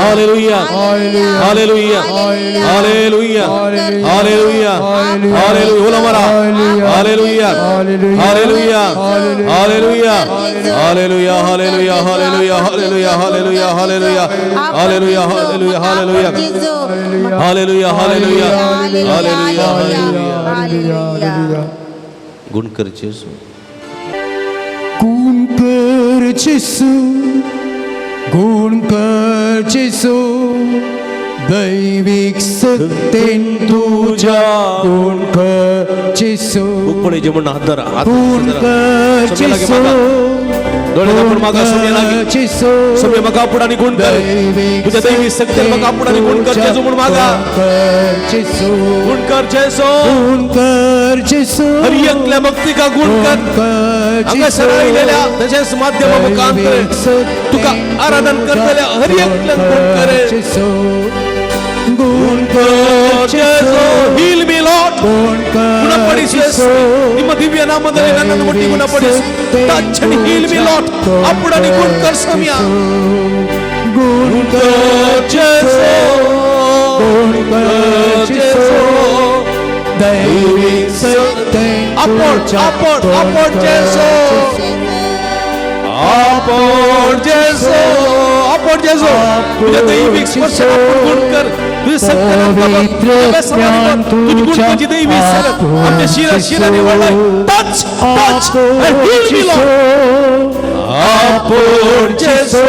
hallelujah hallelujah hallelujah hallelujah hallelujah बोला मरा hallelujah hallelujah hallelujah hallelujah hallelujah hallelujah hallelujah hallelujah hallelujah hallelujah hallelujah hallelujah hallelujah hallelujah hallelujah hallelujah गुण कर जेजू गुण जेसू, गुण कर जेसू, दैवीक सत्तेन तुज्या गुण कर जेसू, उकपणीचे म्हणून हात धरा, हात गुण धरा. कर सोम्या लागीं जेसू, मागा. दोळे धांपून मागा गुण सोम्या लागीं. कर जेसू, सोम्या म्हाका आपूण आनी गुण कर, तुज्या दैवी शक्तीन म्हाका आपूण आनी गुण कर जेजू म्हूण मागा. कर जेसू, गुण कर जेजू, गुण कर जेसू, हर एकल्या भक्तिका गुण कर. कर हांगासर आयिल्ल्या तशेंच माध्यमा मुखांतर तुका आराधन करतल्या हर एकल्याक गुण कर. जेसू, गुण कर जेजू, heal me Lord. ಗುಣ ಕರ್ ಗುಣಪಡಿಸು ಯೇಸುವೆ. ನಿಮ್ಮ ದಿವ್ಯ ನಾಮದಲ್ಲಿ ನನ್ನನ್ನು ಮುಟ್ಟಿ ಗುಣಪಡಿಸು. Touch and heal me Lord. ಅಪ್ಪುಡನಿ ಗುಣ ಕರ್ ಸ್ವಾಮಿಯ. ಗುಣ ಕರ್ ಜೇಸು, ಗುಣ ಕರ್ ಜೇಸು. ದೈವಿಕ ಸತ್ಯನ್ ಅಪ್ಪೋಡ್, ಅಪ್ಪೋಡ್, ಅಪ್ಪೋಡ್ ಜೇಸು. ಅಪ್ಪೋಡ್ ಜೇಸು, ಅಪ್ಪೋಡ್ ಜೇಸು. तुझ्या दैविक स्पर्शान आपण गुण कर. तुझे सत्य तुझी गुणकाची दैवी सगत आमच्या शिरा शिराने वळलाय. Touch, touch and heal me Lord. आपण जेसू,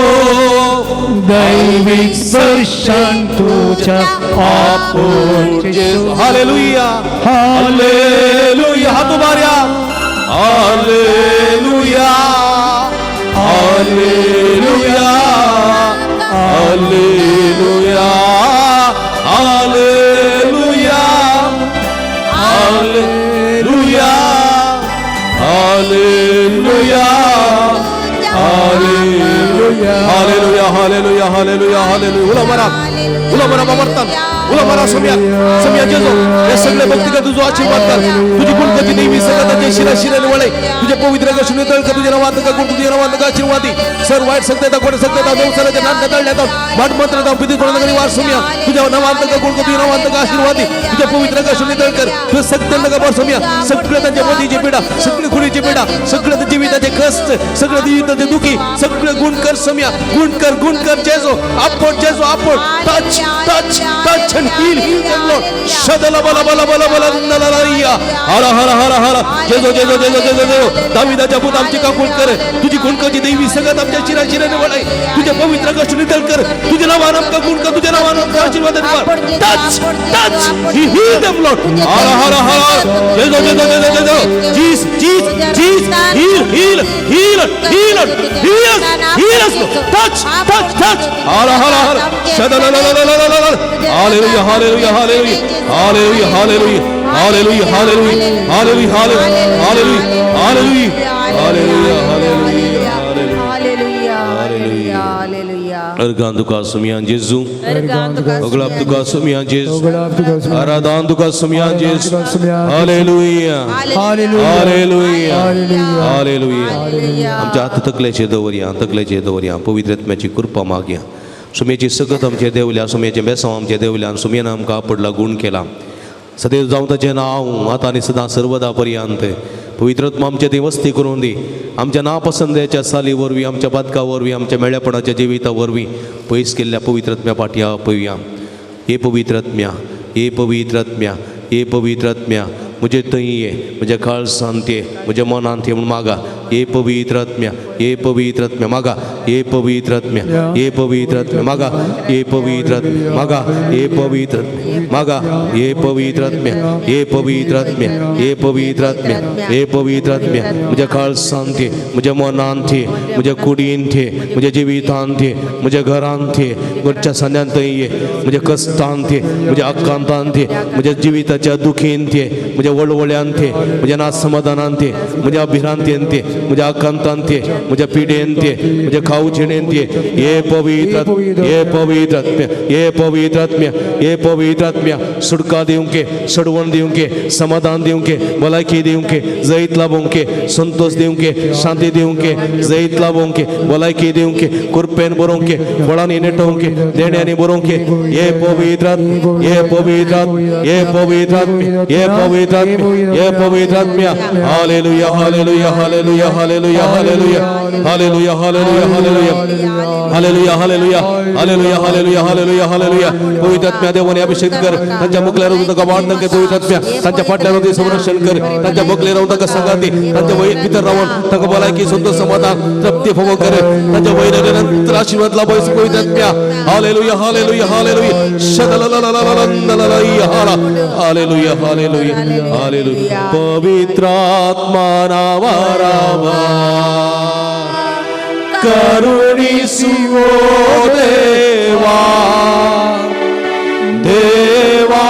दैविक स्पर्शान तुझ्या आपण जेसू. Hallelujah, hallelujah. हात उभारया. Hallelujah, hallelujah, hallelujah, hallelujah, hallelujah, hallelujah, hallelujah, hallelujah, hallelujah, hallelujah, hallelujah. उलो मारा, उलो मारा बाबर्तान, उलो मारा सोम्या, सोम्या जेजो. हे सगळे भक्तिका तुझो आशीर्वाद कर. तुझी गुणगती देवी सगळ्याच्या शिरा शिराने वळे. तुझ्या पवित्र शून्य तळक तुझ्या नावात का गुण, तुझ्या नावात का आशीर्वादी. सर वाईट सत्य कोण सत्य संसाराच्या नाट्य तळण्यात वाट मंत्र धाव पिती कोणाकडे वार सोम्या. तुझ्या नावात का गुण, तुझ्या नावात का आशीर्वादी. तुझ्या पवित्र शून्य तळकर तुझ्या सत्य नका बार सोम्या. सगळं त्यांच्या मतीची पीडा, सगळे खुणीची पीडा, सगळं जीविताचे कष्ट, सगळं जीविताचे दुखी, सगळं गुण कर सोम्या. गुण कर, गुण कर जेजो. आपण जेजो, आपण touch, touch, touch and heal, heal them Lord. शदला बला बला बला बला नललाया. हर हर हर हर जेजो, जेजो, जेजो, जेजो, जेजो. दाविदाच्या भूत आमची काकूट कर. तुझी गुणकाची देवी सगळ्यात आमच्या शिरा शिराने वळाय. तुझ्या पवित्र कष्ट नितळ कर. तुझ्या नावानं आमका गुण कर, तुझ्या नावानं आमका आशीर्वाद कर. Touch, touch, heal them Lord. हर हर हर जेजो, जेजो, जेजो, जेजो. जीस, जीस, जीस. Heal, heal, heal, heal, heal, heal us Lord. Touch, touch, touch. हर हर हर शदला ला ला ला ला ला. Hallelujah, hallelujah, hallelujah, hallelujah, hallelujah, hallelujah, hallelujah, hallelujah, hallelujah, hallelujah, hallelujah, hallelujah, hallelujah, hallelujah, hallelujah. Organ तुका सुमियान जेजू, अगलाब तुका सुमियान जेजू, आराधान तुका सुमियान जेजू. Hallelujah, hallelujah, hallelujah. आमच्या हात तकलेचे दवरया, तकलेचे दवरया. पवित्र आत्म्याची कृपा मागया. सुम्याची सगत आमचे देवल्या, सुम्याचें बेसांव आमचे देवल्या. सुम्यान आमकां आपडला गुण केला. सदैव जावं ताचें नांव आतां आनी सदां सर्वदा पर्यंत. पवित्र आत्मा आमचे ती वस्ती करून दी. आमच्या नापसंदेच्या साली वरवीं, आमच्या बादका वरवीं, आमच्या मेळ्यापणाच्या जिविता वरवीं पयस केल्ल्या पवित्र आत्म्या पाटया पळोवया. हे पवित्र आत्म्या, हे पवित्र आत्म्या, हे पवित्र आत्म्या, म्हजे थंय ये, म्हज्या काळजांत ये, म्हज्या मनांत ये म्हूण मागा. हे पवित्र आत्म्या, हे पवित्र आत्म्या मागा. हे पवित्र आत्म्या, हे पवित्र आत्म्या मागा. हे पवित्र आत्म्या मागा. हे पवित्र आत्म्या मागा. हे पवित्र आत्म्या, हे पवित्र आत्म्या, हे पवित्र आत्म्या, हे पवित्र आत्म्या, म्हज्या काळजांत ये, म्हज्या मनांत ये, म्हज्या कुडींत ये, म्हज्या जिवितांत ये, म्हज्या घरांत ये, घरच्या सांद्यांत ये, म्हज्या कश्टांत ये, म्हज्या आकांतांत ये, म्हज्या जिविताच्या दुखींत ये, म्हज्या वळवळ्यांत ये, म्हज्या नासमाधानांत ये, म्हज्या भिरांतेंत ये, म्हज्या आकांतांत ये, म्हज्या पिडेंत ये, म्हज्या खावचेणेंत ये. हे पवित्र, हे पवित्र आत्म्या, हे पवित्र आत्म्या, हे पवित्र आत्म्या, सुटका दिवंके, सडवण दिवंके, समाधान दिवंके, भलायकी दिवंके, जैत लाभोंके, संतोष दिवंके, शांती दिवंके, जैत लाभोंके, भलायकी दिवंके, कृपेन बरोवंके, फळांनी नेटोवंके, देण्यांनी बरोवंके. हे पवित्र, हे पवित्र, हे पवित्र, हे पवित्र पवित्रात्म्या, ये पवित्रात्म्या. Hallelujah, hallelujah, hallelujah, hallelujah, hallelujah, hallelujah, hallelujah, hallelujah, hallelujah, hallelujah, hallelujah, hallelujah, hallelujah, hallelujah. पवित्रात्म्या देवाने अभिषेक कर. तांच्या मुखल्यार ताका वाड नके पवित्रात्म्या. तांच्या फाटल्यार रावन संरक्षण कर. तांच्या मुखल्यार रावन ताका सांगाती. तांच्या वयर भितर रावन ताका भलायकी, संतोष, समाधान, तृप्ती फावो कर. तांच्या वयर निरंतर आशीर्वाद लाभायस पवित्रात्म्या. Hallelujah, hallelujah, hallelujah. Hallelujah, hallelujah, hallelujah. पवित्रात्मा नावारावा करुणिसुवो देवा, देवा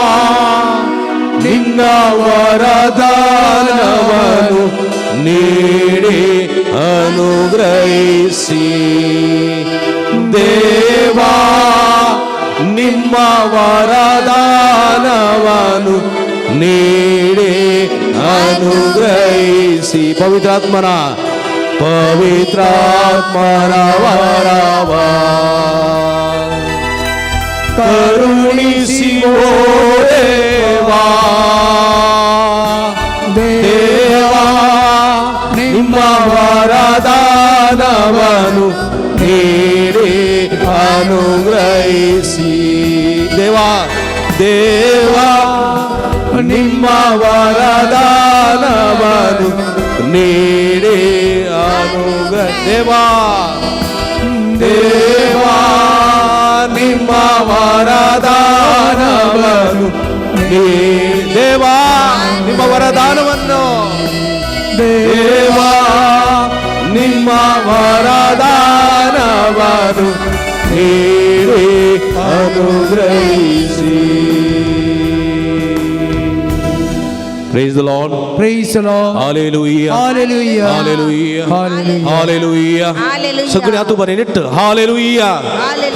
ನಿನ್ನ ವರದಾನವನ್ನು ನೀಡಿ ಅನುಗ್ರಹಿಸಿ. ದೇವಾ ನಿಮ್ಮ ವರದಾನವನ್ನು ನೀಡಿ ಅನುಗ್ರಹಿಸಿ. ಪವಿತ್ರಾತ್ಮನ, ಪವಿತ್ರಾತ್ಮನ ವರವ ಕರುಣಿಸಿವೋ ದೇವಾ, ದೇವಾ ನಿಮ್ಮ ವರದಾನವನ್ನು ನೀಡಿ ಅನುಗ್ರಹಿಸಿ. ದೇವಾ, ದೇವಾ ನಿಮ್ಮ ವರದಾನವನ್ನು ನೀಡಿ ಅನುಗ್ರಹ. ದೇವಾ, ದೇವಾ ನಿಮ್ಮ ವರದಾನವನ್ನು ದೇವಾ ನಿಮ್ಮ ವರದಾನವನ್ನು, ದೇವಾ ನಿಮ್ಮ ವರದಾನವನ್ನು ನೀಡಿ ಅನುಗ್ರಹಿಸಿ. Praise the Lord. Praise the Lord. Hallelujah. Hallelujah. Hallelujah. Hallelujah. Hallelujah. Hallelujah. सगळे हात उभारे नीट. Hallelujah.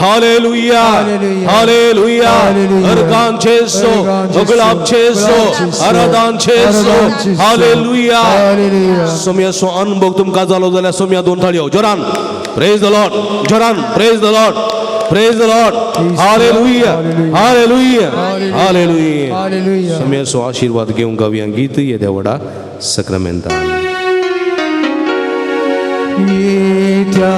Hallelujah. Hallelujah. Hallelujah. Hallelujah. Organ चेसो, गुलाब चेसो, आराधन चेसो. Hallelujah. Hallelujah. सोम्याचो अनुभव तुमकां जालो जाल्यार सोम्या दोन थाळयो जोरान प्रेज the Lord, जोरान praise the Lord, praise the Lord. Hallelujah, hallelujah, hallelujah. Hallelujah. सोम्याचो आशिर्वाद घेवंक गावया गीत येद्या व्हडा सक्रामेंतान. येत्या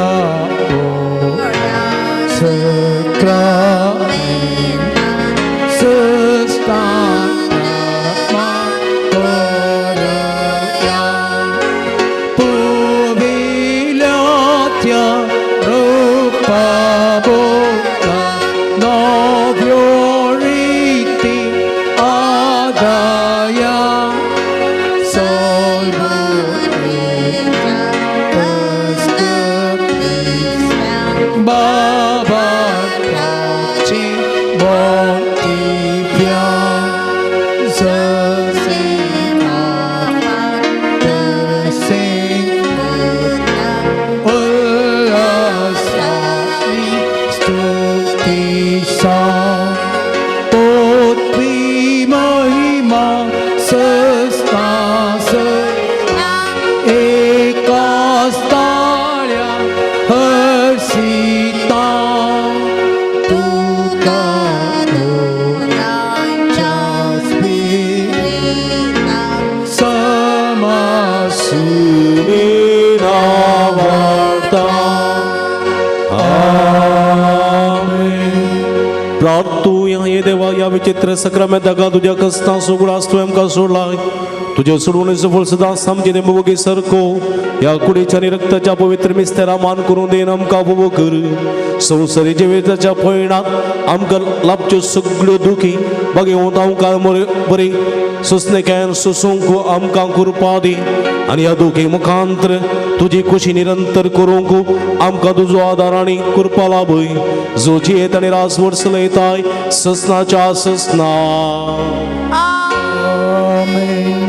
देवा या विचित्र सक्रामेंताका तुज्या कस्ता सुगडास तुवें आमकां सोडलाय. तुज्या सोडवणेचो फळ सदां सामकें वगी सारको ह्या कुडीच्या आनी रक्ताच्या पवित्र मिस्तेरा मान करून देन आमकां उपभोग कर. संवसारी जिविताच्या पयणांत आमकां लाभच्यो सगळ्यो दुखी बागेवंत आमकां बरी सोंसणेकायेन सोसूंक आमकां कृपा दी आनी ह्या दुखी मुखांतर तुजी खुशी निरंतर करूंक आमकां तुजो आदार आनी कृपा लाभय. जो जियेत आनी रास वर्सलयताय ससनाच्या ससना. आमेन.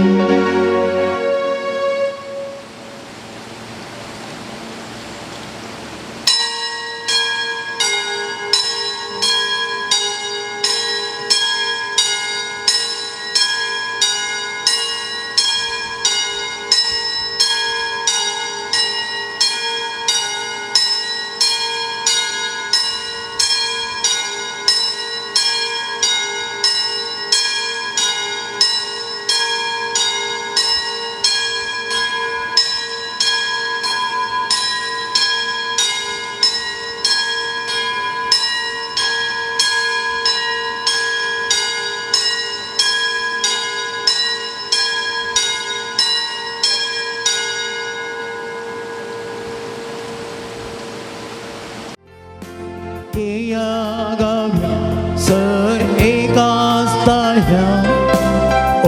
गाव्या सर एकाच ताळ्या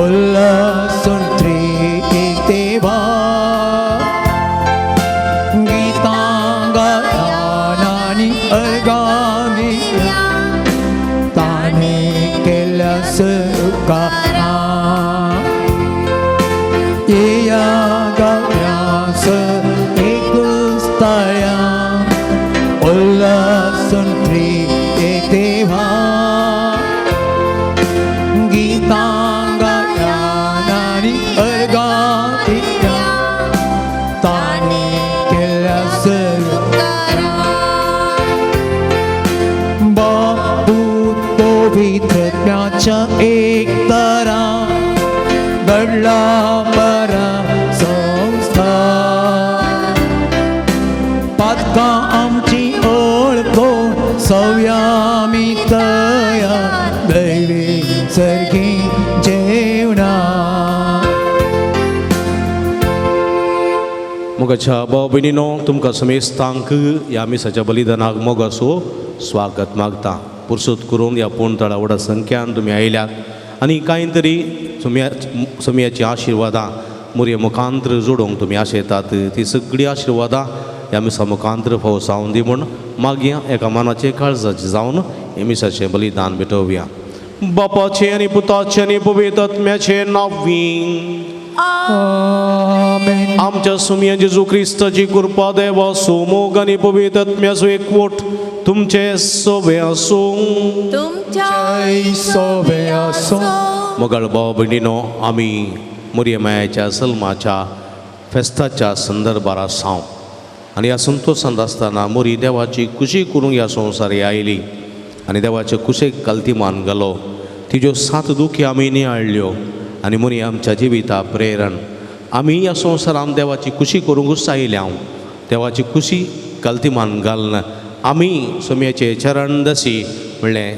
उल्हासून त्रिएक देवा गीतां गायान आनी अर्गां दिया ताणें केल्ल्या उपकारां येया गाव्या सर एकूच ताळ्या उल्हासून त्रिएक देवा गीतां गायान आनी अर्गां दिया ताणें केल्ल्या बाप पूत पवित्रत्म्याच्या एक तरा घडला परा संस्था पातकां आमची ओळखून सव्यामी तया दैवी सर्गी जेवणा. मोगाच्या भाव भयणीनो, तुमकां समेस्तांक ह्या मिसाच्या बलिदानाक मोगासो स्वागत मागता. पुरसोत करून ह्या पूण तळा व्हडा संख्यान तुमी आयल्यात आनी कांय तरी सोम्याची आशिर्वादां मुरये मुखांत्र जोडूंक तुमी आशेतात. ती सगळीं आशिर्वादां ह्या मिसा मुखांत्र फावो जावन दी म्हूण मागया. एका मनाचे काळजाचें जावन हे मिसाचें बलिदान भेटोवया. बापाचें आनी पुताचें आनी पवित्र आत्म्याचें नांवी आमेन. आमच्या सुमया जेजू क्रिस्ताची कृपा देवा मोग आनी पवित्र आत्म्याचो एकवट तुमचे सोबे आसूं. तुमच्या सोबे आसूं. मोगाळ भाव भयणीनो, आमी मुरये मायाच्या सल्माच्या फेस्ताच्या संदर्भार आसाव आनी ह्या संतोशांत आसतना मोरी देवाची खुशी करूंक ह्या संवसारी आयली आनी देवाचे कुशेक कल्तिमान घालो. तिज्यो सात दुखी आमी नियाळ्ळ्यो आनी मोरी आमच्या जिविता प्रेरण. आमी ह्या संवसारांत देवाची खुशी करूंकूच आयल्या. देवाची खुशी कल्तिमान घालून आमी सोम्याचे चरण दसी म्हणलें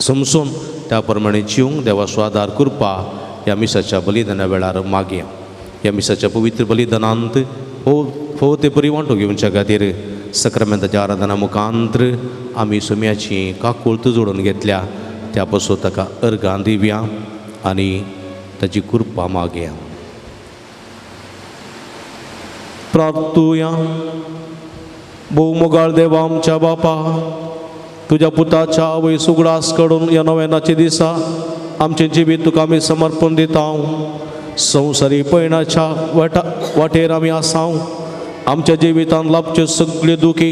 समजून त्या प्रमाणे जिवंक देवाचो आदार कृपा ह्या मिसाच्या बलिदाना वेळार मागया. ह्या मिसाच्या पवित्र बलिदानांत फोव ते परी वांटो घेवच्या खातीर सक्रामेंताच्या आराधना मुखांत्र आमी सोम्याची काकुळत जोडून घेतल्या. त्या पासून ताका अर्गां दिवया आनी ताची कृपा मागया. प्रार्थुया. भोव मोगाळ देवा आमच्या बापा, तुज्या पुताच्या आवय सुगडास कडून ह्या नव्यानाच्या दिसा आमचें जिवीत तुका आमी समर्पण दिता. संवसारी पयणाच्या वाटेर आमी आसाव. आमच्या जिवितांत लाभच्यो सगळ्यो दुखी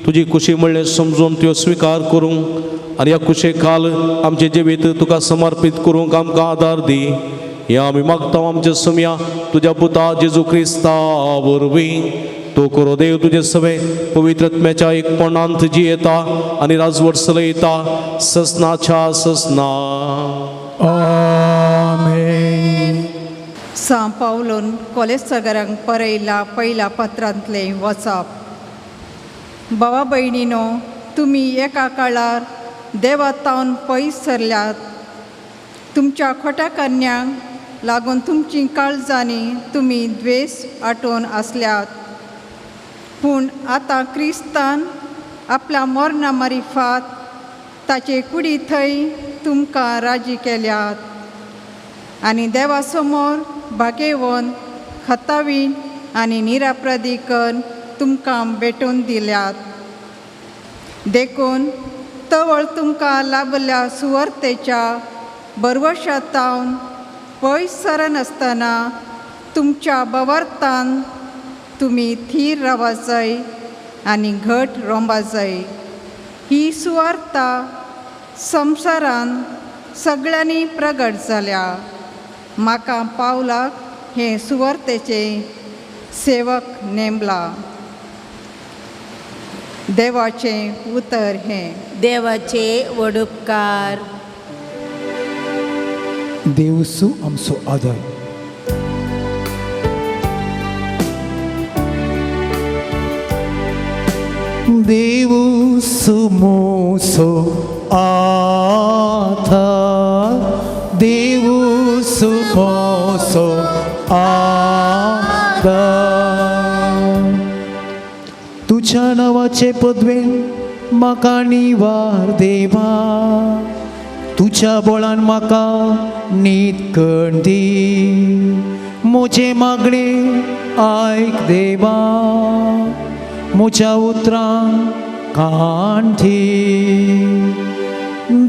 तुजी खुशी म्हणलें समजून त्यो स्विकार करूंक आनी ह्या खुशे काल आमचें जिवीत तुका समर्पीत करूंक आमकां आदार दी. ह्या आमी मागता आमच्या सुमया तुज्या पुता जेजू क्रिस्ता वरवीं. तो करो देव तुजे सवे पवित्र आत्म्याच्या एकपणांत जियेता आनी राजवट चलयता ससनाच्या ससना. आमेन. सां पावलोन कोलेस्तागरांक बरयला पयल्या पत्रांतलें वचप. भावा भयणीनो, तुमी एका काळार देवा तावन पयस सरल्यात. तुमच्या खोट्या कन्यांक लागून तुमची काळजांनी तुमी द्वेस आटोवन आसल्यात. पूण आतां क्रिस्तान आपल्या मरणा मारिफात ताचे कुडी थंय तुमकां राजी केल्यात आनी देवा समोर भागेवन खतावीन आनी निराप्रदीकन तुमकां भेटोवन दिल्यात. देखून तवळ तुमकां लाभल्या सुवार्तेच्या बरवशातावन पयस सरनासतना तुमच्या बवार्थान तुमी थीर रावाजय आनी घट रोंबाजय. ही सुवार्ता संवसारान सगळ्यांनी प्रगट जाल्या. म्हाका पावलाक हें सुवार्तेचें सेवक नेमला. देवाचें उतर हें. देवाचे व्हड उपकार. देवसू आमचो आदार. देवू सुमोसो आधार, देवू सुमोसो आधार. तुझ्या नावाचे पदवेन म्हाका निवार देवा तुज्या बोळान म्हाका न्हीद दी म्हजें मागणें आयक देवा म्हज्या उतरांक कान दी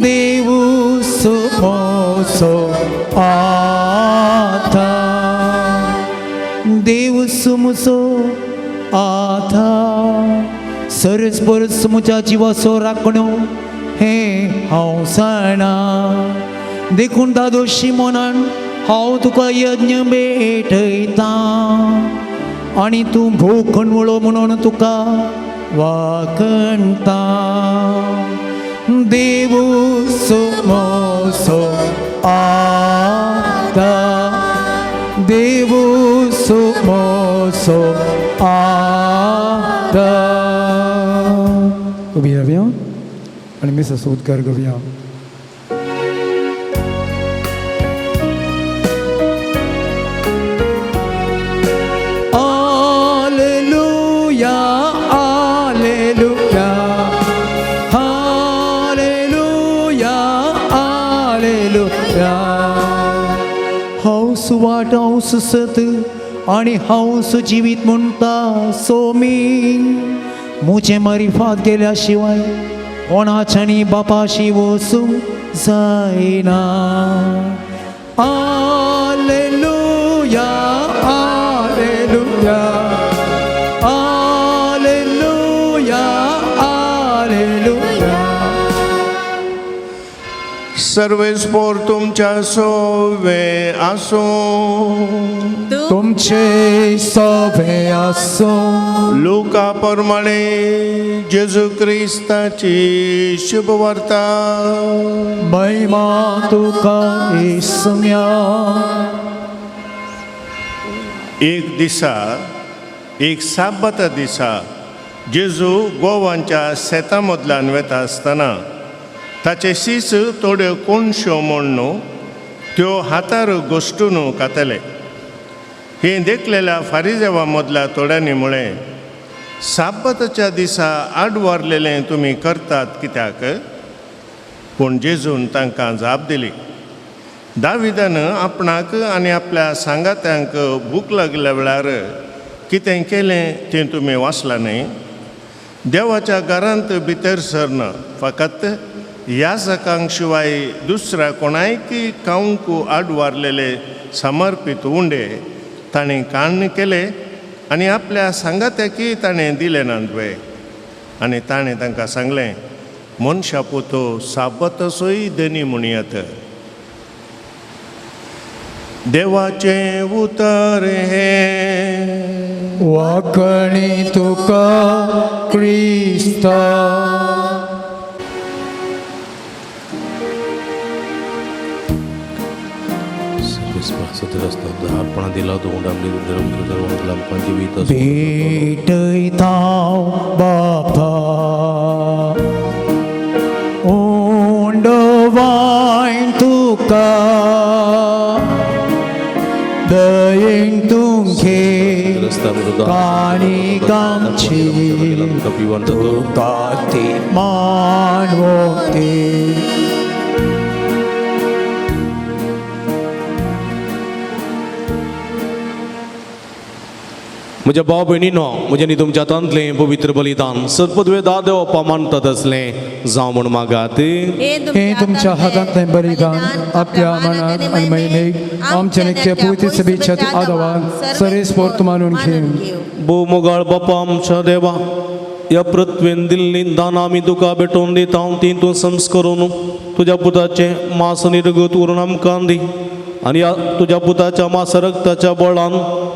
देवू सुमोसो आतां देव सुमसो आतां सरस परस म्हज्या जिवाचो राखणो हें हांव जाणा देखून दादोशी मनान हांव तुका यज्ञ भेटयतां आनी तूं भोव खणवळो म्हणून तुका वाखणता देवू सुमोसो आतां देवू सुमोसो आतां. उबी रावया आनी मिसाचो उद्गार घेवया. Alleluia, Alleluia, Alleluia, Alleluia. हांव सुवाट हांव सुसत आनी हांव सुजिवीत म्हणटा सोमी म्हजें मारिफात गेल्या शिवाय कोणाच्यानी बापाशी वचूंक जायना. Alleluia, Alleluia, Alleluia, Alleluia. सर्वेस्पोर तुमच्या सोवे आसूं. तुमचे सोवे आसूं. लुका प्रमाणे जेजू क्रिस्ताची शुभवार्ता. महिमा तुका येसुम्या. एक दिसा एक साब्बाता दिसा जेजू गोवांच्या शेतां मदल्यान वता आसतना ताचे शीस थोड्यो कोणश्यो म्हण्ण त्यो हातार गोश्टून खातले. हें देखलेल्या फारिजेवा मदल्या थोड्यांनी म्हळें, साब्बाताच्या दिसा आडवारलेलें तुमी करतात कित्याक? पूण जेजून तांकां जाप दिली, दाविदान आपणाक आनी आपल्या सांगात्यांक भूक लागल्या वेळार कितें केलें तें तुमी वाचलां न्हय? देवाच्या घरांत भितर सरना फकत याजकांक शिवाय दुसऱ्या कोणायकी खावंक आडवारलेले समर्पीत उंडे ताणें काण्ण केले आनी आपल्या सांगात्याकय ताणें दिले नात वे? आनी ताणें तांकां सांगलें, मनशा पुतो साबतसोय धनी म्हणयात. देवाचें उतर हें. वाकणी तुका क्रिस्ता. भेटयता बापा उंडवायन तुका दयेन तुमगे काणिकांची तुका ती मानवते. म्हज्या भाव भयणीनो, म्हज्या न्ही तुमच्या हातांतलें पवित्र बलिदान सतपदवे दादेवपा मानतात असलें जावं म्हूण मागात. हें तुमच्या हातांतलें बलिदान आपल्या मनात आनी महिमेक आमच्या नित्य पवित्र सभेच्या आदावान सरेस पोर्त मानून घेवन. भोव मोगाळ बापा आमच्या देवा, ह्या पृथ्वेन दिल्ली दानां आमी तुका भेटोवन दिता ती तूं संस्करून तुज्या पुताचें मांस आनी रगत उरून आमकां दी आनी ह्या तुज्या पुताच्या मांस रक्ताच्या बळान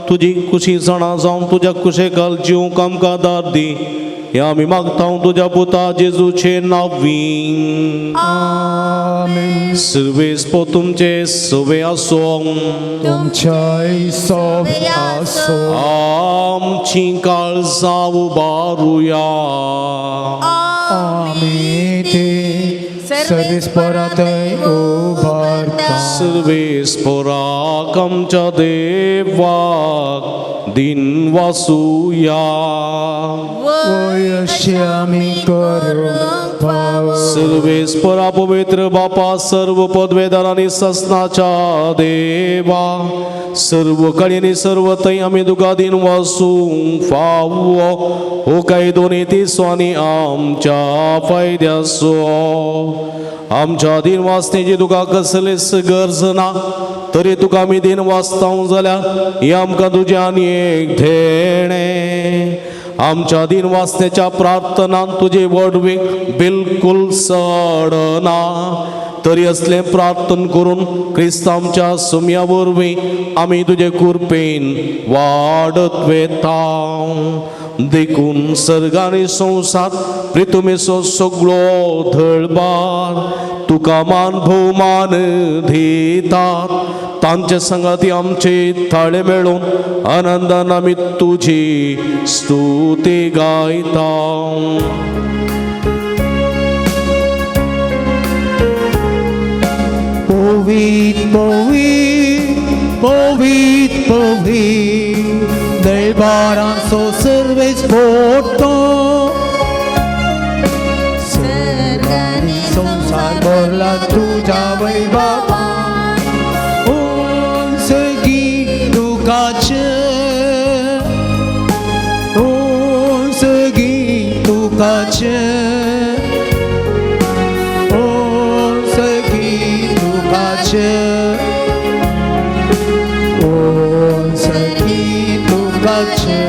तुजी खुशी जाणा जावन तुज्या कुशेकाल जिवंक आमकां दार दी. ह्या आमी मागता तुज्या पुता जेजूचे नांवी. आमेन. सर्वेस पो तुमचे सवे आसूं. तुमच्याय सोवे आसूं. आमची काळजां उबारुया. आमी ती सर्वेस्परातय उबारल्या. करता. सर्वेस्पोराक आमच्या देवाक दिन वासुया. वय अशें आमी करूंक फावो. सर्वेस्परा पवित्र बापा, सर्व पदवेदार आनी ससनाच्या देवा, सर्व कडेनी सर्व थंय आमी तुका दिन वासूंक फावो. हो कायदो नीतीचो आनी आमच्या फायद्याचो. आमच्या दिन वाचण्याची तुका कसलीच गरज ना, तरी तुका आमी दिन वाचता जाल्यार हें आमकां तुजें आनी एक धेणें. आमच्या दिन वाचण्याच्या प्रार्थनान तुजे व्हडवीक बिलकुल सडना, तरी असलें प्रार्थन करून क्रिस्त आमच्या सुम्या वरवीं आमी तुजे कृपेन वाडत वेता. देखून सर्ग आनी संवसार प्रितुमेचो सगळो धळबार तुका मान भोवमान दितात. तांचे संगाती आमचे थाळे मेळून आनंदान आमी तुजी स्तुती गायता. पवित पवित पवित पवित दरबारांचो सर्वेस पोटो. सर्गानी संवसार भरला तुज्या वैभवान. उंचगी तुकाचे, उंचगी तुकाचे, उंचगी तुकाचे, उंचगी तुकाचे.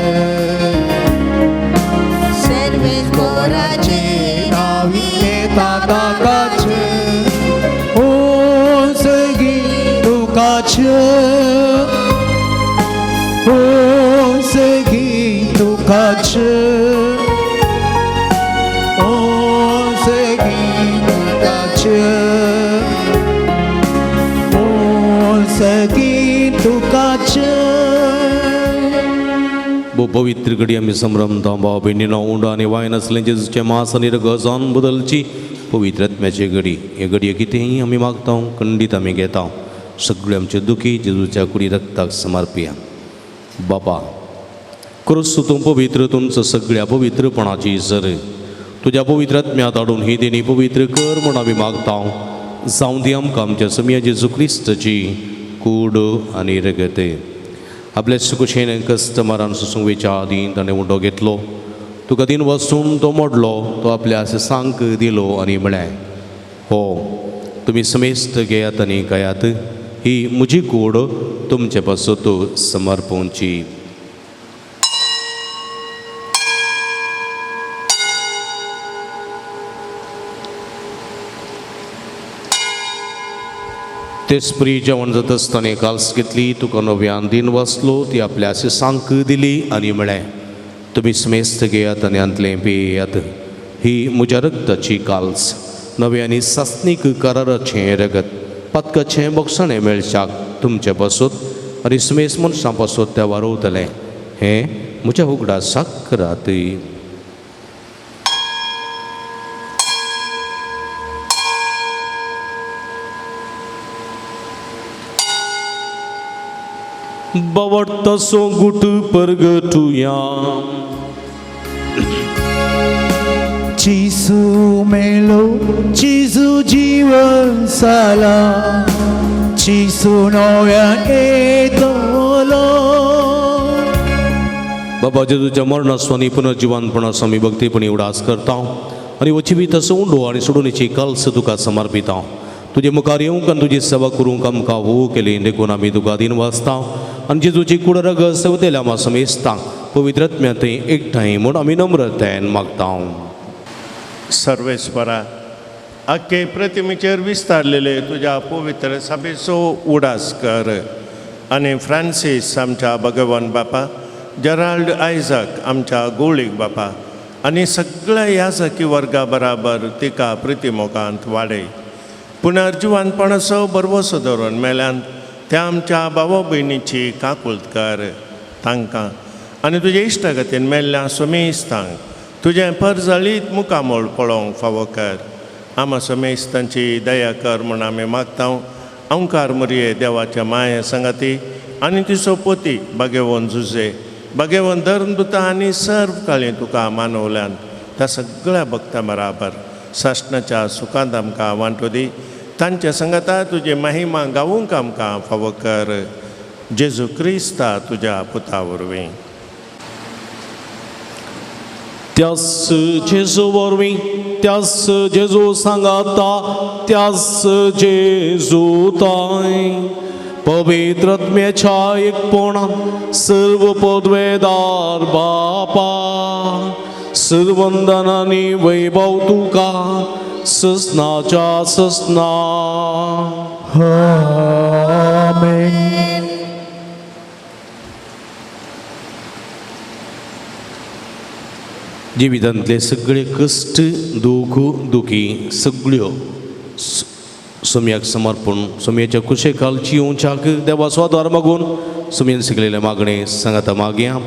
सर्वेस्पोराचे नावी येता ताकाचे, उंचगी तुकाचे, उंचगी तुकाचे, उंचगी तुकाचे, उंचगी तुकाचे. भोव पवित्र घडी आमी संभ्रमता भाव भयणीनो, उंडो आनी वायन आसलें जेजूचें मांस आनी रगत बदलची पवित्र आत्म्याची घडी. हे घडये कितेंय आमी मागता, खंडीत आमी घेता. सगळे आमचे दुखी जेजूच्या कुडी रक्ताक समर्पिया. बापा, क्रिस्त तूं पवित्र, तुमचो सगळ्या पवित्रपणाची सर तुज्या पवित्र आत्म्यांत हाडून ही देणी पवित्र कर म्हूण आमी मागता. जावं दी आमकां आमच्या समिया जेजू क्रिस्तची कूड आनी रगत. आपल्या सुकुशेन कस्टमरान सोसूंक वेच्या आदीं ताणें उंडो घेतलो, तुका दिन वसून तो मोडलो, तो आपल्या सांक दिलो आनी म्हळें, हो तुमी समेस्त घेयात आनी खायात, ही म्हजी कूड तुमचे पासत समर्पणची. तेच परी जेवण जाता आसतना काल्स घेतली, तुका नव्यान दिन वाचलो, ती आपल्या सांक दिली आनी म्हळें, तुमी समेस्त घेयात आनी हांतलें पियेयात, ही म्हज्या रक्ताची काल्स, नवे आनी सासणीक कराराचें रगत, पातकाचें बोगसणें मेळच्याक तुमचे पासत आनी समेस्त मनशां पासत त्या वारवतलें. हें म्हज्या उगडासाक करात. बावडतासो गुट परगटुया. जिसू मेलो, जिसू जीवन जाला, जिसू नव्यान येतलो. बाबा जेजूच्या मरणाचो आनी पुनर्जिवनपणाचो आमी भक्तीपणी उडास करता आनी वचिवीत असो उंडो आनी सोडूनीची कल्स तुका समर्पिता. तुजे मुखार येवंक आनी तुजी सेवा करूंक आमकां वो केली देखून आमी तुका दिन वाचता आनी जेजूची कूड रगत सेवतेल्या आमा समेस्तांक पवित्र आत्म्यांत एकठांय म्हूण आमी नम्रतायेन मागता. सर्वेस्परा, आख्खे प्रतिमेचेर विस्तारलेले तुज्या पवित्र सभेचो उडास कर आनी फ्रांसीस आमच्या भगवान बापा, जेराल्ड आयजक आमच्या गोळीक बापा आनी सगळ्या याजकी वर्गा बराबर तिका प्रितिमोगांत वाडय. पुनर्जिवानपणाचो भरवसो धरून मेल्यान त्या आमच्या भावा भयणीची काकुळट कर तांकां आनी तुजे इश्टागतीन मेल्ल्या समेस्तांक तुजें परजळीत मुखामळ पळोवंक फावो कर. आमा समेस्तांची दया कर म्हूण आमी मागता अंकार मुरये देवाच्या माये संगाती आनी तिचो पोती बागेवन जुजे बागेवन धर्मदुता आनी सर्व काळी तुका मानवल्यान त्या सगळ्या भक्तां बराबर सासणाच्या सुखांत आमकां वांटो दी. तांच्या संगाता तुजे महिमा गावूंक आमकां फावो कर, जेजू क्रिस्ता तुज्या पुता वरवीं. त्यास जेजू वरवीं, त्यास जेजू सांगाता, त्यास जेजू ताय पवित्रत्म्याच्या एकपणान सर्व पदवेदार बापा सर्वंदनानी वैभव तुका ससनाच्या ससना. आमेन. जिवितांतले सगळे कश्ट दुख दुखी सगळ्यो सोम्याक समर्पण सोम्याच्या कुशे खालची उंचाक देवाचो आदार मागून सोम्यान शिकलेले मागणे सांगाता मागया.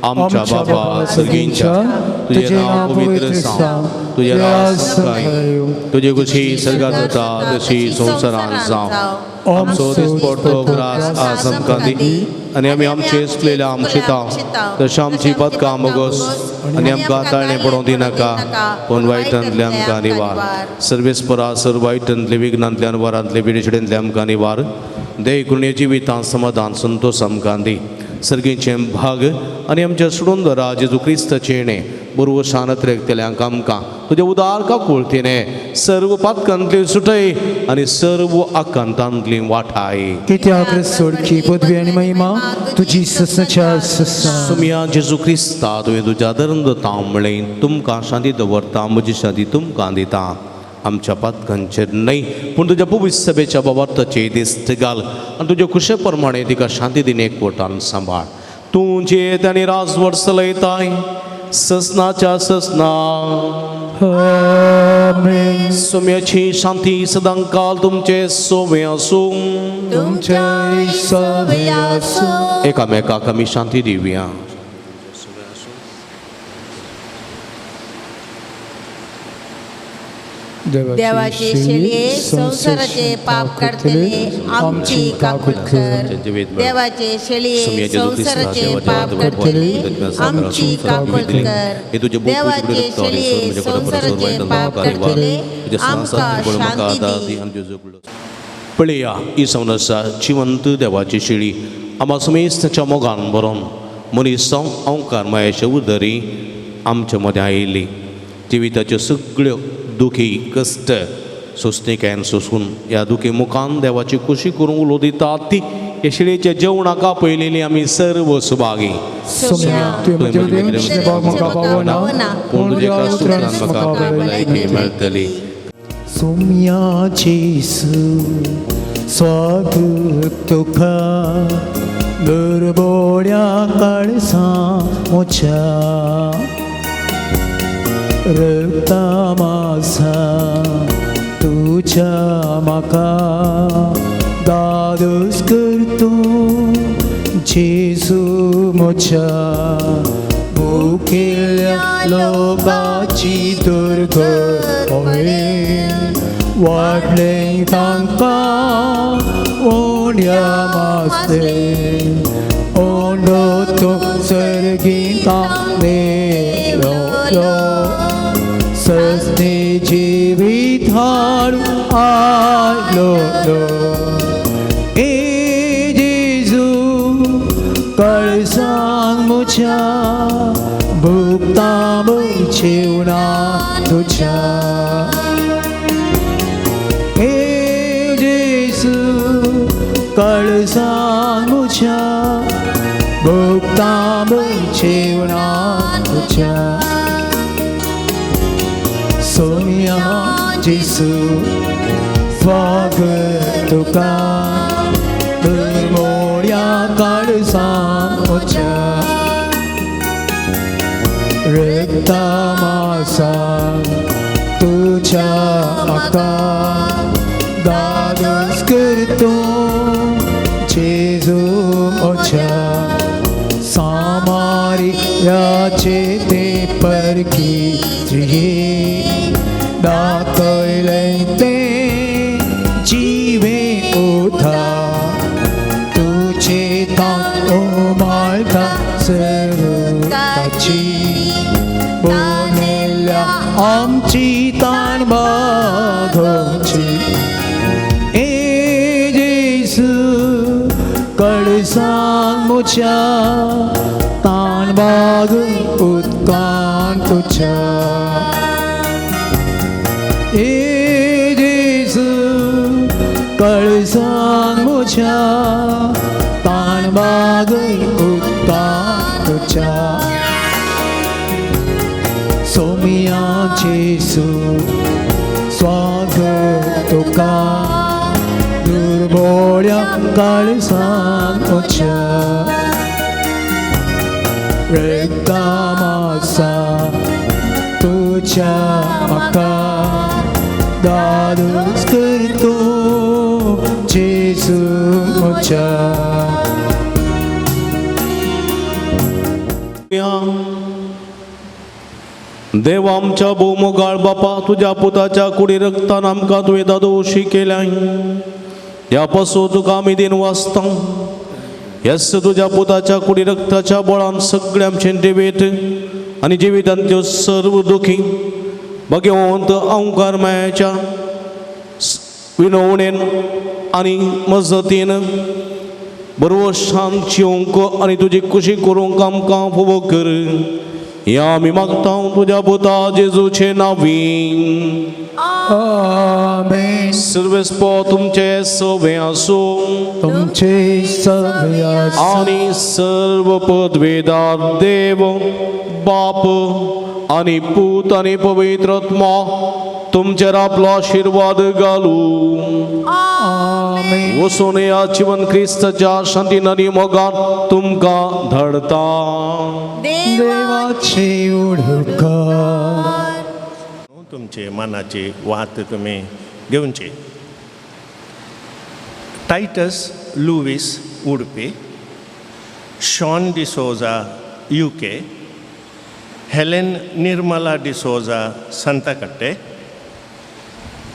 आमच्या बाबा सर्गींच्या तुझे नाव पवित्र जावं, तुझे राज येवं, तुजे कुशी सर्गात जाता तशी संवसारांत जावं. आमचो दिसपडतो ग्रास आज आमकां दी आनी आमी आमचे चुकलेल्या आमशिता तशें आमची पदकां मोगोस आनी आमकां ताळणें पडोवंक दिनाका पूण वायटांतले आमकां निवार. सर्वेस्परा सर वायटांतले विघ्नांतल्यान वरांतले पिडेशिडेंतले आमकां निवार. देय कृणे जिवितां समाधान संतोष आमकां दी. सर्गीचें भाग आनी आमच्या सोडून दरा जेजू क्रिस्ताचें येणें बरोबर शानत रेखतल्यांक आमकां तुज्या उदार काकुळतीने सर्व पातकांतली सुटय आनी सर्व आकांतांतली वाठाय. कित्याक सोडकी पदवी आनी महिमा तुजी ससच्या ससा. सुमिया जेजू क्रिस्ता तुवें तुज्या धर्म दता म्हणलें तुमकां शांती दवरता म्हजी शांती तुमकां दिता. आमच्या पातकांचेर न्हय पूण तुज्या पवित्र सभेच्या बाबार्थाचे दिस्त घाल आनी तुज्या खुशे प्रमाणे तिका शांती दिन एकवटान सांबाळ. तूं जे आनी राजवट चलयताय ससनाच्या ससना. आमेन. सोम्याची शांती सदांकाल तुमचे सोवे आसूं. तुमच्याय सवे आसूं. एकामेकाक आमी शांती दिवया. देवाचे शेळये संवसाराचे पाप काडटले आमची काकूट कर. देवाचे शेळये संवसाराचे पाप काडटले आमची काकूट कर. देवाचे शेळये संवसाराचे पाप काडटले आमकां शांती दी. पळया ही संवसार जिवंत देवाची शेळी आमा समेस्ताच्या मोगान बरोवन मनीस जावन मायाच्या उदरी आमच्या मदें आयिल्ली. जिविताच्यो सगळ्यो दुखी कश्ट सोंसणिकायेन सोंसून ह्या दुखी मुखान देवाची खोशी करूंक उलो दिता ती ह्या शिळेच्या जेवणाक आपयलेली आमी सर्व सुभागी. पूण तुज्या उतरान म्हाका भलायकी मेळटली. सोम्या जेजू स्वागत तुका दुर्बोड्या काळसा मोच्या रक्ता मासा तुझ्या म्हाका दादोस करतो जेजू मोच्या मुखेल्या लोकाची दुर्गत वाडले तांकां उण्या मासले ओंडो तो सर्गीता मेलो सस्ते जिवीत हाडू आयलो ए जेजू कळसांग म्हज्या भुगता जेवणा तुज्या ए जेजू कळसांग म्हज्या भुगता जेवणा तुज्या. सोम्या जेजू स्वागत तुका दुर्मोड्या काळसां म्हज्या रक्ता मासा तुझ्या म्हाका दादोस करतो जेजू म्हज्या सामारियाचे ते परकी दाखयलें तें जिवें उतर. आमची ताण बागोवची. ए जेजू कळसान म्हज्या ताण बाग उदकान तुज्या. ए जेजू कळसान म्हज्या ताण बाग उदकान तुज्या. सोमिया जेजू स्वागत तुका दुर्बोळ्या काळसान म्हज्या. रक्तामासा तुज्या म्हाका दादोस करतो जेजू म्हज्या. देव आमच्या भोवमोगाळ बापा, तुज्या पुताच्या कुडी रक्तान आमकां तुवें दादोशी केल्याय, ह्या पासून तुका आमी दिन वाचता. येस तुज्या पुताच्या कुडी रक्ताच्या बळान सगळे आमचे जिवीत आनी जिवितांतल्यो सर्व दुखी भगवंत अंकार मायाच्या विनवणेन आनी मजतीन बरो शांत जिवंक आनी तुजी खुशी करूंक आमकां फावो कर. ह्या आमी मागता तुज्या पुता जेजूचे नांवी. आमेन. सर्वेस्पो तुमचे सवे आसूं तुमचे सवे आसूं. आनी सर्व पदवेदार देव बाप आनी पूत आनी पवित्र आत्मा तुमचेर आपलो आशिर्वाद घालूं. आमेन. वचून ह्या जिवन क्रिस्ताच्या शांतीन आनी मोगान तुमकां धाडता. देवाची उडकार. तुमचे मनाची वात तुमी घेवची. Titus Louis Udupi, Sean D'Souza UK, Helen Nirmala D'Souza Santhakatte,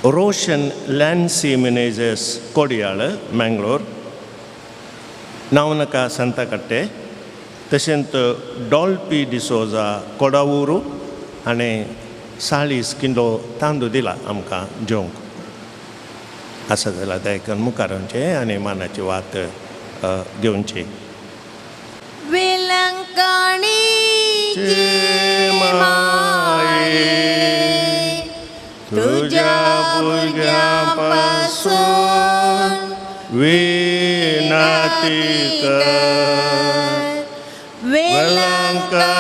Roshan Lancy Menezes Kodiyal Mangalore, Navanaka Santhakatte, तशेंच डॉल्पी डिसोजा कोडावूरू आनी 40 किलो तांदूळ दिला आमकां जेवंक. आसा जाल्यार दायकन मुखार वचचें आनी मानाची वात घेवची. वेलंकणीचे माये तुज्या भुरग्यां पासून विनाती कर. वेलंकणीचे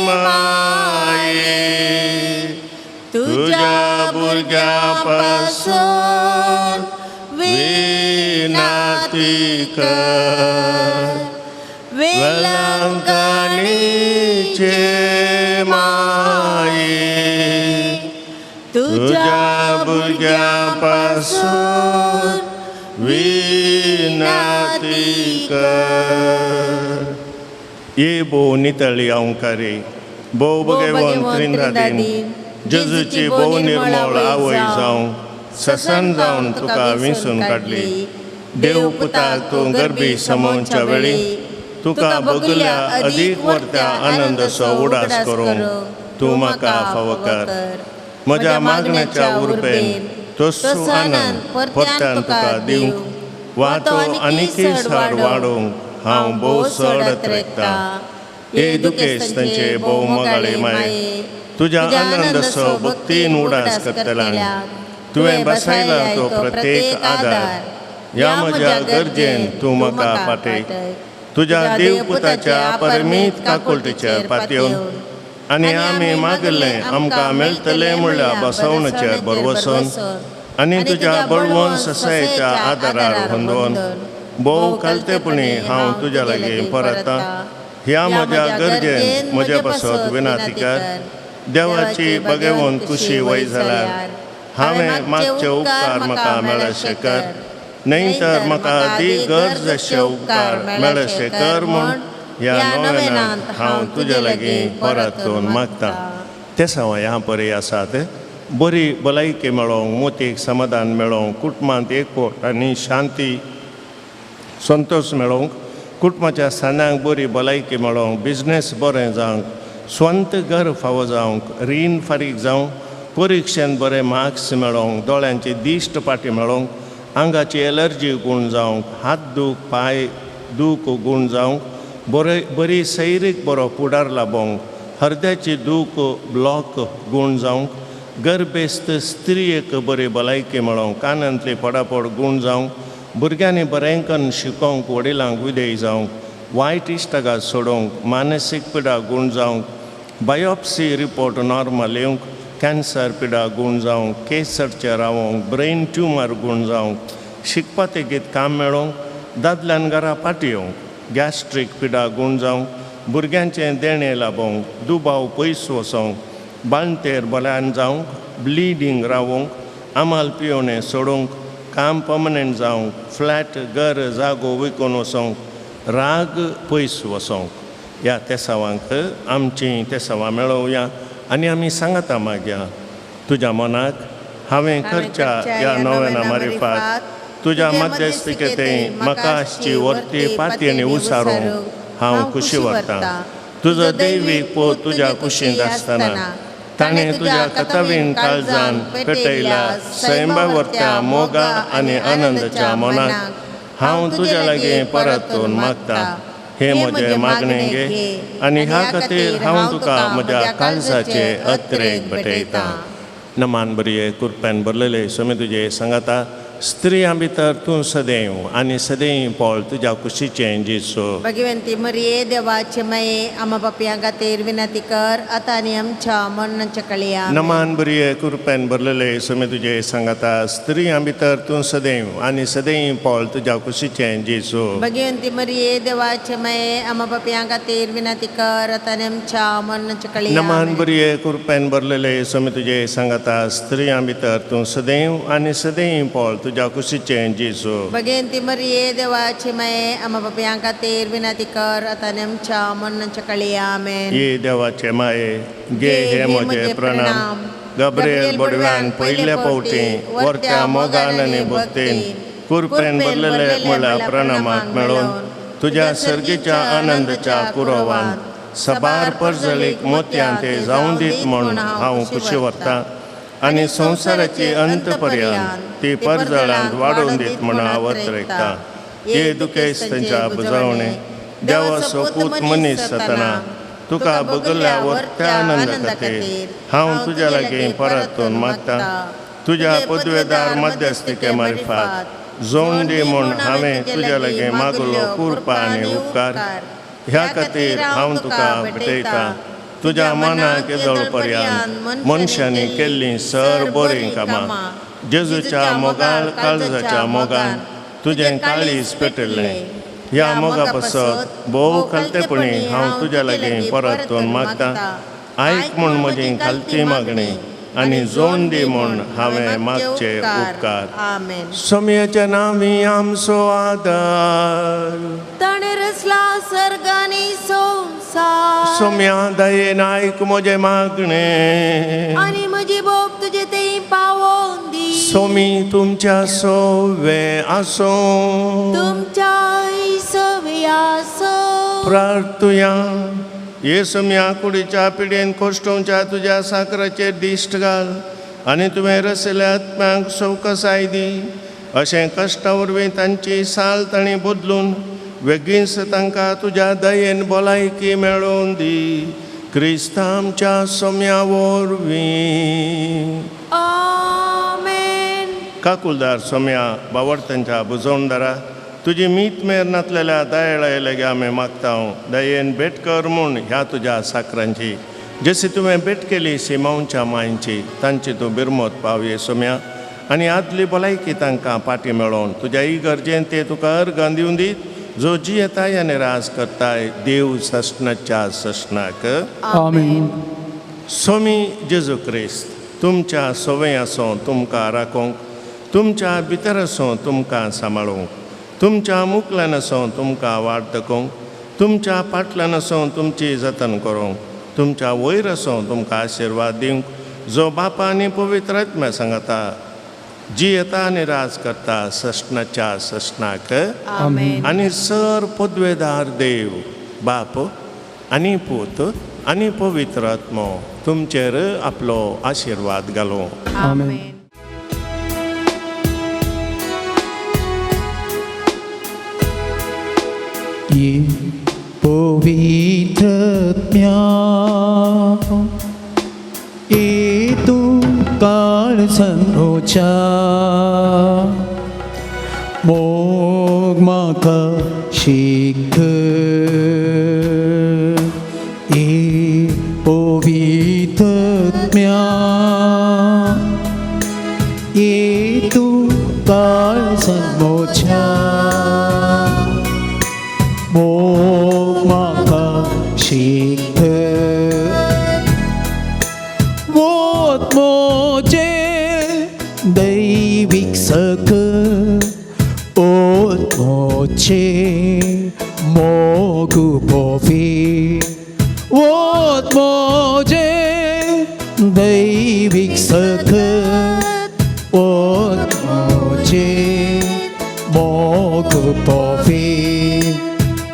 माये तुज्या भुरग्यां पासून विनाती कर. वेलंकणीचे माये तुज्या भुरग्यां पासून विनाती कर. ये भोव नितळी अंकारी भोव भगवंत त्रिंदादीन जेजूची भोव निर्मळ आवय जावं ससन जावन तुका विंचून काडली. देव पुताक तूं गर्भी समोवच्या वेळी तुका बगुल्या अदीक वर्त्या आनंदाचो उडास करूंक तूं म्हाका फावो कर. म्हज्या मागण्याच्या उर्बेन तसो आनंद परत्यान तुका दिवंक वा तो आनीकय सड वाडोवंक हांव भोव चड अत्रेकतां. हे दुखेस तांचे भोव मोगाळे माये तुज्या आनंदाचो भक्तीन उडास करतल्यान तुवें बसायला तो प्रत्येक आदार ह्या म्हज्या गरजेन तूं म्हाका पाटय. तुज्या देवपुताच्या अपरिमीत काकुळटीचेर पातयेवन आनी आमी मागिल्लें आमकां मेळटलें म्हणल्यार बसवणेचेर भरवसून आनी तुज्या बळवंत ससायेच्या आदारार होंदोवन भोव खालतेपणी हांव तुज्या लागीं परता. ह्या म्हज्या गरजेन म्हज्या पासत विनाती कर. देवाची भगवंत खुशी वय जाल्यार हांवें मागचे उपकार म्हाका मेळशे कर, न्हय तर म्हाका दी गरज अशे उपकार मेळशे कर म्हूण ह्या नोवेनांत हांव तुज्या लागीं परतून मागतां. ते सवाय ह्या बरी आसात बरी भलायकी मेळोवंक, मोतीक समाधान मेळोवंक, कुटुंबांत एकवट आनी शांती संतोश मेळोवंक, कुटुंबाच्या स्थानाक बरी भलायकी मेळोवंक, बिजनेस बरें जावंक, स्वंत घर फावो जावंक, रीण फारीक जावंक, परिक्षेन बरे मार्क्स मेळोवंक, दोळ्यांची दिश्ट पाटी मेळोवंक, आंगाची एलर्जी गूण जावंक, हात दूख पांय दूख गूण जावंक, बरे बरी सैरीक बरो फुडार लाबोवंक, हरद्याची दूख ब्लॉक गूण जावंक, गर्भेस्त स्त्रियेक बरी भलायकी मेळोवंक, कानांतली पडापड गूण जावंक, भुरग्यांनी बरेंकन शिकोवंक, वडिलांक विदेय जावंक, वायट इश्टागात सोडोवंक, मानसीक पिडा गूण जावंक, बायोप्सी रिपोर्ट नॉर्मल येवंक, कॅन्सर पिडा गूण जावंक, केस चडचे रावोंक, ब्रेन ट्युमर गूण जावंक, शिकपा तेगीत काम मेळोवंक, दादल्यान घरा फाटी येवंक, गॅस्ट्रीक पिडा गूण जावंक, भुरग्यांचें देणें लाबोवंक, दुबाव पयस वचोंक, बाळंतेर बल्यान जावंक, ब्लिडींग रावोंक, आमाल पियोणें सोडोवंक, काम पर्मनंट जावंक, फ्लॅट घर जागो विकून वचोंक, राग पयस वचोंक. ह्या तेसावांक आमचीं तेसावां मेळोवया आनी आमी सांगता मागया तुज्या मनाक हांवें करच्या ह्या नव्याना मारिफात तुज्या मध्यस्थिकेते म्हाका आसची वर्ती पातयेनी उसारूंक हांव खुशी व्हरतां. तुजो दैवीक पोत तुज्या कुशींत आसतना ताणें तुज्या कथवीन काळजान पेटयल्या सैंबा व्हरत्या मोगा आनी आनंदाच्या मनाक हांव तुज्या लागीं परतून मागतां. हे म्हजें मागणें घे आनी ह्या खातीर हांव तुका म्हज्या काळजाचे अत्रेक भेटयतां. नमान बरये कुरप्यान भरलेले स्वामी तुजे सांगाता, स्त्रियां भितर तूं सदैव आनी सदैव पळ तुज्या कुशीचें जेजू. भगवंती मरिये देवाचे माये आमा पापयां खातीर विनंती कर आतां आनी आमच्या मरणाच्या कळया. नमान बरये कुरप्यान भरलेले स्वामी तुजे सांगाता, स्त्रियां भितर तूं सदैव आनी सदैव पळ तुज्या कुशीचें जेजू. भगवंती मरिये देवाचे माये आमा पापयां खातीर विनंती कर आतां आनी आमच्या मरणाच्या कळया. नमान बरये कुरप्यान भरलेले स्वामी तुजे सांगाता, स्त्रियां भितर तूं सदैव आनी सदैव पळ तुज्या कुशीचें जेजू. भगवंती मरिये देवाचे माये आमा पापयां खातीर विनंती कर आतां आनी आमच्या मरणाच्या कळया. आमेन. ये देवाचे माये गे हे म्हजे प्रणाम. गब्रियल बोडव्यान पयले फावटी वर्त्या मोगान आनी भक्तीन कुरपेन भरलेले म्हळ्या प्रणामाक मेळोवन तुज्या सर्गीच्या आनंदाच्या कुरोवान सबार परजलीक मोतयान ते जावं दीत म्हूण हांव खुशी व्हरतां आनी संवसाराची अंत पर्यंत ती परजळांत वाडोवन दीत म्हूण हांव अत्रेकतां. हे दुखेस्त तांच्या बुजवणे देवाचो पूत मनीस जातना तुका बगल्या वर्त्या आनंद खातीर हांव तुज्या लागीं परतून मागतां. तुज्या पदवेदार मध्यस्थिके मारिफात जोण दी म्हूण हांवें तुज्या लागीं मागलो कुरपा आनी उपकार. ह्या खातीर हांव तुका भेटयतां. तुज्या मनाक येदोळ पर्यंत मनशांनी केल्लीं सर बरीं कामां जेजूच्या मोगाल काळजाच्या मोगान तुजें काळीज पेटयल्लें. ह्या मोगा पासत भोव खालतेपणी हांव तुज्या लागीं परतून मागतां. आयक म्हूण म्हजी खालती मागणी आनी जोण दी म्हूण हांवें मागचे उपकार. सोमयाच्या नांवी आमचो आदार ताणें रचला सर्ग आनी संवसार. सोम्या दयेन आयक म्हजें मागणें आनी म्हजी बोब तुजे थंय पावोवन दी. सोमी तुमच्या सोवे आसूं तुमच्या सवे आसूं. प्रार्थुया. ये सोम्या कुडीच्या पिडेन कोश्टोवच्या तुज्या साकराचेर दिश्ट घाल आनी तुवें रसयल्या आत्म्यांक सवकसाय दी. अशें कश्टा वरवीं तांची साल तांणी बदलून वेगींच तांकां तुज्या दयेन भलायकी मेळोवन दी. क्रिस्त आमच्या सोम्या वरवीं. आमेन. काकुलदार सोम्या बावडतांच्या बुजवणदारा तुजी मीत मेर नातलेल्या दयाळा लागीं आमी मागता. दयेन भेट कर म्हूण ह्या तुज्या साकरांची जशी तुवें भेट केली सिमांवच्या मांयची तांची तूं बिरमत पावये सोम्या आनी आदली भलायकी तांकां पाटी मेळोवन तुज्या इगर्जेन ते तुका अर्गां दिवन दीत जो जियेताय आनी राज करताय देव ससनाच्या ससनाक. आमेन. स्वामी जेजू क्रिस्त तुमच्या सवय आसूं तुमकां राखूंक, तुमच्या भितर आसूं तुमकां सांबाळूंक, तुमच्या मुखल्यान आसूं तुमकां वाट दाखोवंक, तुमच्या फाटल्यान आसूं तुमची जतन करूंक, तुमच्या वयर आसूं तुमकां आशिर्वाद दिवंक, जो बापा आनी पवित्र आत्म्या सांगता जियेता आनी राज करता ससनाच्या ससनाक. आमेन. आनी सर पदवेदार देव बाप आनी पूत आनी पवित्र आत्मो तुमचेर आपलो आशिर्वाद घालूं. आमेन. ये पवित्र ये तू काळ संगोच्या मोग म्हाका शीख ये पवित्र ये तू काळ संगोच्या मोग म्हाका शीख वोत मोजे दैवीक सख ओत मोचे मोग पोफी वोत मोजे दैवीक सख ओत मोजे मोग पोफी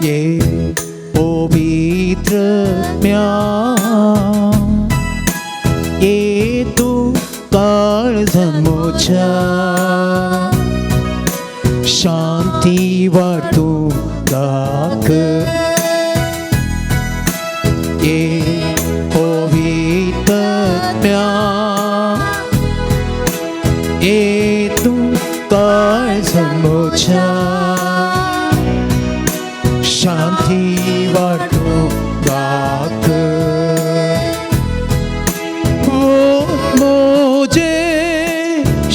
ये पवित्र म्या ये तू काळ जन्मोच्या शांती वाटू दाख ये पवित्र म्या ये तू काळ जन्मोच्या शांती वाटू दाख मोजे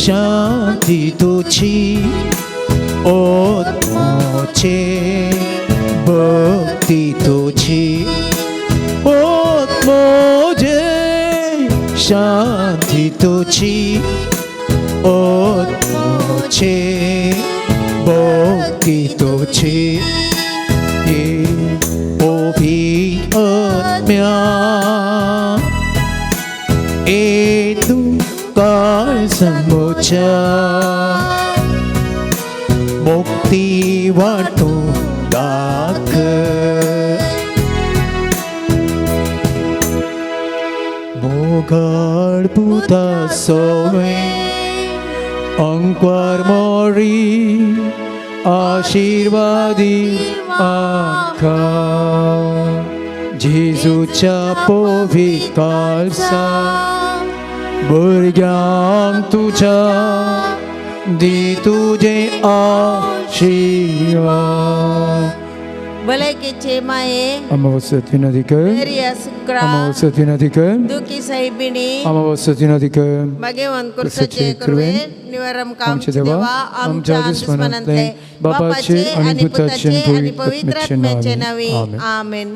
शांती तुझी ओत मोजे भक्ती तुझी ओत मोजे शांती तुझी ओत मोजे भक्ती तुझी ये पवित्र ये तू काळ संगोच्या मुक्ती वाटू दाख. मोगाळ पुता सोवे अंक्वार मोरी आशीर्वादी आमकां जेजूच्या पवित्र काळसा भुरग्यांक तुज्या दी तुजे आशिर्वाद. भलायकेचे माये अमावस्या विनंती कर. दर्या सुक्रा अमावस्या विनंती कर. दुखी साहिबिणी अमावस्या विनंती कर. भाग्यवान कुर्साचे कृपेन निवारम आमचे देवा आमच्या दुस्मनांतले बापाचे आणि पुताचे आणि पवित्र आत्म्याचे नावे आमेन.